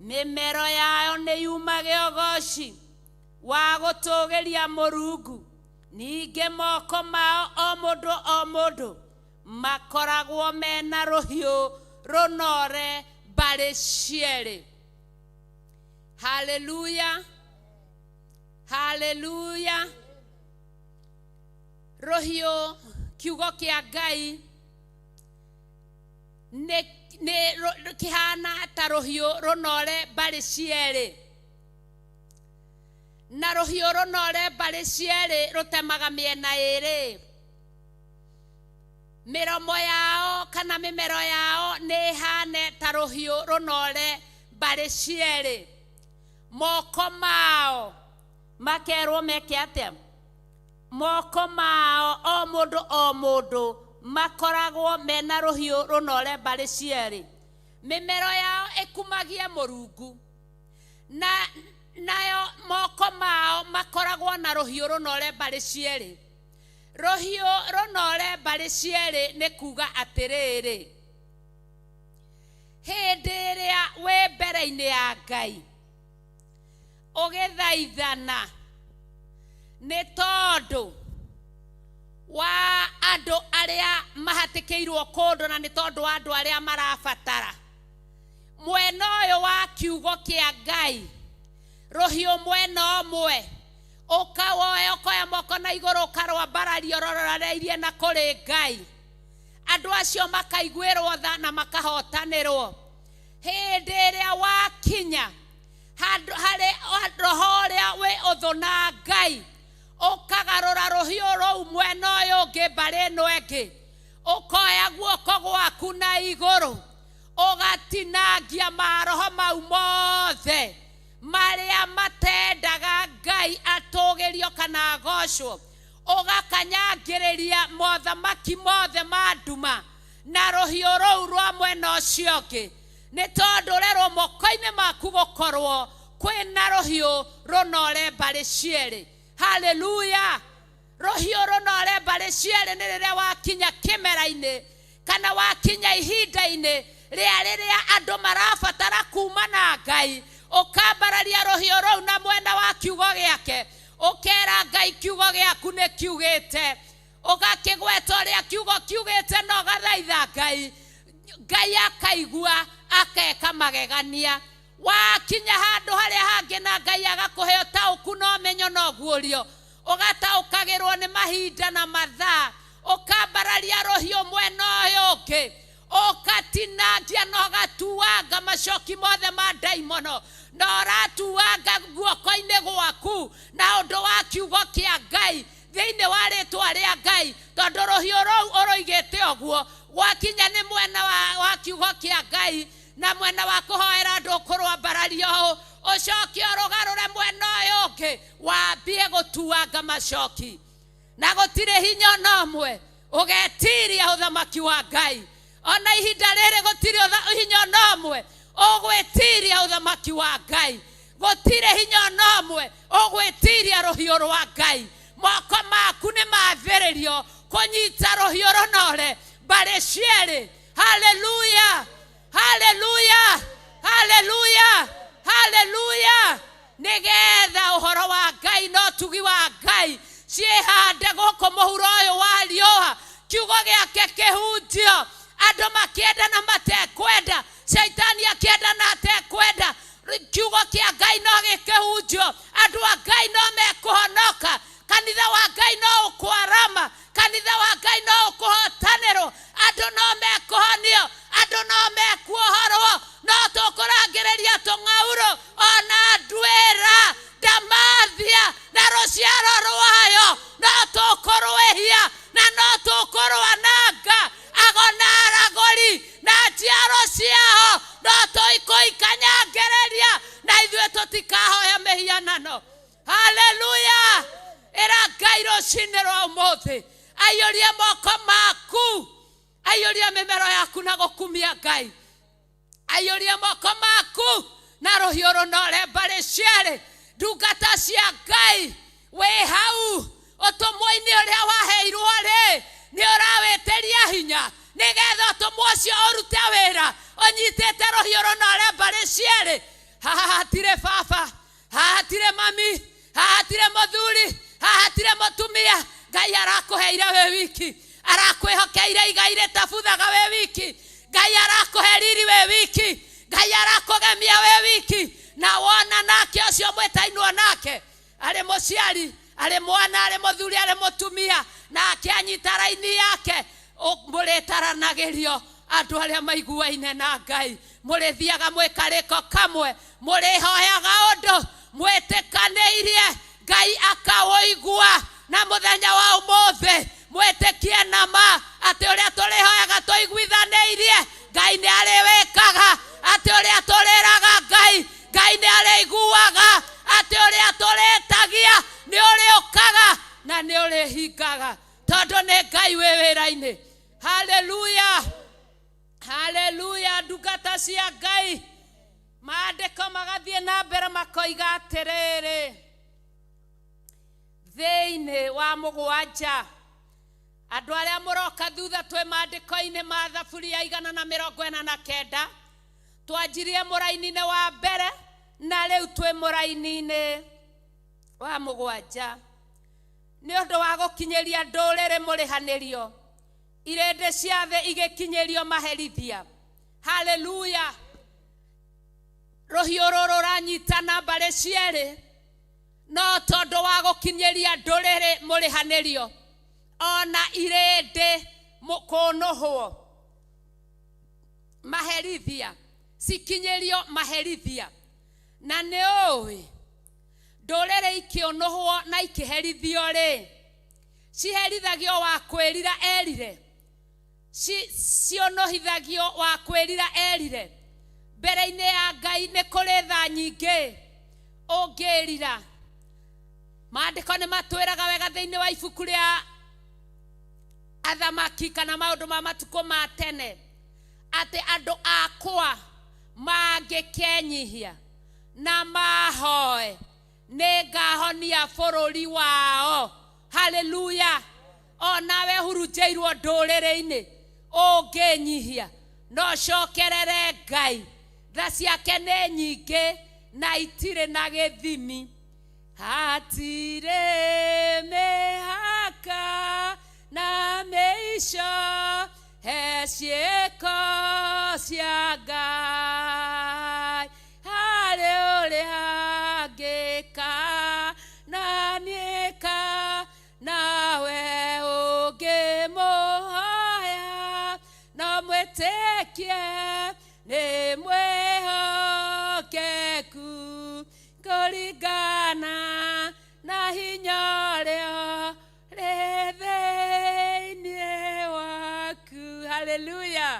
Mĩmero yao nĩ yumage ũgoci wa gũtũgĩria Mũrungu, ningĩ moko mao o mũndũ o mũndũ makoragwo mena rũhiũ rũnore mbarĩ cierĩ. Haleluya, haleluya. Rũhiũ, kiugo kĩa Ngai nĩ kĩhana ta rũhiũ rũnore mbarĩ cierĩ. Na rũhiũ rũnore mbarĩ cierĩ rũtemaga mĩena ĩrĩ. Mĩromo yao kana mĩmero yao nĩ ĩhane ta rũhiũ rũnore mbarĩ cierĩ. Moko mao makerwo meke atĩa? Moko mao o mũndũ o mũndũ makoragwo mena rũhiũ rũnore mbarĩ cierĩ. Mĩmero yao ĩkumagie Mũrungu, na nayo moko mao makoragwo na rũhiũ rũnore mbarĩ cierĩ. Rũhiũ rũnore mbarĩ cierĩ nĩ kuga atĩrĩrĩ, hĩndĩ ĩrĩa wĩ mbere-inĩ ya Ngai ũgĩthaithana nĩ tondũ wa andũ arĩa mahatĩkĩirwo kũndũ na nĩ tondũ wa andũ arĩa marabatara, mwena ũyũ wa kiugo kĩa Ngai, rũhiũ mwena ũmwe ũkawoya ũkoya moko na igũrũ ũkarwambararia ũrorereirie na kũrĩ Ngai, andũ acio makaiguĩrwo tha na makahotanĩrwo. Hĩndĩ ĩrĩa wakinya handũ harĩ roho ũrĩa wĩ ũthũ na Ngai, ũkagarũra rũhiũ rũu mwena ũyũ ũngĩ mbarĩ ĩno ĩngĩ, ũkoya guoko gwaku na igũrũ ũgatinangia maroho mau mothe marĩa matendaga Ngai atũgĩrio kana agocwo, ũgakanyangĩrĩria mothamaki mothe ma nduma na rũhiũ rũu rwa mwena ũcio ũngĩ, nĩ tondũ ũrerwo moko-inĩ maku gũkorwo kwĩna rũhiũ rũnore mbarĩ cierĩ. Haleluya! Rũhiũ rũnore mbarĩ cierĩ nĩ rĩrĩa wakinya kĩmera-inĩ kana wakinya ihinda-inĩ rĩa rĩrĩa andũ marabatara kuma na Ngai, ũkambararia rũhiũ rũu na mwena wa kiugo gĩake, ũkera Ngai kiugo gĩaku nĩ kiugĩte, ũgakĩgweta ũrĩa kiugo kiugĩte na ũgathaitha Ngai, Ngai akaigua akeka magegania. Wakinya handũ harĩa hangĩ na Ngai agakũhe ũtaũku na ũmenyo na ũguũrio, ũgataũkagĩrwo nĩ mahinda na mathaa, ũkambararia rũhiũ mwena ũyũ ũngĩ, ũkatinangia na ũgatuanga macoki mothe ma ndaimono, na ũratuanga guoko-inĩ gwaku na ũndũ wa kiugo kĩa Ngai thĩinĩ wa rĩtwa rĩa Ngai, tondũ rũhiũ rũu ũrũigĩte ũguo gwakinya nĩ mwena wa kiugo kĩa Ngai na mwena wa kũhoera andũ ũkũrwambararia ũũ, ũcoke ũrũgarũre mwena ũyũ ũngĩ wambie gũtuanga macoki, na gũtirĩ hinya ona ũmwe ũgetiria ũthamaki wa Ngai. Ona ihinda rĩrĩ gũtirĩ hinya ona ũmwe ũgwĩtiria ũthamaki wa Ngai, gũtirĩ hinya ona ũmwe ũgwĩtiria rũhiũ rwa Ngai. Moko maku nĩ mathĩrĩrio kũnyita rũhiũ rũnore mbarĩ cierĩ. Haleluya! Haleluya! Haleluya! Haleluya! Nĩgetha ũhoro wa Ngai na ũtugi wa Ngai ciĩhande gũkũ mũhuro ũyũ wa riũa, kiugo gĩake kĩhunjio, andũ makĩenda na matekwenda, caitani akĩenda na atekwenda, kiugo kĩa Ngai no gĩkĩhunjio, andũ a Ngai no mekũhonoka, kanitha wa Ngai no ũkwarama, kanitha wa Ngai no ũkũhotanĩrwo, andũ no mekũhonio, andũ no mekuohorwo, no tũkũrangĩrĩria tũng'aurũ ona nduĩra ndamathia na rũciaro rwayo, no tũkũrwĩhia na no tũkũrwananga ago na aragũri na njiaro ciao, no tũikũikanyangĩrĩria na ithuĩ tũtikahoya mĩhianano. Haleluya! Ĩra Ngai rũcinĩ rwa ũmũthĩ aiyũrie moko maku, aiyũrie mĩmero yaku na gũkumia Ngai, aiyũrie moko maku na rũhiũ rũnore mbarĩ cierĩ. Ndungata cia Ngai wĩ hau ũtũmwo-inĩ ũrĩa waheirwo rĩ, nĩ ũrawĩtĩria hinya nĩgetha ũtũmwo ũcio ũrute wĩra ũnyitĩte rũhiũ rũnore mbarĩ cierĩ. Haha hatirĩ baba, haha hatirĩ mami, haha hatirĩ mũthuri, haha hatirĩ mũtumia. Ngai arakũheire wĩ wiki, arakwĩhokeire igai rĩtabuthaga wĩ wiki, Ngai arakũhe riri wĩ wiki, Ngai arakũgemia wĩ wiki, na wona nake ũcio mwĩtainwo nake arĩ mũciari, arĩ mwana, arĩ mũthuri, arĩ mũtumia, nake anyita raini yake, mũrĩtaranagĩrio andũ arĩa maiguaine na Ngai, mũrĩthiaga mwĩ karĩko kamwe, mũrĩhoyaga ũndũ mwĩtĩkanĩirie. Ngai akawũigua. Na mũthenya wa ũmũthĩ mwĩtĩkie na ma atĩ ũrĩa tũrĩhoyaga tũiguithanĩirie, Ngai nĩ arĩwĩkaga, atĩ ũrĩa tũrĩraga Ngai, Ngai nĩ arĩiguaga, atĩ ũrĩa tũrĩtagia nĩ ũrĩũkaga na nĩ ũrĩhingaga, tondũ nĩ Ngai wĩ wĩra-inĩ. Haleluya, haleluya. Ndungata cia Ngai, maandĩko magathiĩ na mbere makoiga atĩrĩrĩ, thĩinĩ wa mũgwanja, andũ arĩa mũroka thutha, twĩ maandĩko-inĩ ma Thaburi ya 149. Twanjirie mũraini-inĩ wa mbere na rĩu twĩ mũraini-inĩ wa mũgwanja. Nĩ ũndũ wa gũkinyĩria ndũrĩrĩ mũrĩhanĩrio, irĩndĩ cia thĩ igĩkinyĩrio maherithia. Haleluya. Rũhiũ rũrũ rũranyitana mbarĩ cierĩ, no tondũ wa gũkinyĩria ndũrĩrĩ mũrĩhanĩrio ona irĩndĩ kũnũhwo maherithia, cikinyĩrio maherithia. Na nĩ ũĩ ndũrĩrĩ ikĩũnũhwo na ikĩherithio rĩ, ciherithagio wa kwĩrira erire, cionũhithagio wa kwĩrira erire. Mbere-inĩ ya Ngai nĩ kũrĩ tha nyingĩ ũngĩrira. Maandĩko nĩ matwĩraga wega thĩinĩ wa ibuku rĩa Athamaki kana maũndũ ma matukũ ma tene atĩ andũ akwa mangĩkenyihia na mahoe, nĩ ngahonia bũrũri wao. Haleluya. Onawe hurunjĩirwo ndũrĩrĩ-inĩ, ũngĩnyihia no cokerere Ngai, tha ciake nĩ nyingĩ na itirĩ na gĩthimi. Hatirĩ mĩhaka na mĩico he ciĩko cia Ngai, harĩ ũrĩa angĩka na niĩka, nawe ũngĩmũhoya no mwĩtĩkie nĩ mwĩhokeku kũringana na hinya ũrĩa rĩ thĩinĩ waku. Haleluya.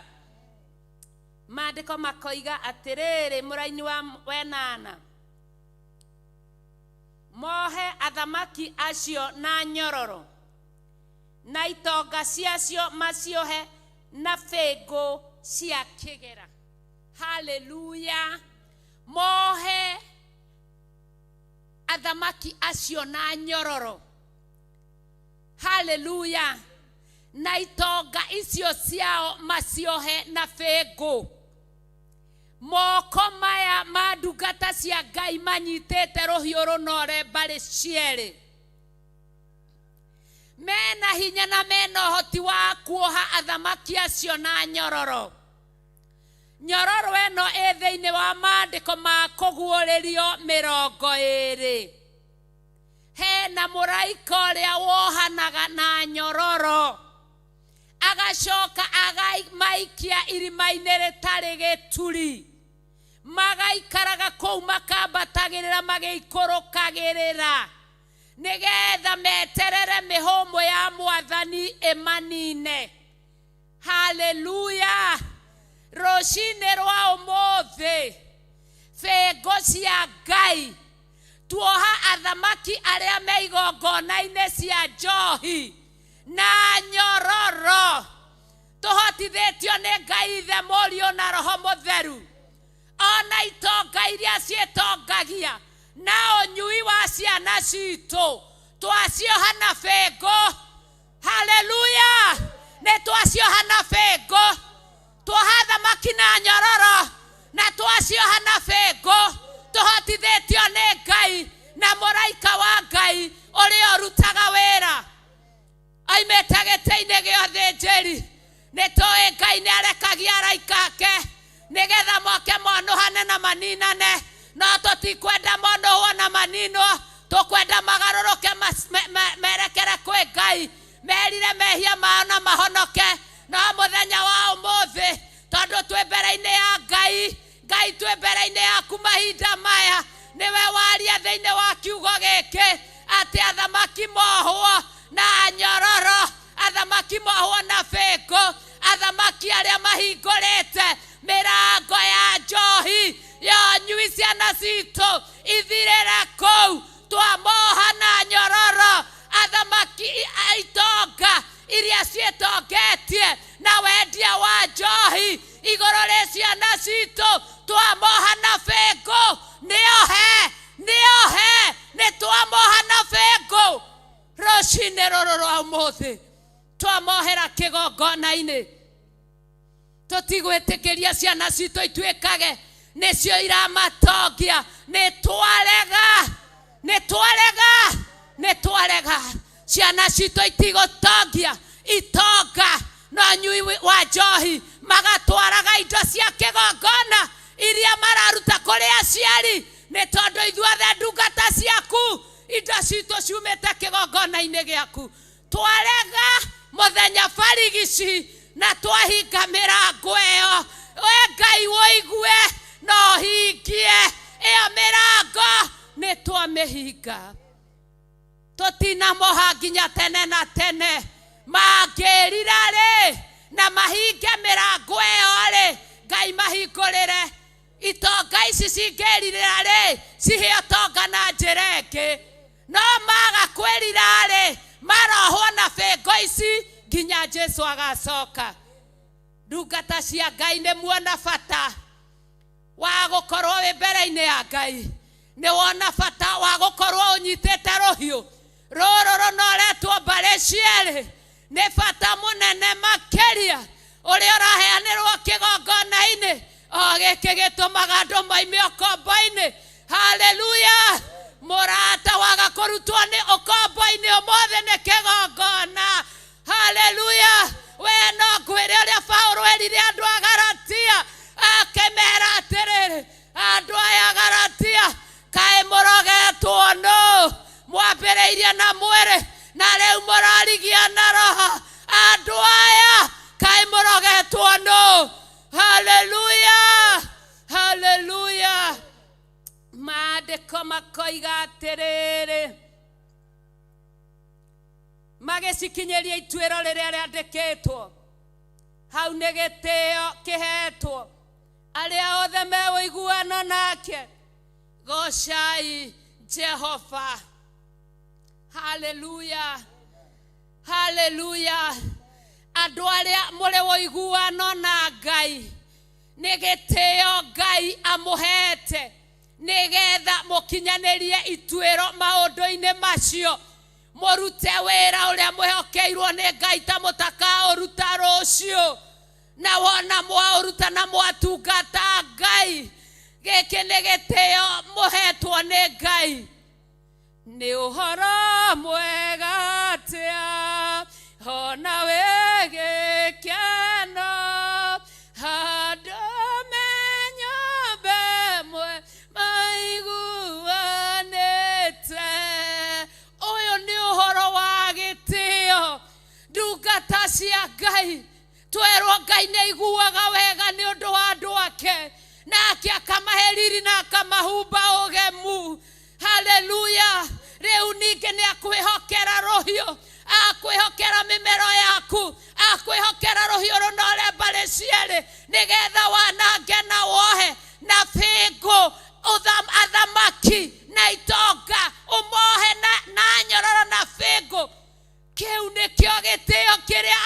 Maandĩko makoiga atĩrĩrĩ, mũraini wa wenana, mohe athamaki acio na nyororo na itonga ciacio maciohe na bĩngũ cia kĩgera. Haleluya. Mohe athamaki acio na nyororo, haleluya, na itonga icio ciao maciohe na bĩngũ. Moko maya ma ndungata cia Ngai manyitĩte rũhiũ rũnore mbarĩ cierĩ, mena hinya na mena ũhoti wa kuoha athamaki acio na nyororo. Nyororo ĩno ĩ thĩinĩ wa maandĩko ma kũguũrĩrio 20. Hena mũraika ũrĩa wohanaga na nyororo, agacoka agamaikia irima-inĩ rĩtarĩ gĩturi, magaikaraga kũu makambatagĩrĩra magĩikũrũkagĩrĩra, nĩgetha meterere mĩhũmũ ya Mwathani ĩmanine. Haleluya. Rũcinĩ rwa ũmũthĩ, bĩngũ cia Ngai tuoha athamaki arĩa me igongona-inĩ cia njohi na nyororo, tũhotithĩtio nĩ Ngai Ithe, Mũriũ na Roho Mũtheru. Ona itonga iria ciĩtongagia na ũnyui wa ciana citũ, twacioha na bĩngũ. Haleluya. Nĩ twacioha na bĩngũ. Tuoha thamaki na nyororo na twacioha na bĩngũ, tũhotithĩtio nĩ Ngai na mũraika wa Ngai ũrĩa ũrutaga wĩra aimĩte gĩtĩ-inĩ gĩa ũthĩnjĩri. Nĩ tũĩ Ngai nĩ arekagia araika ake nĩgetha moke monũhane na maninane, no tũtikwenda monũhwo na maninwo, tũkwenda magarũrũke merekere kwĩ Ngai, merire mehia mao na mahonoke. No mũthenya wa ũmũthĩ, tondũ twĩ mbere-inĩ ya Ngai, Ngai, twĩ mbere-inĩ yaku mahinda maya, nĩwe waria thĩinĩ wa kiugo gĩkĩ. Atĩ athamaki mohwo na nyororo, athamaki mohwo na bĩngũ, athamaki arĩa mahingũrĩte mĩrango ya njohi ya nyui ciana citũ ithirĩre kũu, twamoha na nyororo. Athamaki a itonga iria ciĩtongetie na wendia wa njohi igũrũ rĩ ciana citũ, twamoha na bĩngũ. Nĩohe, nĩohe, nĩ twamoha na bĩngũ. Rũcinĩ rũrũ rwa ũmũthĩ twamohera kĩgongona-inĩ. Tũtigwĩtĩkĩria ciana citũ ituĩkage nĩcio iramatongia. Nĩ twarega, nĩ twarega, nĩ twarega. Ciana citũ itigũtongia itonga no nyui wa njohi, magatwaraga indo cia kĩgongona iria mararuta kũrĩ aciari, nĩ tondũ ithuothe ndungata ciaku, indo citũ ciumĩte kĩgongona-inĩ gĩaku. Twarega mũthenya barigici na twahinga mĩrango ĩyo. We Ngai ũigue na ũhingie ĩyo mĩrango, nĩ twamĩhinga, tũtinamoha nginya tene na tene. Mangĩrira rĩ na mahinge mĩrango ĩyo rĩ, Ngai mahingũrĩre. Itonga ici cingĩrirĩra rĩ, cihe ũtonga na njĩra ĩngĩ, no maga kwĩrira rĩ, marohwo na bĩngũ ici nginya Jesu agacoka. Ndungata cia Ngai, nĩ muona bata wa gũkorwo wĩ mbere-inĩ ya Ngai, nĩ wona bata wa gũkorwo ũnyitĩte rũhiũ rũrũ rũnoretwo mbarĩ cierĩ. Nĩ bata mũnene makĩria ũrĩa ũraheanĩrwo kĩgongona-inĩ, o gĩkĩ gĩtũmaga andũ maime ũkombo-inĩ. Haleluya! Mũrata, waga kũrutwo nĩ ũkombo-inĩ ũmũthĩ nĩ kĩgongona. Haleluya! We no ngwĩre ũrĩa Paũlũ erire andũ a Galatia, akĩmera atĩrĩrĩ, andũ aya Galatia, kaĩ mũrogetwo nũ? Mwambĩrĩirie na mwĩrĩ na rĩu mũrarigia na roho. Andũ aya, kaĩ mũrogetwo nũ? Haleluya, haleluya! Maandĩko makoiga atĩrĩrĩ, magĩcikinyĩria ituĩro rĩrĩa rĩandĩkĩtwo hau, nĩ gĩtĩo kĩhetwo arĩa othe me ũiguano nake. Gocai Jehova. Haleluya, haleluya! Andũ arĩa mũrĩ ũiguano na Ngai, nĩ gĩtĩo Ngai amũhete nĩgetha mũkinyanĩrie ituĩro maũndũ-inĩ macio, mũrute wĩra ũrĩa mwĩhokeirwo nĩ Ngai ta mũtakaũruta rũciũ. Na wona mwaũruta na mwatungata Ngai, gĩkĩ nĩ gĩtĩo mũhetwo nĩ Ngai. Nĩ ũhoro mwega atĩa ona wĩ gĩkeno, handũ me nyũmba ĩmwe maiguanĩte. Ũyũ nĩ ũhoro wa gĩtĩo, ndungata cia Ngai. Twerwo Ngai nĩ aiguaga wega nĩ ũndũ wa andũ ake, nake akamahe riri na akamahumba ũgemu. Haleluya! Rĩu ningĩ nĩ akwĩhokera rũhiũ, akwĩhokera mĩmero yaku, akwĩhokera rũhiũ rũnore mbarĩ cierĩ, nĩgetha wanange na wohe na bĩngũ athamaki na itonga, ũmohe na nyororo na bĩngũ. Kĩu nĩkĩo gĩtĩo kĩrĩa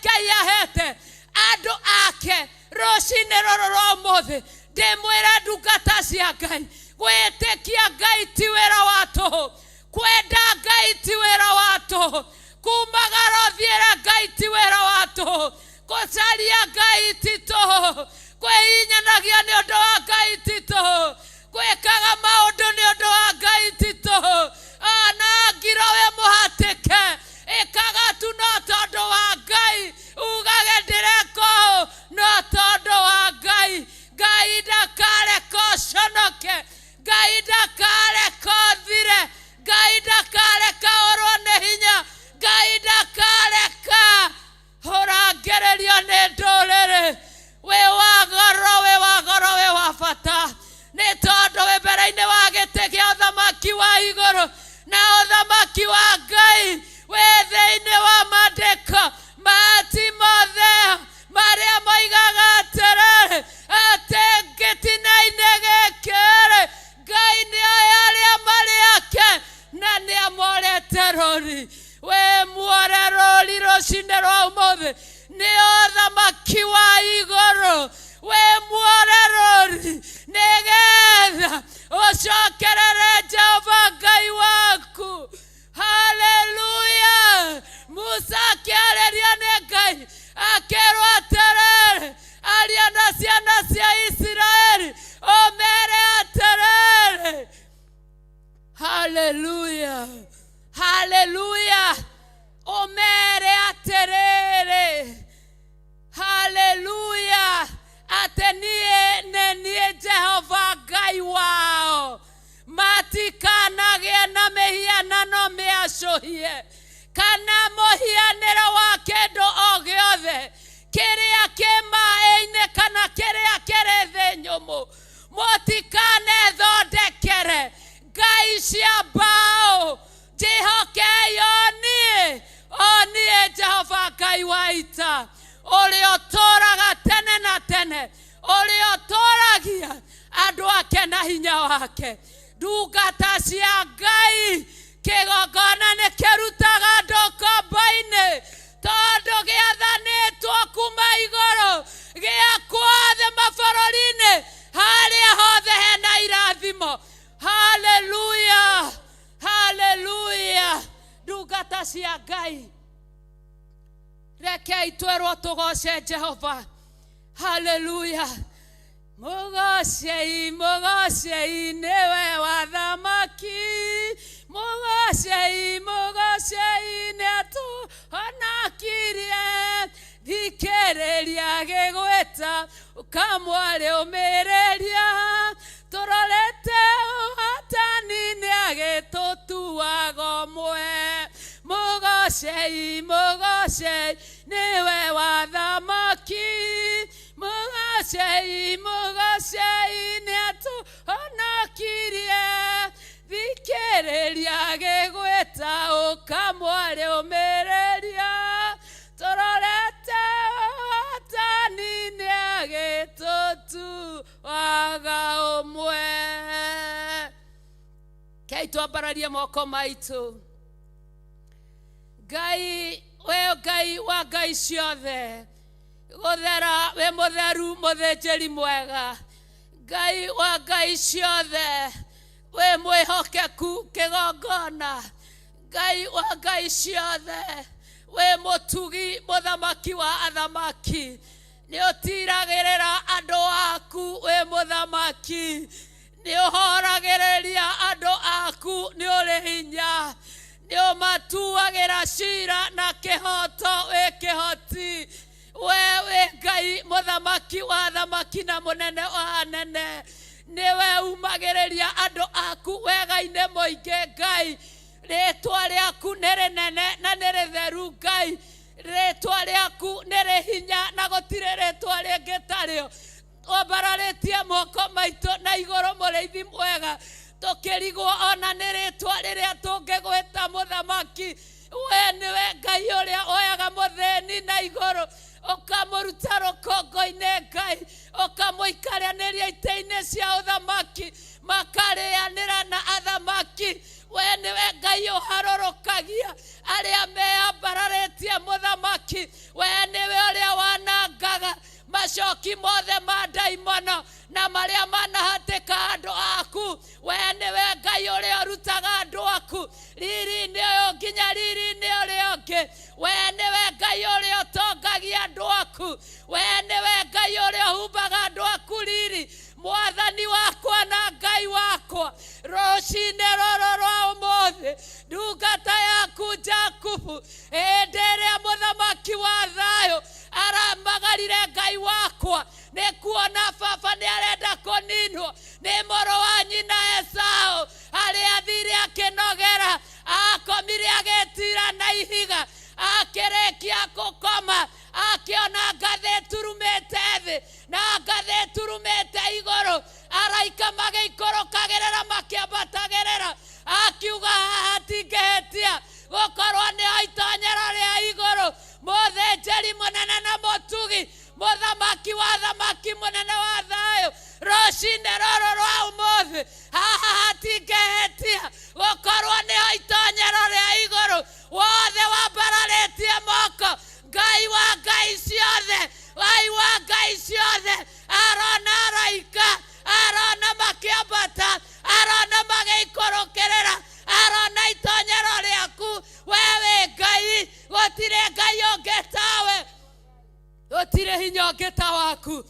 Ngai ahete andũ ake. Rũcinĩ rũrũ rwa ũmũthĩ ndĩmwĩre, ndungata cia Ngai, gwĩtĩkia Ngai ti wĩra wa tũhũ, kwenda Ngai ti wĩra wa tũhũ, kumagara ũthiĩre Ngai ti wĩra wa tũhũ, gũcaria Ngai ti tũhũ, kwĩhinyanagia nĩ ũndũ wa Ngai ti tũhũ, gwĩkaga maũndũ nĩ ũndũ wa Ngai ti tũhũ. Ona ngiro wĩ mũhatĩke, ĩkaga tu no tondũ wa Ngai. Ugage ndĩreka ũũ no tondũ wa Ngai. Ngai ndakareka ũconoke, Ngai ndakareka ũthire, Ngai ndakareka ũrwo nĩ hinya, Ngai ndakareka ũrangĩrĩrio nĩ ndũrĩrĩ. Wĩ wa goro, wĩ wa goro, wĩ wa bata, nĩ tondũ wĩ mbere-inĩ wa gĩtĩ gĩa ũthamaki. rũri, wĩ muore rũri rũcinĩ rwa ũmũthĩ nĩ ũthamaki wa igũrũ. Wĩ muore rũri nĩgetha ũcokerere Jehova Ngai waku. Haleluya! Musa akĩarĩrio nĩ Ngai akĩrwo atĩrĩrĩ, aria na ciana cia Isiraeli ũmere atĩrĩrĩ. Haleluya, haleluya! Ũmere atĩrĩrĩ, haleluya, atĩ niĩ nĩ niĩ Jehova Ngai wao. Matikanagĩe na mĩhianano mĩacũhie kana mũhianĩro wa kĩndũ o gĩothe kĩrĩa kĩ maĩ-inĩ kana kĩrĩa kĩrĩ thĩ nyũmũ. Mũtikanethondekere ngai cia mbaũ. Njĩhokei o niĩ, o niĩ Jehova Ngai wa ita, ũrĩa ũtũũraga tene na tene, ũrĩa ũtũũragia andũ ake na hinya wake. Ndungata cia Ngai, kĩgongona nĩ kĩrutaga andũ ngombo-inĩ, tondũ gĩathanĩtwo kuma igũrũ gĩakwo thĩ mabũrũri-inĩ harĩa hothe hena irathimo. Haleluya, haleluya! Ndungata cia Ngai, rekei twĩrwo tũgoce Jehova. Haleluya! Mũgocei, mũgocei, nĩwe wathamaki. Mũgocei, mũgocei, nĩatũhonokirie. Thikĩrĩria gĩgwĩta, ũkamwarĩ ũmĩrĩria. Tũrorete ũhotani nĩagĩtũtuaga ũmwe. Mũgocei, mũgocei, nĩwe wathamaki. Mũgocei, mũgocei, nĩatũhonokirie. Thikĩrĩria gĩgwĩta, ũkamwarĩ ũmĩrĩria. Tũrorete ũhotani nĩagĩtũtuaga ũmwe. Kei twambararie moko maitũ. Ngai, we Ngai wa ngai ciothe, gũthera wĩ mũtheru, mũthĩnjĩri mwega. Ngai wa ngai ciothe, wĩ mwĩhokeku kĩgongona. Ngai wa ngai ciothe, wĩ mũtugi, mũthamaki wa athamaki. Nĩ ũtiragĩrĩra andũ aku, wĩ mũthamaki. Nĩ ũhoragĩrĩria andũ aku, nĩ ũrĩ hinya. Nĩ ũmatuagĩra cira na kĩhoto, wĩ kĩhoti. We wĩ Ngai, mũthamaki wa athamaki na mũnene wa anene. Nĩwe umagĩrĩria andũ aku wega-inĩ mũingĩ. Ngai, rĩtwa rĩaku nĩ rĩnene na nĩ rĩtheru. Ngai, rĩtwa rĩaku nĩ rĩ hinya na gũtirĩ rĩtwa rĩngĩ tarĩo. Twambararĩtie moko maitũ na igũrũ, mũrĩithi mwega, tũkĩrigwo ona nĩ rĩtwa rĩrĩa tũngĩgwĩta mũthamaki. We nĩwe Ngai ũrĩa oyaga mũthĩni na igũrũ, ũkamũruta rũkũngũ-inĩ. Ngai, ũkamũikaranĩria itĩ-inĩ cia ũthamaki, makarĩanĩra na athamaki. We nĩwe Ngai ũharũrũkagia arĩa meambararĩtie mũthamaki. We nĩwe ũrĩa wanangaga macoki mothe ma ndaimono na marĩa manahatĩka andũ aku. We nĩwe Ngai ũrĩa ũrutaga andũ aku riri-inĩ ũyũ nginya riri-inĩ ũrĩa ũngĩ. We nĩwe Ngai ũrĩa ũtongagia andũ aku. We nĩwe Ngai ũrĩa ũhumbaga andũ aku riri. Mwathani wakwa na Ngai wakwa, rũcinĩ rũrũ rwa ũmũthĩ, ndungata yaku Jakubu, hĩndĩ ĩrĩa mũthamaki wa thayũ aramagarire, Ngai wakwa, nĩ kuona baba nĩ arenda kũninwo nĩ mũrũ wa nyina Esau. Harĩa athire akĩnogera, akomire agĩtira na ihiga. Akĩrĩkia gũkoma, akĩona ngathĩ ĩturumĩte thĩ na ngathĩ ĩturumĩte igũrũ, araika magĩikũrũkagĩrĩra makĩambatagĩrĩra. Akiuga, haha hatingĩhĩtia gũkorwo nĩho itonyero rĩa igũrũ. Mũthĩnjĩri mũnene na mũtugi, mũthamaki wa thamaki, mũnene wa thayũ, rũcinĩ rũrũ rwa ũmũthĩ, haha hatingĩhĩtia gũkorwo nĩho itonyero rĩa igũrũ. Hinya ũngĩ ta waku.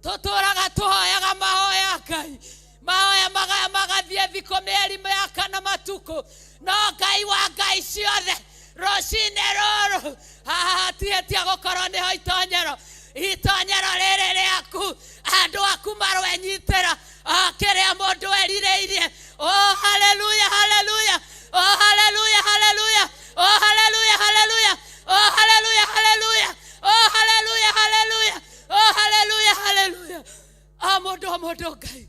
Tũtũraga tũhoyaga mahoya Ngai, mahoya magaya magathiĩ thikũ, mĩeri, mĩaka na matukũ, no Ngai wa ngai ciothe, rũcinĩ rũrũ haha hatihĩtia gũkorwo nĩho itonyero, itonyero rĩrĩ rĩaku, andũ aku marwenyitĩra kĩrĩa mũndũ erirĩirie. Oh haleluya, haleluya! Oh haleluya, haleluya! Oh haleluya, haleluya! Oh haleluya, haleluya! Oh haleluya, haleluya! Oh haleluya, haleluya! O mũndũ, o mũndũ, Ngai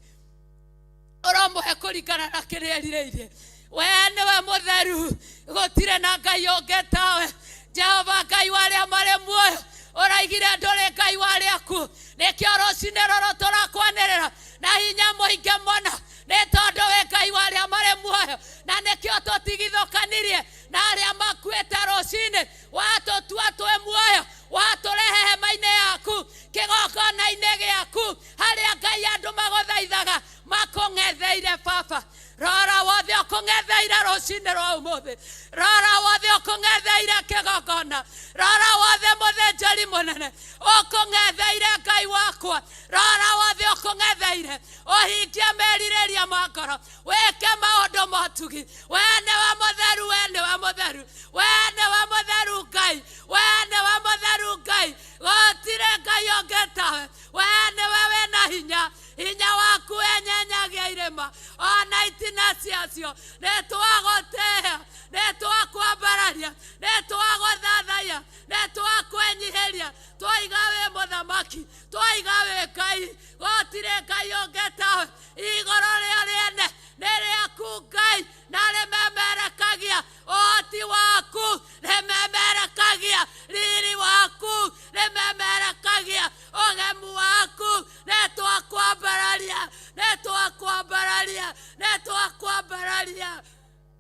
ũramũhe kũringana na kĩrĩa erirĩirie. We nĩwe mũtheru, gũtirĩ na Ngai ũngĩ tawe. Jehova Ngai wa arĩa marĩ muoyo, ũraigire ndũrĩ Ngai wa arĩa akuũ. Nĩkĩo rũcinĩ rũrũ tũrakwanĩrĩra na hinya mũingĩ mũno, nĩ tondũ wĩ Ngai wa arĩa marĩ muoyo, na nĩkĩo tũtigithũkanirie na arĩa makuĩte. Rũcinĩ watũtua twĩ muoyo, watũrehe hema-inĩ yaku, kĩgongona-inĩ gĩaku, harĩa Ngai andũ magũthaithaga makũng'etheire. Baba, rora wothe ũkũng'etheire rũcinĩ rwa ũmũthĩ, rora wothe ũkũng'etheire kĩgongona, rora wothe mũthĩnjĩri mũnene ũkũng'etheire. Ngai wakwa, rora wothe ũkũng'etheire, ũhingie merirĩria ma ngoro, wĩke maũndũ motugi. We nĩwe mũtheru, we nĩwe mũtheru, we nĩwe mũtheru Ngai, we nĩwe mũtheru Ngai, gũtirĩ Ngai ũngĩ tawe. We nĩwe wĩna hinya, hinya waku wenyenyagia irĩma ona itina ciacio. Nĩ twagũtĩĩa, nĩ twakwambararia, nĩ twagũthathaiya, nĩ twakwĩnyihĩria. Twaiga wĩ mũthamaki, twaiga wĩ Ngai, gũtirĩ Ngai ũngĩ tawe. Igũrũ rĩa rĩene nĩ rĩaku Ngai, na rĩmemerekagia ũhoti waku, rĩmemerekagia riri waku, rĩmemerekagia ũgemu waku. Nĩ twakwambararia, nĩ twakwambararia, nĩ twakwambararia,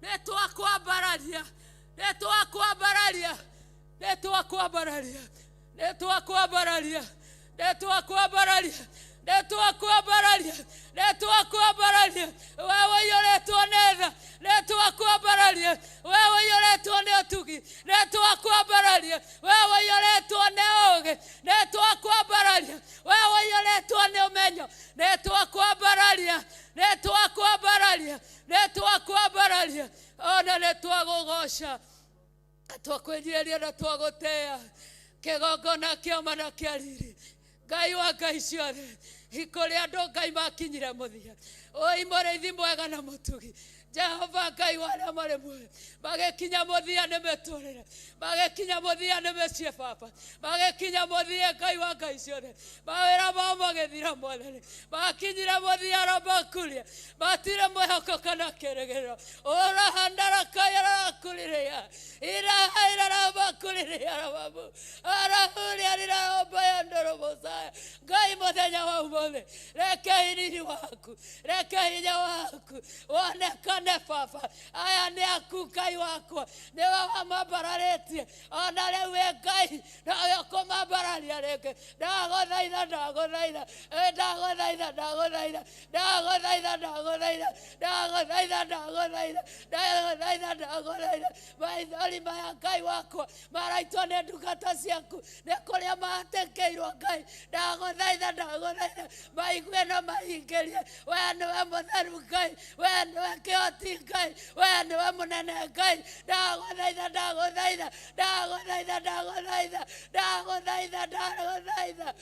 nĩ twakwambararia, nĩ twakwambararia, nĩ twakwambararia, nĩ twakwambararia, nĩ twakwambararia, nĩ twakwambararia, nĩ twakwambararia. We ũiyũrĩtwo nĩ tha, nĩ twakwambararia. We ũiyũrĩtwo nĩ ũtugi, nĩ twakwambararia. We ũiyũrĩtwo nĩ ũũgĩ, nĩ twakwambararia. We ũiyũrĩtwo nĩ ũmenyo, nĩ twakwambararia, nĩ twakwambararia, nĩ twakwambararia, ona nĩ twagũgoca, twakwĩnyihĩria na twagũtĩĩa. Kĩgongona kĩoma na kĩa riri, Ngai wa ngai ciothe, kũrĩ andũ Ngai makinyire mũthia. Oi mũrĩithi mwega na mũtugi, Jehova Ngai wa arĩa marĩ muoyo, magĩkinya mũthia nĩ mĩtũrĩre, magĩkinya mũthia nĩ mĩciĩ, Baba, magĩkinya mũthia, Ngai wa ngai ciothe, mawĩra mao magĩthira. Mwathani, makinyire mũthia robakuria, matirĩ mwĩhoko kana kĩrĩgĩrĩro. Ũrahandarakayararakuriria irahairarabakurĩria rababu arahuria riraromba ndorobosaya. Ngai, mũthenya wa ũmũthĩ, reke riri waku, reke hinya waku wonekane. Baba, aya nĩ aku. Ngai wakwa, nĩwe wamambararĩtie, ona rĩu wĩ Ngai nowe ũkũmambararia rĩngĩ. Ndagũthaitha, ndagũthaitha, ndagũthaitha, ndagũthaitha, ndagũthaitha, ndagũthaitha, ndagũthaitha, ndagũthaitha, ndagũthaitha, ndagũthaitha. Maithori maya, Ngai wakwa, maraitwo nĩ ndungata ciaku nĩ kũrĩa mahatĩkĩirwo. Ngai, ndagũthaitha, ndagũthaitha, maigue na mahingĩrie. We nĩwe mũtheru Ngai, we nĩwe kĩhoti Ngai, we nĩwe mũnene Ngai. Ndagũthaitha, ndagũthaitha, ndagũthaitha, ndagũthaitha, ndagũthaitha, ndagũthaitha.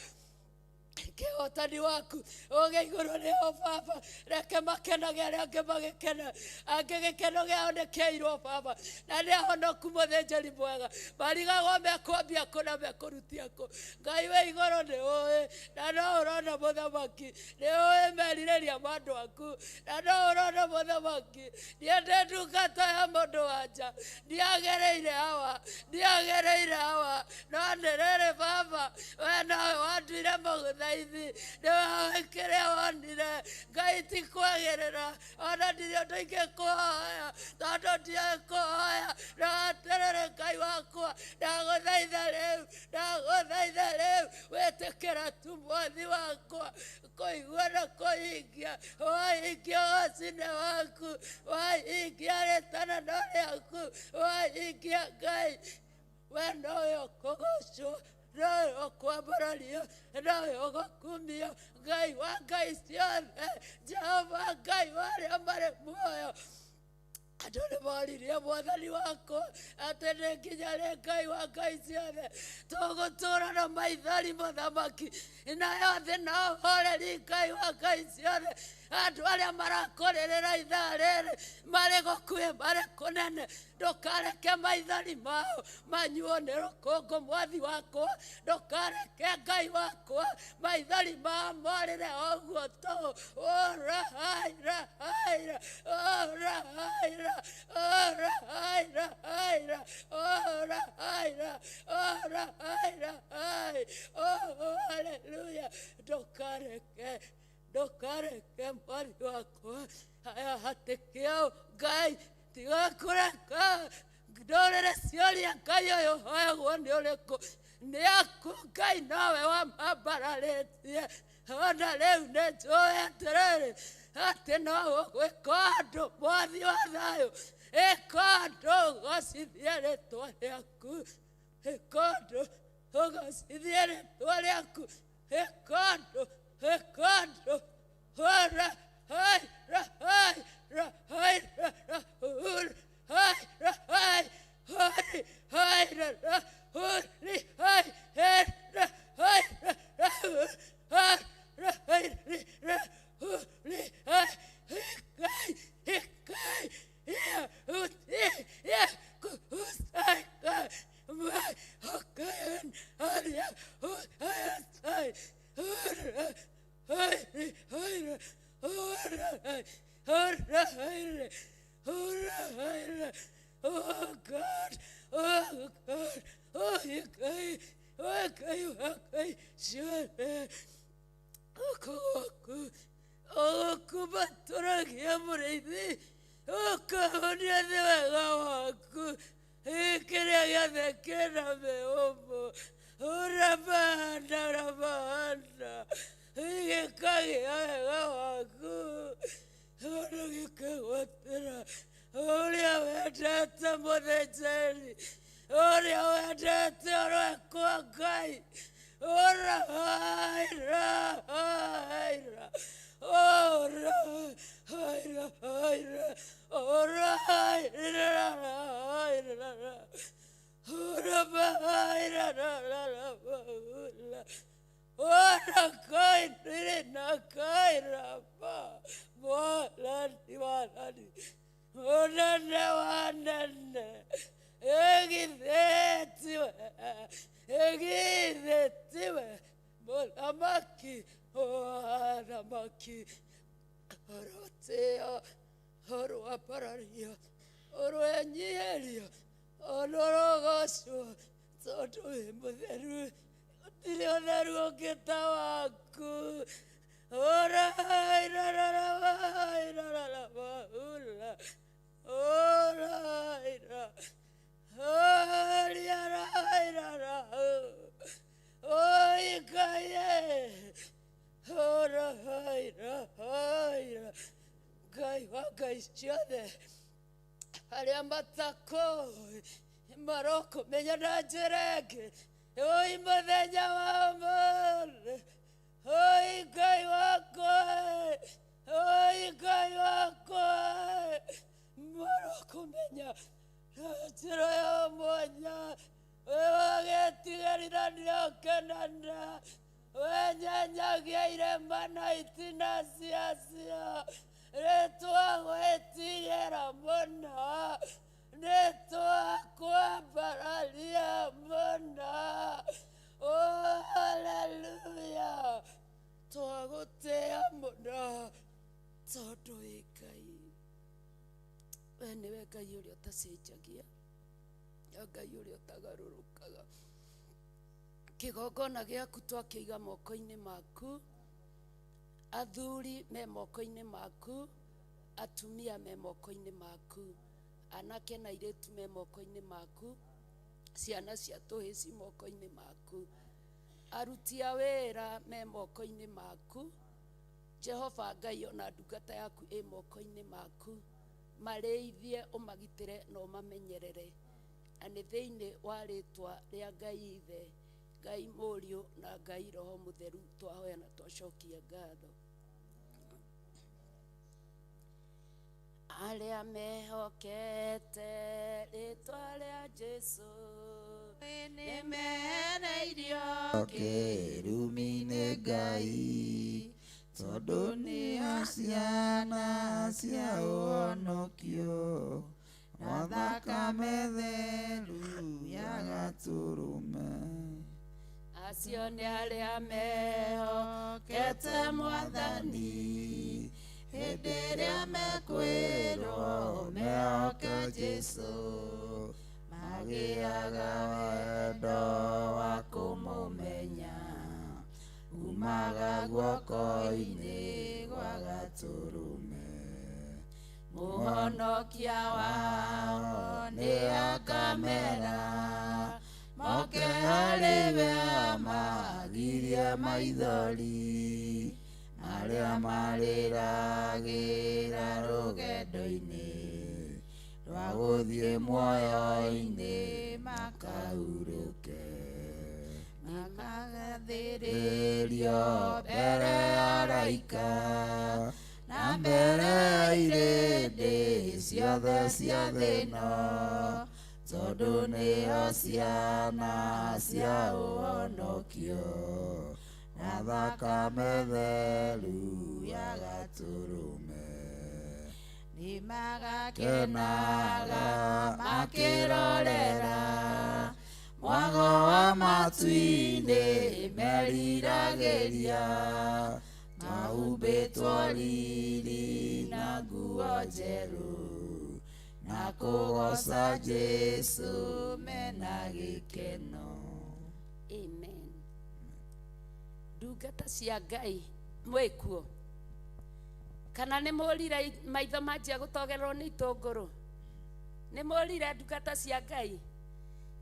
Kĩhotani waku ũgĩ igũrũ rĩao, Baba, reke makenage arĩa angĩ magĩkena, angĩ gĩkeno gĩao nĩ kĩairwo, Baba, na nĩ ahonoku. Mũthĩnjĩri mwega, marigagwo mekwambia kũ na mekũrutia kũ. Ngai wĩ igũrũ, nĩ ũĩ na no ũrona. Mũthamaki, nĩ ũĩ merirĩria ma andũ aku na no ũrona. Mũthamaki, niĩ ndĩ ndungata ya mũndũ wa nja, ndiagĩrĩire hawa, ndiagĩrĩire hawa, no nĩ rĩrĩ, Baba, we nowe wanduire mũgũthaithi, nĩwe kĩrĩa wonire. Ngai, ti kwagĩrĩra, ona ndirĩ ũndũ ingĩkũhoya, tondũ ndiũĩ kũhoya, no atĩrĩrĩ, Ngai wakwa, ndagũthaitha rĩu, ndagũthaitha rĩu, wĩtĩkĩra tu mwathi wakwa kũigua na kũhingia. Wahingia ũgocine waku, wahingia rĩtanano rĩaku, wahingia, Ngai, we nowe ũkũgocwo. Nowe ũkwambarario, nowe ũgũkumio, Ngai wa ngai ciothe, Jehova Ngai wa arĩa marĩ muoyo. Andũ nĩ moririe Mwathani wakwa atĩ nĩ nginya rĩ, Ngai wa ngai ciothe, tũgũtũra na maithori mũthamaki, nayo thĩ no horeri. Ngai wa ngai ciothe, andũ arĩa marakũrĩrĩra ithaa rĩrĩ, marĩ gũkuhĩ marĩ kũnene, ndũkareke maithori mao manyuo nĩ rũkũngũ. Mwathi wakwa, ndũkareke, Ngai wakwa, maithori mao morĩre ũguo tũhũ. Ũrahaira haira, ũrahaira, ũrahaira haira, ũrahaira, ũrahaira hai. Oh, haleluya! Ndũkareke, ndũkareke, Mwathi wakwa. Haya hatĩkĩo Ngai, tiga kũreka ndũrĩrĩ ciũria, Ngai ũyũ hoyagwo nĩ ũrĩkũ? Nĩ aku Ngai, nowe wamambararĩtie. Ona rĩu nĩ njũĩ atĩrĩrĩ, atĩ no ũgwĩka ũndũ. Mwathi wa thayũ, ĩka ũndũ ũgocithie rĩtwa rĩaku, ĩka ũndũ ũgocithie rĩtwa rĩaku, ĩka ũndũ, ĩka ũndũ. Ora hai ra hai ra hai ra ra ur hai ra hai hai hai ra ra ur ri hai he ra hai ra ra ur ha ra hai ri ra ur ri hai hi kai hi kai ya u ti ya ku u sai kai ma ho kai aria u hai sai ur hai hai ra ur hai ur hai. Oh God, oh God, oh you guy, oh guy, oh guy, sure. Okubatũragia mũrĩithi, ũkahonia nĩ wega waku kĩrĩa gĩothe kĩna mĩhũmũ. Ũramahanda, ũramahanda, gĩkagĩa wega waku, ona gĩkegwatĩra ũrĩa wendete mũthĩnjĩri, ũrĩa wendete ũrekwo Ngai. Ora haira haira, ora haira haira, ora haira haira, ora haira ora kaira na kaira ba mwathani, wathani ũnene wa nene, ĩgithĩtiwe, ĩgithĩtiwe mũthamaki wa athamaki, ũrotĩo, ũrwambarario, ũrwenyihĩrio, onũrũgocwo, tondũ wĩ mũtheru, gũtirĩ ũtheru ũngĩ ta waku. Ora ora ora ora. Ngai wa ngai ciothe, arĩa matakũĩ marokũmenya na njĩra ĩngĩ ũi mũthenya wa ũmũthĩ. Ũi Ngai wakwa, ũi Ngai wakwa, marokũmenya na njĩra ya mwanya. Wĩ wagĩtigĩrithania ũkenana, wenyenyagia irĩma na itina ciacio. Nĩtwagwĩtigĩra mũno, nĩtwakwambararia mũno. Oh, haleluya! Twagũtĩa mũno tondũ wĩ Ngai. We nĩwe Ngai ũrĩa ũtacenjagia, na Ngai ũrĩa ũtagarũrũkaga. Kĩgongona gĩaku twakĩiga moko-inĩ maku, athuri me moko-inĩ maku, atumia me moko-inĩ maku, anake na airĩtu me moko-inĩ maku, ciana cia tũhĩ ci moko-inĩ maku, aruti a wĩra me moko-inĩ maku. Jehova Ngai, ona ndungata yaku ĩ moko-inĩ maku, marĩithie, ũmagitĩre na ũmamenyerere. Na nĩ thĩinĩ wa rĩtwa rĩa Ngai Ithe, Ngai Mũriũ na Ngai Roho Mũtheru, twahoya na twacokia ngatho. Arĩa mehokete rĩtwa rĩa Jesũ nĩmehereirio kĩrumi-inĩ Ngai, tondũ nĩo ciana cia ũhonokio, na thakame theru ya Gatũrũme. Acio nĩ arĩa mehokete Mwathani, hĩndĩ ĩrĩa mekwĩrwo mehoke Jesũ, magĩaga wendo wa kũmũmenya, umaga guoko-inĩ gwa Gatũrũme. Mũhonokia wao nĩ akamera, moke harĩ we amagirie maithori, arĩa marĩragĩra rũgendo-inĩ rwa gũthiĩ muoyo-inĩ makahurũke. Makagathĩrĩrio mbere ya araika na mbere ya irĩndĩ ciothe cia thĩ ĩno, tondũ nĩo ciana cia ũhonokio, na thakame theru ya Gatũrũme. Nĩmagakenaga makĩrorera mwago wa matu-inĩ meriragĩria, mahumbĩtwo riri na nguo njerũ, na kũgoca Jesũ mena gĩkeno. Amen. Ndungata cia Ngai mwĩkuo, kana nĩ mũrire maitho manjia gũtogererwo nĩ itũngũrũ? Nĩ mũrire ndungata cia Ngai?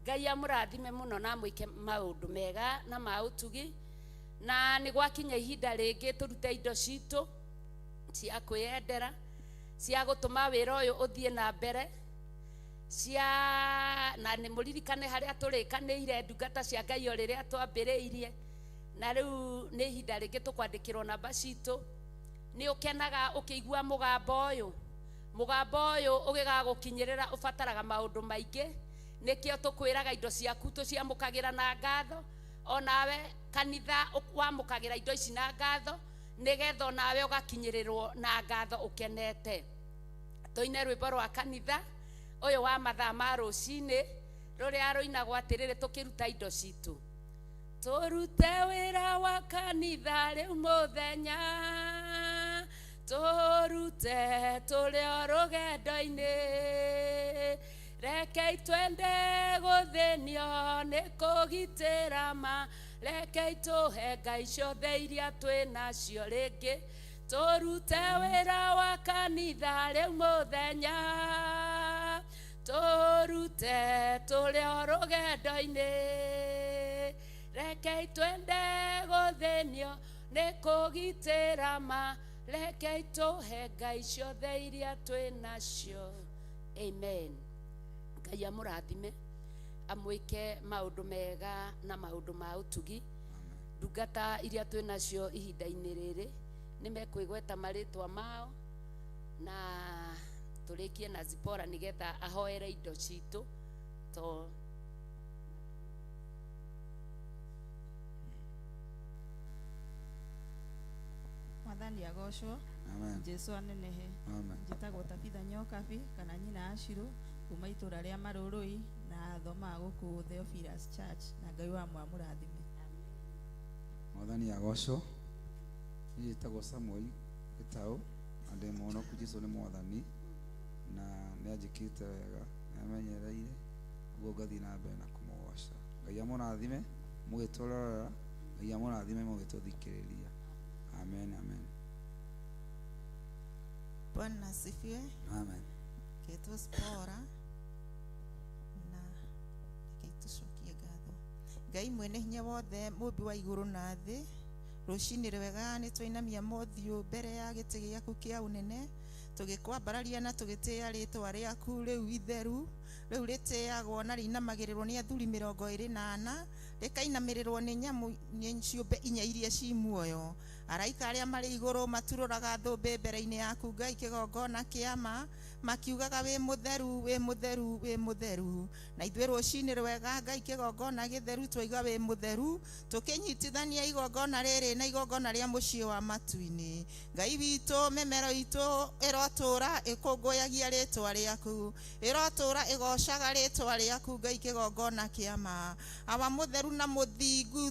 Ngai amũrathime mũno na amwĩke maũndũ mega na ma ũtugi. Na nĩ gwakinya ihinda rĩngĩ tũrute indo citũ cia kwĩyendera, cia gũtũma wĩra ũyũ ũthiĩ na mbere, cia na nĩ mũririkane harĩa tũrĩkanĩire ndungata cia Ngai o rĩrĩa twambĩrĩirie. Na rĩu nĩ ihinda rĩngĩ tũkwandĩkĩrwo namba citũ. Nĩ ũkenaga ũkĩigua mũgambo ũyũ? Mũgambo ũyũ ũgĩgagũkinyĩrĩra ũbataraga maũndũ maingĩ, nĩkĩo tũkwĩraga indo ciaku tũciamũkagĩra na ngatho, onawe kanitha wamũkagĩra indo ici na ngatho, nĩgetha onawe ũgakinyĩrĩrwo na ngatho ũkenete. Tũine rwĩmbo rwa kanitha ũyũ wa mathaa ma rũcinĩ, rũrĩa rũinagwo atĩrĩrĩ tũkĩruta indo citũ. Tũrute wĩra wa kanitha rĩu mũthenya, tũrute tũrĩ o rũgendo-inĩ, rekei twende gũthĩnio nĩ kũgitĩra ma, rekei tũhe Ngai ciothe iria twĩ nacio rĩngĩ. Tũrute wĩra wa kanitha rĩu mũthenya, tũrute tũrĩ o rũgendo-inĩ, rekei twende gũthĩnio nĩ kũgitĩra ma, rekei tũhe Ngai ciothe iria twĩ nacio. Amen. Ngai amũrathime, amwĩke maũndũ mega na maũndũ ma ũtugi. Ndungata iria twĩ nacio ihinda-inĩ rĩrĩ nĩ mekwĩgweta marĩtwa mao, na tũrĩkie na Zipora nĩgetha ahoere indo citũ to Mwathani agocwo. Amen. Jesũ anenehe. Amen. Njĩtagwo Tabitha Nyokabi kana nyina Ashirũ kuma itũra rĩa Marũrũi, na thomaga gũkũ Theophilus Church, na Ngai wa mwamũrathime. Mwathani agocwo. Niĩ njĩtagwo Samuel Gĩtaũ, na ndĩ mũhonoku. Jesũ nĩ Mwathani na nĩ anjĩkĩte wega, nĩ amenyereire, ũguo ngathiĩ na mbere na kũmũgoca. Ngai amũrathime mũgĩtũrorera, Ngai amũrathime mũgĩtũthikĩrĩria. Amen, amen. Bwana asifiwe. Amen. Ketwo Spora na rekei tũcokie ngatho. Ngai mwene hinya wothe, mũmbi wa igũrũ na thĩ, rũcinĩ rwega nĩ twainamia mothiũ mbere ya gĩtĩ gĩaku kĩa ũnene, Tũgĩkwambararia na tũgĩtĩĩa rĩtwa rĩaku rĩu itheru, rĩu rĩtĩagwo na rĩinamagĩrĩrwo nĩ athuri 24, rĩkainamĩrĩrwo nĩ nyamũ, nĩ ciũmbe inya iria ci muoyo. Araika arĩa marĩ igũrũ maturũraga thũmbĩ mbere-inĩ yaku Ngai kĩgongona kĩama, makiugaga wĩ mũtheru, wĩ mũtheru, wĩ mũtheru. Na ithuĩ rũcinĩ rwega Ngai kĩgongona gĩtheru twaiga wĩ mũtheru, tũkĩnyitithania igongona rĩrĩ na igongona rĩa mũciĩ wa matu-inĩ. Ngai witũ, mĩmero itũ ĩrotũra ĩkũngũyagia rĩtwa rĩaku, ĩrotũra ĩgocaga rĩtwa rĩaku Ngai kĩgongona kĩama. Awa mũtheru na mũthingu,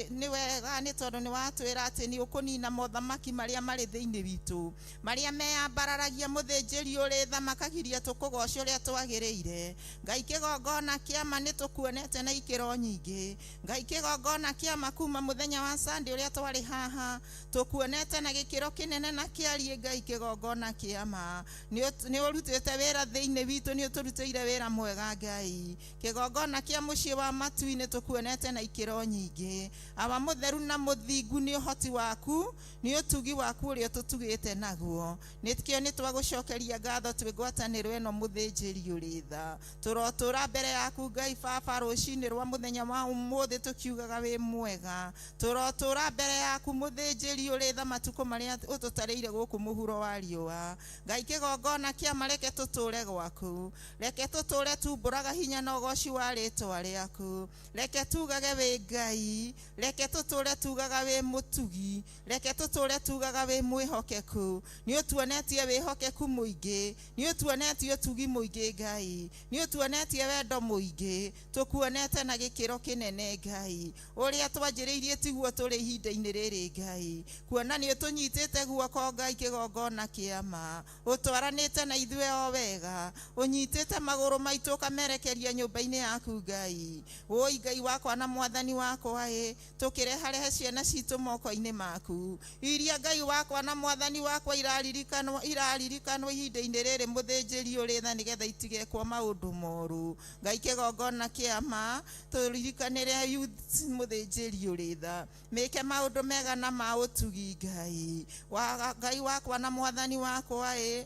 nĩ wega nĩ tondũ nĩ watwĩra atĩ nĩ ũkũnina mothamaki marĩa marĩ thĩinĩ witũ, marĩa meyambararagia mũthĩnjĩri ũrĩ tha makagiria tũkũgoce ũrĩa twagĩrĩire. Ngai kĩgongona kĩama nĩ tũkuonete na ikĩro nyingĩ. Ngai kĩgongona kĩama kuma mũthenya wa Sunday ũrĩa twarĩ haha, tũkuonete na gĩkĩro kĩnene na kĩariĩ. Ngai kĩgongona kĩama nĩ ũrutĩte wĩra thĩinĩ witũ, nĩ ũtũrutĩire wĩra mwega. Ngai kĩgongona kĩa mũciĩ wa matu-inĩ tũkuonete na ikĩro nyingĩ. Awa mũtheru na mũthingu, nĩ ũhoti waku, nĩ ũtugi waku ũrĩa ũtũtugĩte naguo, nĩkĩo nĩ twagũcokeria ngatho twĩ ngwatanĩro ĩno. Mũthĩnjĩri ũrĩ tha, tũrotũra mbere yaku Ngai Baba rũcinĩ rwa mũthenya wa ũmũthĩ tũkiugaga wĩ mwega. Tũrotũra mbere yaku mũthĩnjĩri ũrĩ tha matukũ marĩa ũtũtarĩire gũkũ mũhuro wa riũa. Ngai kĩgongona kĩama, reke tũtũre gwaku, reke tũtũre tumbũraga hinya na ũgoci wa rĩtwa rĩaku, reke tugage wĩ Ngai, reke tũtũre tugaga wĩ mũtugi, reke tũtũre tugaga wĩ mwĩhokeku. Nĩ ũtuonetie wĩhokeku mũingĩ, nĩ ũtuonetie ũtugi mũingĩ Ngai, nĩ ũtuonetie wendo mũingĩ, tũkuonete na gĩkĩro kĩnene Ngai. Ũrĩa twanjĩrĩirie tiguo tũrĩ ihinda-inĩ rĩrĩ Ngai, kuona nĩ ũtũnyitĩte guoko Ngai kĩgongona kĩama, ũtwaranĩte na ithuĩ o wega, ũnyitĩte magũrũ maitũ ũkamerekeria nyũmba-inĩ yaku Ngai. Wũi Ngai wakwa na mwathani wakwa ĩ, tũkĩreharehe ciana citũ moko-inĩ maku, iria Ngai wakwa na mwathani wakwa iraririkanwo, iraririkanwo ihinda-inĩ rĩrĩ mũthĩnjĩri ũrĩ tha, nĩgetha itigekwo maũndũ moru. Ngai kĩgongona kĩama, tũririkanĩre youth mũthĩnjĩri ũrĩ tha, mĩke maũndũ mega na ma ũtugi Ngai wa Ngai wakwa na mwathani wakwa ĩ,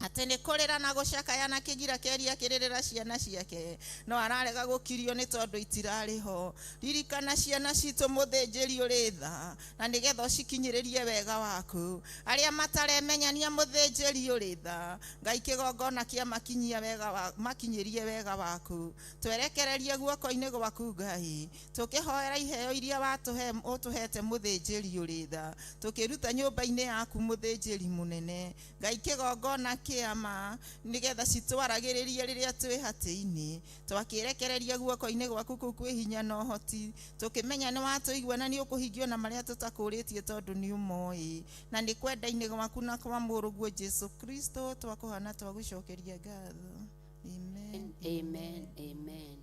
atĩ nĩ kũrĩra na gũcakaya na kĩgira kĩaria kĩrĩrĩra ciana ciake, no ararega gũkirio nĩ tondũ itirarĩ ho. Ririkana ciana citũ mũthĩnjĩri ũrĩ tha, na nĩgetha ũcikinyĩrĩrie wega waku. Arĩa mataremenyania mũthĩnjĩri ũrĩ tha, Ngai kĩgongona kĩa makinyia wega wa, makinyĩrie wega waku. Twerekererie guoko-inĩ gwaku Ngai, tũkĩhoera iheo iria watũhe ũtũhete mũthĩnjĩri ũrĩ tha, tũkĩruta nyũmba-inĩ yaku mũthĩnjĩri mũnene Ngai kĩgongona kĩama, nĩgetha citwaragĩrĩrie rĩrĩa twĩ hatĩ-inĩ. Twakĩrekereria guoko-inĩ gwaku kũu kwĩ hinya na ũhoti, tũkĩmenya nĩ watũigua na nĩ ũkũhingio na marĩa tũtakũrĩtie, tondũ nĩ ũmoĩ, na nĩ kwenda-inĩ gwaku na kwa mũrũguo Jesu Kristo twakũhana twagũcokeria ngatho. Amen. Amen, amen.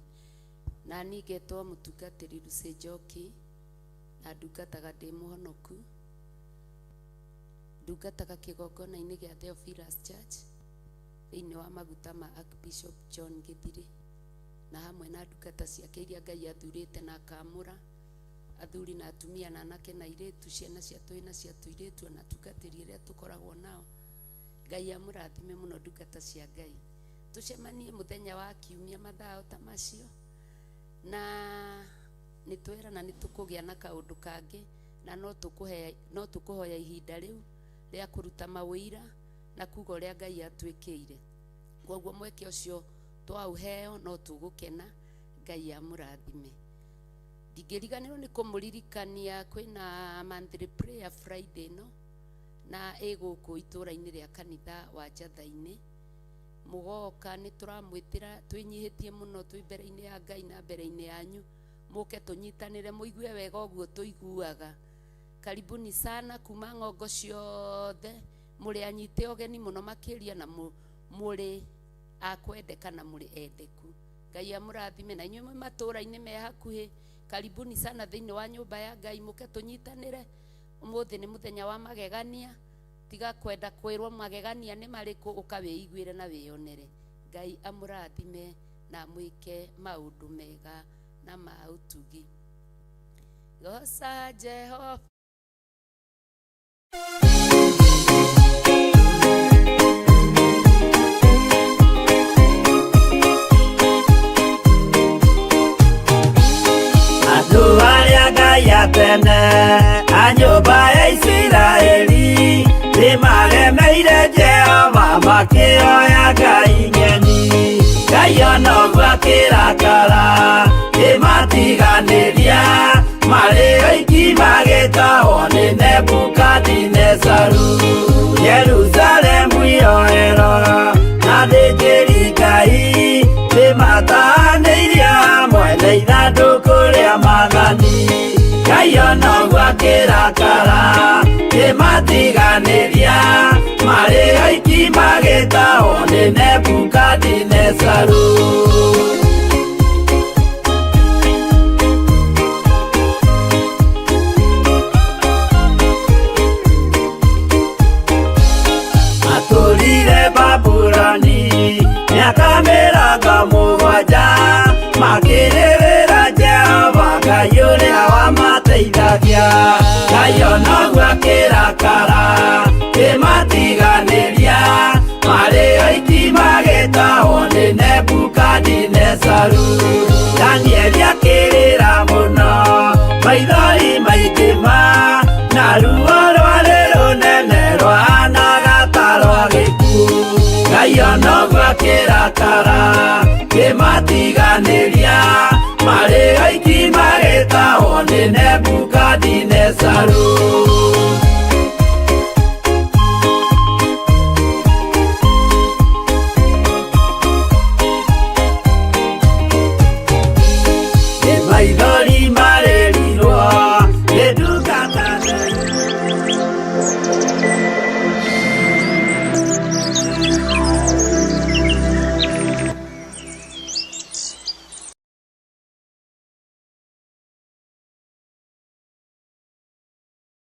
Na niĩ ngetwo mũtungatĩri Lucy Njoki, na ndungataga ndĩ mũhonoku, ndungataga kĩgongona-inĩ gĩa Theophilus Church thĩinĩ wa maguta ma Archbishop John Gĩthirĩ, na hamwe na ndungata ciake iria Ngai athurĩte na akamũra, athuri na atumia na anake na airĩtu, ciana cia tũhĩĩ na cia tũirĩtu, ona atungatĩri arĩa tũkoragwo nao. Ngai amũrathime mũno ndungata cia Ngai. Tũcemanie mũthenya wa kiumia mathaa o ta macio, na nĩ twerana nĩ tũkũgĩa na kaũndũ kangĩ, na no tũkũhoya ihinda rĩu rĩa kũruta mawĩira na kuga ũrĩa Ngai atwĩkĩire. Koguo mweke ũcio twaũheo no tũgũkena. Ngai amũrathime. Ndingĩriganĩrwo nĩ kũmũririkania kwĩna monthly prayer Friday ĩno, na ĩ gũkũ itũũra-inĩ rĩa kanitha wa Njatha-inĩ. Mũgoka nĩ tũramwĩtĩra twĩnyihĩtie mũno twĩ mbere-inĩ ya Ngai na mbere-inĩ yanyu, mũke tũnyitanĩre mũigue wega ũguo tũiguaga. Karibuni sana kuma ng'ongo ciothe, mũrĩ anyite ũgeni mũno makĩria, na mũrĩ a kwendeka na mũrĩ endeku. Ngai amũrathime. Na inyuĩ mwĩ matũũra-inĩ me hakuhĩ, karibuni sana thĩinĩ wa nyũmba ya Ngai, mũke tũnyitanĩre. Ũmũthĩ nĩ mũthenya wa magegania, tiga kwenda kwĩrwo magegania nĩ marĩkũ, ũka wĩiguĩre na wĩyonere. Ngai amũrathime na amwĩke maũndũ mega na ma ũtugi. Goca Jehova. Makĩoya ngai ng'eni, Ngai ona ũguo akĩrakara, kĩmatiganĩria marĩ oiki magĩtahwo nĩ Nebukadinezaru. Yerusalemu yoero na thĩnjĩri Ngai nĩmatahanĩirio hamwe na ithandũkũ rĩa maathani. Ngai ona ũguo akĩrakara, kĩmatiganĩria marĩ oiki magĩtahwo nĩ Nebukadinezaru. Matũrire Babuloni mĩaka 70, makĩrĩrĩra Jehova Ngai ũrĩa wamateithagia. Ngai ona ũguo akĩrakara, kĩmatiganĩria marĩ oiki magĩtahwo nĩ Nebukadinezaru. Danieli akĩrĩra mũno, maithori maingĩ ma, na ruo rwarĩ rũnene rwahanaga ta rwa gĩkuũ. Ngai ona ũguo akĩrakara, kĩmatiganĩria marĩ oiki magĩtahwo nĩ Nebukadinezaru. Nĩ maithori marĩrirwo nĩ ndungata theru.